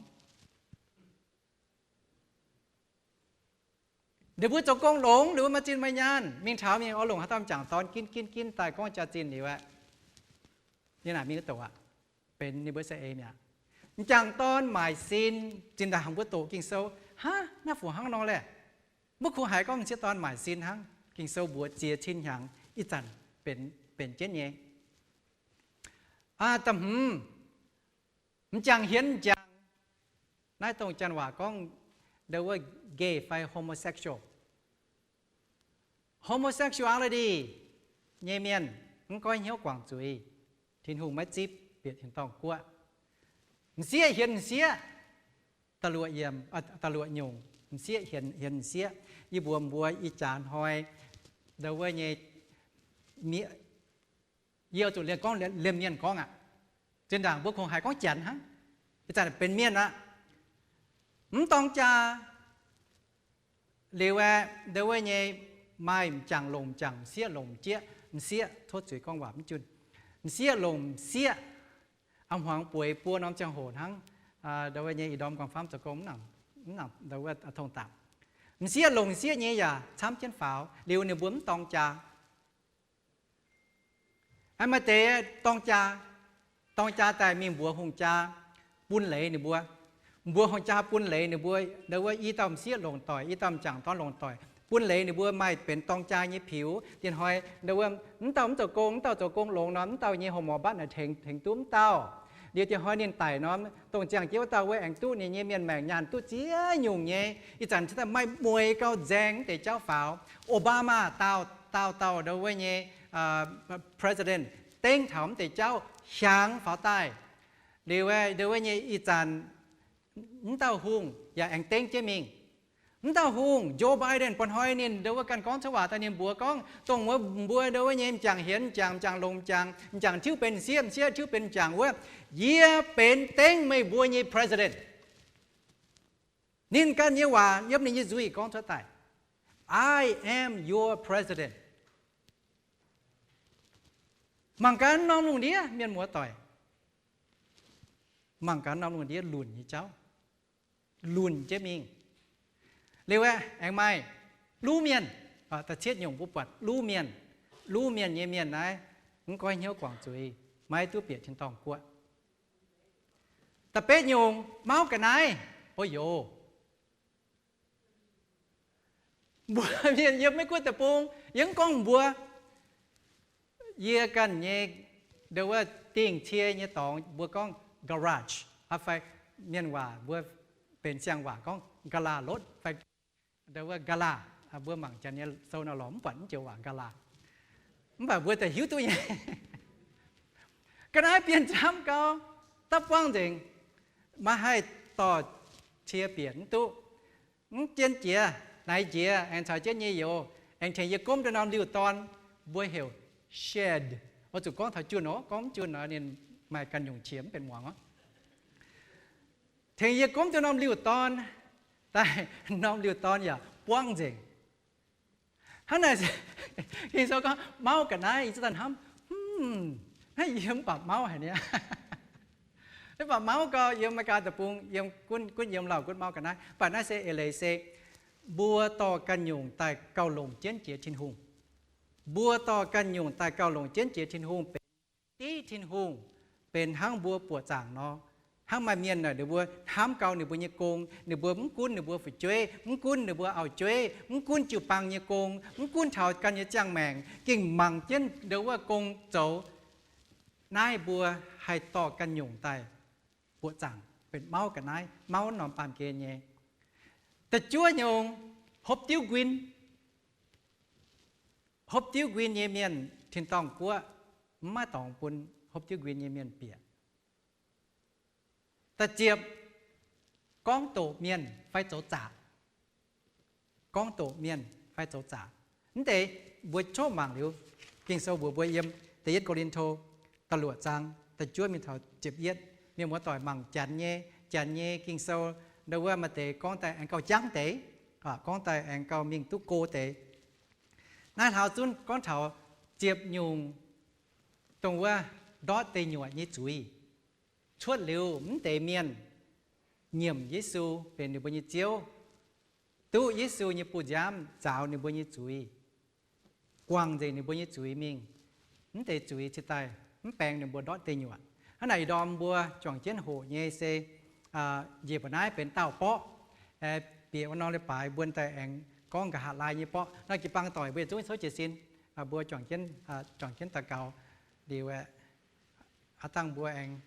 Ninh mbuo zoux gong longx, ninh mbuo maaih zinh maaih nyaanh, mingh taux mingh oix longc haaix dauh m'jangc dorn ginv ginv ginv daaih gorngv jaax-zinh liuz aqv. Yie naaic mingh doqc aqv, benx ninh mbuo saeng-eix mi'aqv. M'jangc dorn maaic sin, zinh ndaangc mbuo doqc Ging-Sou, hnangv naaiv fu hnangv nor laeh. Mbuo kungx haiz gorngv m'sieqv dorn maaic sin hnangv. Ging-Sou mbuox ziex cin hnyangx ih zanc benx jienv nyei. Da'hmz, m'jangc hienx m'jangc. Naaiv dongh janx waac gorngv ndo wuov gay fai homosexual. Homosexuality nyei mienh mv goiv hnyouv guangc zuiz. Tin-Hungh maiv zipv bieqc tin-dorngh guoqv. M'sieqv hienx m'sieqv, da'luoqc yiemc, da'luoqc nyungc, m'sieqv hienx hienx m'sieqv. Yie mbuox mbuo ih jaax hnoi ndo wuov nyei, yie zuqc liemh gorngv liemh mienh gorngv aqv. Zinh ndaangc mbuo kungx haiz gorngv janx hnangv. Ih zanc benx mienh aqv. Mv dorng jaa liuz aeqv, ndo wuov nyei maaih m'jangc longc m'jangc, m'sieqv longc m'sieqv, m'sieqv tov zuiz gorngv waac mv junh, m'sieqv longc m'sieqv. A'hmuangx bueix buo norm ziangh hoc hnangv, ndo wuov nyei ih ndorm guangc famv zoux gong mv nangc, mv nangc ndo wuov tong dapc. M'sieqv longc m'sieqv nyei yaac camv jienv faaux liuz ninh mbuo mv dorng jaa. Maaih deix dorng jaa, dorng jaa daaih mingh mbuox hungh jaa bun leiz ninh mbuo. Mbuox hungh jaa bun leiz ninh mbuo, ndo wuov i dauh m'sieqv longc doic, i dauh m'jangc dorn longc doic, bun leiz ninh mbuo maaih benx dorng jaa nyei piux. Diex hnoi ndo wuov mv dauh mv zoux gong, mv dauh zoux gong longx nor, mv dauh nyei hormone mbatv naaic tengx, tengx duqv mv dauh. Liuz diex hnoi ninh daic nor, dongh ziangh jienv wuov dauh wuov aengx duqv ninh nyei mienh maengc nyaanh duqv ziex nyungc nyei. Ih zanc maaih mueiz gauh nzaeng mv deix jauv faaux. Obama daauh, daauh dauh ndo wuov nyei president dengv taux mv deix jauv hiaangx faaux daaih. Liuz ndo wuov nyei ih zanc mv dauh hungh yaac aengx dengv jienv mingh. Mv dauh hungh, Joe Biden, ba'hnoi ninh ndo wuov ganh gorngv cuotv waac daaih ninh mbuox gorngv, dongh wuov mbuo ndo wuov nyei m'jangc hienx m'jangc, m'jangc longc m'jangc, m'jangc tiuv benx m'sieqv, m'sieqv tiuv benx m'jangc wuov, yie benx dengv meih mbuo nyei president. Ninh ganh nyei waac yiem ninh nyei nzuih gorngv cuotv daaih, I am your president. Mangc gaax norm lungh ndiev mienh muoz doic, mangc gaax norm lungh ndiev lunc nyei jauv, lunc jienv mingh. Liuz aeqv, aengx maaih luv mienh, da'cietv nyungc mbuo buatc luv mienh. Luv mienh nyei mienh naaiv mv goiv hnyouv guangc zuiz, maiv duqv bieqc tin-dorngh guoqv. Da'betv nyungc mauv ga'naaiv. O yoc, mbuo mienh yiem Meiv-Guoqv deic-bung, yie mv gorngv mbuo, yie ganh nyei ndo wuov dingh cie nyei dorngx mbuo gorngv garage, fai mienh waac mbuo benx siang-waac gorngv กะลา lotv fai ndo wuov กะลา. Mbuo mangc janx nyei sou nor lorz mv buatc mv joux waac กะลา, mv baac mbuo daaih hiuv duqv nyei. Ga'naaiv bienh camv gau, dapv buangv nzengc, maiv haih dorh cie bieqc mv duqv. Mv jienv jiex, naaic jiex aengx caux jienv nyei youz aengx tengx yie gomv duqv norm liuh dorn, mbuo heuc shed. Oix zuqc gorngv taux junh oc, gorngv mv junh nor ninh maaih ganh nyungc qiex mv benx muangx oc. Tengx yie gomv duqv norm liuh dorn, daaih norm liuh dorn yaac buangv nzengc. Hnangv naaic, Ging-Sou gorngv mauv ga'naaiv, yie zuqc daaih hnamv, naaiv yie mv baac mauv haic niaa. Mv baac mauv gau, yiem Aa^me^li^gaa deic-bung, yiem gunv, gunv yiem lauh gunv mauv ga'naaiv. Mv baac naaiv se eix leiz se mbuo dorh ganh nyungc daaih gauh longc jienv jiex Tin-Hungh. Mbuo dorh ganh nyungc daaih gauh longc jienv jiex Tin-Hungh benx div Tin-Hungh, benx hnangv mbuo buoqc zaangc nor. Hnangv maaih mienh naaic ninh mbuo hnamv gau ninh mbuo nyei gong, ninh mbuo mv gunv ninh mbuo fu'jueiv, mv gunv ninh mbuo auv-jueiv, mv gunv jiu-baang nyei gong, mv gunv taux ganh nyei ziangh maengc, gengh mangc jienv ndau wuov gong zoux. Naaiv mbuo haih dorh ganh nyungc daaih buoqc zaangc benx mauv ga'naaiv, mauv norm baamh gen nyei. Da'juov nyungc, hopv diuv nquin. Hopv diuv nquin nyei mienh, tin-dorngh guoqv mv maaih dorngx bun hopv diuv nquin nyei mienh bieqc. Da'ziepc, gorngv doqc mienh fai zoux zaqc. Gorngv doqc mienh fai zoux zaqc. Mv deix mbuo coqv mangc liuz, Ging-Sou mbuox mbuo yiem Da'yietv Ko^lin^to da'luoqc zaang da'juov mingh taux ziepc yietv, mienh muoz-doic mangc janx nyei, janx nyei Ging-Sou, ndau wuov maaih deix gorngv daaih aengx gauh jangv deix, gorngv daaih aengx gauh mingh duqv go deix. Naaiv hlauv zunv gorngv taux ziepc nyungc dongh wuov ndortv deic nyuoqc nyei zuiz. Cuotv liuz mv deix mienh nyiemc Yesu benx ninh mbuo nyei Ziouv, duqv Yesu nyei bu nziaamv zaaux ninh mbuo nyei zuiz, guangc nzengc ninh mbuo nyei zuiz mingh, mv deix zuiz cingx daaih mv baeng ninh mbuo ndortv deic nyuoqc. Hnangv naaic ih ndorm mbuo juangc jienv hoqc nyei se njiec mbuo naaiv benx daauh borqv. Bieqc wuov norm leiz-baaix mbuo daaih aengx gorngv nqa'haav laai nyei borqv. Nor jiu-baang doic mbuo yietc zungv tov jiez sin, mbuo juangc jienv, juangc jienv daux gaux liuz aeqv, aav dangh mbuo aengx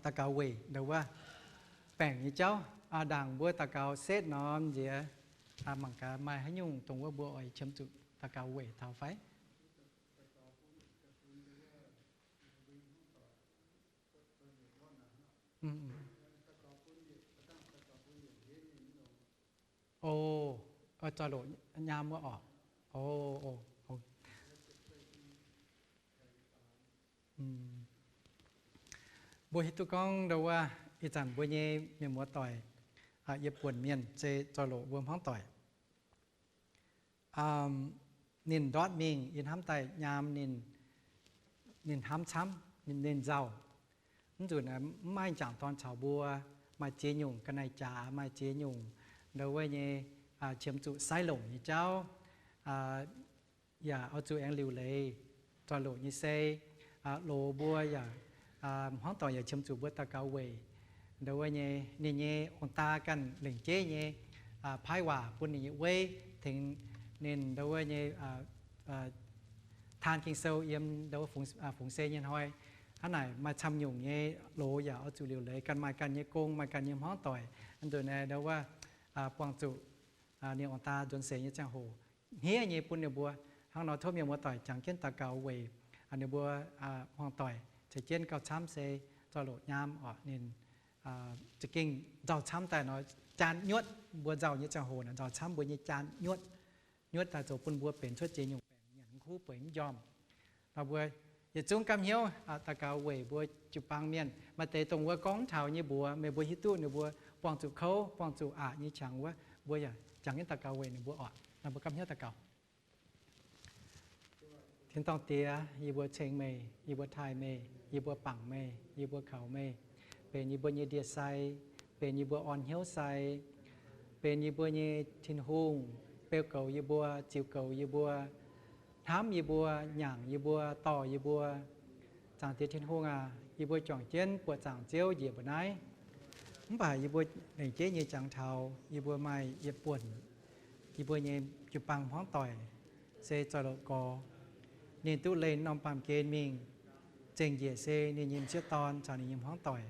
daux gaux weic ndau wuov baengc nyei jauv. Ndaangc mbuo daux gaux setv norm nziex, mangc gaax maaih haaix nyungc dongh wuov mbuo oix qiemx zuqc daux gaux weic taux fai? O, zoih loc nyaam wuov orqc? O, mbuo hiuv duqv gorngv ndau wuov ih zanc mbuo nyei mienh muoz-doic, yie buonc mienh se zoih loc mbuo hmuangv doic. Ninh ndortv mingh, yie hnamv daaih nyaam ninh, ninh hnamv camv, ninh nzauh. Mv nzunc mv maaih jangc dorn caux mbuo, maaih ziex nyungc ga'naaiv-jaax, maaih ziex nyungc ndau wuov nyei qiemx zuqc sai longc nyei jauv, yaac oix zuqc aengx liuc leiz zoih loc nyei sei. Loz mbuo yaac, hmuangv doic yaac qiemx zuqc mbuo daux gaux weic ndau wuov nyei, ninh nyei ong-daa ganh lengc jeiv nyei paaiv waac bun ninh nyei weiv, tengx ninh ndau wuov nyei taan Ging-Sou yiem ndau wuov fungx sei nyei hnoi. Hnangv naaic maaih camv nyungc nyei loz yaac oix zuqc liuc leiz, ganh maaih ganh nyei gong, maaih ganh nyei hmuangv doic. Nzunc naaiv ndau wuov buangh zuqc ninh ong-daa nzuonx seix nyei ziangh hoc hniev nyei bun ninh mbuo. Hnangv nor tov mienh muoz-doic jangx jienv daux gaux weic ninh mbuo hmuangv doic ceix jienv gauh camv se zoih loc nyaam orqc. Ninh za'gengh nzauh camv daaih nor, jaan nyuotv. Mbuo nzauh nyei ziangh hoc naaic nzauh camv mbuo nyei jaan nyuotv. Nyuotv daaih zoux bun mbuo benx cuotv ziex nyungc baengc, nyanc mv kuv, bueix mv njormh. Nor mbuo yietc zungv gapv hnyouv daux gaux weic mbuo jiu-baang mienh. Maaih deix dongh wuov gorngv taux nyei mbuox, meih mbuo hiuv duqv ninh mbuo buangh zuqc kouv, buangh zuqc aqc nyei qangx wuov, mbuo yaac jangx jienv daux gaux weic ninh mbuo orqc. Nor mbuo gapv hnyouv daux gaux. Tin-dorngh Diex, yie mbuo ceng meih, yie mbuo taaih meih, yie mbuo bangc meih, yie mbuo kaux meih, benx yie mbuo nyei ndie-sai, benx yie mbuo orn hnyouv sai, benx yie mbuo nyei Tin-Hungh, beu goux yie mbuo, ziux goux yie mbuo, hnamv yie mbuo, nyaangc yie mbuo, dorh yie mbuo. Zaangc Diex Tin-Hungh aac, yie mbuo juangc jienv buoqc zaangc Ziouv njiec mbuo naaiv. Mv baac yie mbuo lengc jeiv nyei jangx taux yie mbuo maaih yietc buonc, yie mbuo nyei jiu-baang hmuangv doic se zoih loc gorx. Ninh duqv leih norm baamh gen mingh, zengc njiec se ninh nyei m'sieqv dorn caux ninh nyei hmuangv doic.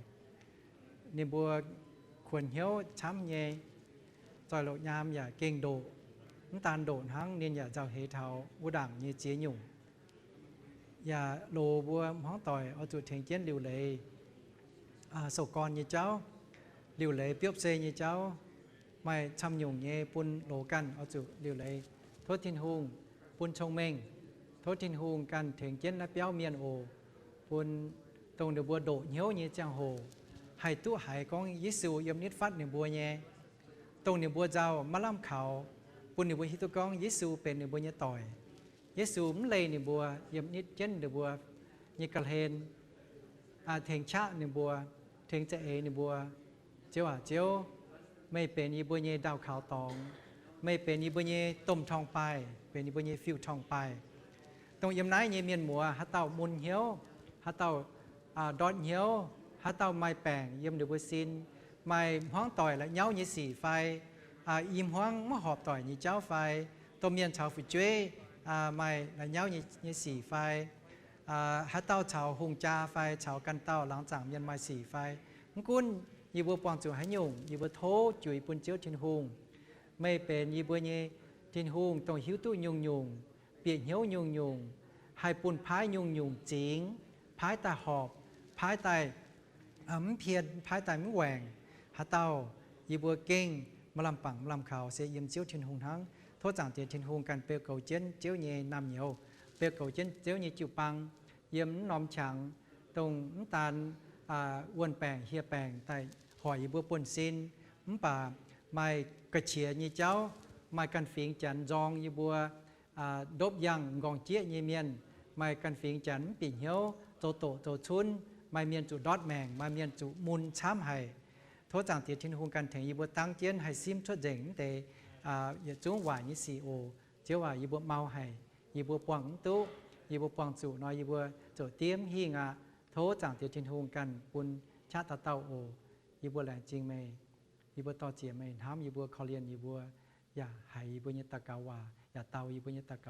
Ninh mbuo kuonx hnyouv camv nyei, zoih loc nyaam yaac gengh ndoqc. Mv daan ndoqc hnangv, ninh yaac nzauh heix taux wuov ndaangc nyei ziex nyungc. Yaac loz mbuo hmuangv doic oix zuqc tengx jienv liuc leiz sou gorn nyei jauv, liuc leiz biopv sei nyei jauv. Maaih camv nyungc nyei bun loz ganh oix zuqc liuc leiz. Tov Tin-Hungh bun cong-mengh. Tov Tin-Hungh ganh tengx jienv naaiv biauv mienh oc, bun dongh ninh mbuo ndoqc hnyouv nyei ziangh hoc, haih duqv haiz gorngv Yesu yiem nitv fatv ninh mbuo nyei, dongh ninh mbuo nzauh maiv lamh kaux, bun ninh mbuo hiuv duqv gorngv Yesu benx ninh mbuo nyei doic. Yesu mv leih ninh mbuo yiem nitv jienv ninh mbuo nyei ga'hlen, tengx qaqv ninh mbuo, tengx za'eix ninh mbuo. Ziouv aac, Ziouv, meih benx yie mbuo nyei ndaauh kaux dorngx. Meih benx yie mbuo nyei domh torngv-baaih, benx yie mbuo nyei fiuv-torngv-baaih. Dongh yiem naaiv nyei mienh muoz, haaix dauh mun hnyouv, haaix dauh ndortv hnyouv, haaix dauh maaih baengc yiem ninh mbuo sin, maaih hmuangv doic la'nyauv nyei sic fai i hmuangv maiv horpc doic nyei jauv fai, domh mienh caux fu'jueiv maaih la'nyauv nyei sic fai, haaix dauh caux hungh jaa fai caux ganh dauh laangz zaangc mienh maaih sic fai, mv gunv yie mbuo buangh zuqc haaix nyungc, yie mbuo tov juix bun Ziouv Tin-Hungh. Meih benx yie mbuo nyei Tin-Hungh, dongh hiuv duqv nyungc-nyungc, bieqc hnyouv nyungc-nyungc, haih bun paaiv nyungc-nyungc zingx, paaiv daaih horpc, paaiv daaih mv pien, paaiv daaih mv waengc. Haaix dauh yie mbuo gengh maaih lamh bangc maaih lamh kaux se yiem Ziouv Tin-Hungh hnangv. Tov Zaangc Diex Tin-Hungh ganh beu goux jienv Ziouv nyei naamh nyouz, beu goux jienv Ziouv nyei jiu-baang yiem mv norm qangx, dongh mv daan wuonh baengc hieh baengc daaih hoic yie mbuo buonv-sin, mv baac maaih ga'qiex nyei jauv, maaih ganh fingx Janx nzorng yie mbuo, ndopv yangh m'nqorngv-jieqv nyei mienh, maaih ganh fingx Janx mv bieqc hnyouv, zoux doqc zoux cunv, maaih mienh zuqc ndortv maengc, maaih mienh zuqc mun camv haic. Tov Zaangc Diex Tin-Hungh ganh tengx yie mbuo dangv jienv haih simv cuotv nzengc mv deix yietc zungv waaic nyei sic oc. Ziouv aac, yie mbuo mau haic, yie mbuo buangh mv duqv, yie mbuo buangh zuqc nor yie mbuo ziouc diev mv hingh aqv. Tov Zaangc Diex Tin-Hungh ganh bun qaqv dauh dauh oc. Yie mbuo laengz zingh meih, yie mbuo dor-ziec meih hnamv yie mbuo, korv-lienh yie mbuo, yaac haiz yie mbuo nyei daux gaux waac, yaac dau yie mbuo nyei daux gaux.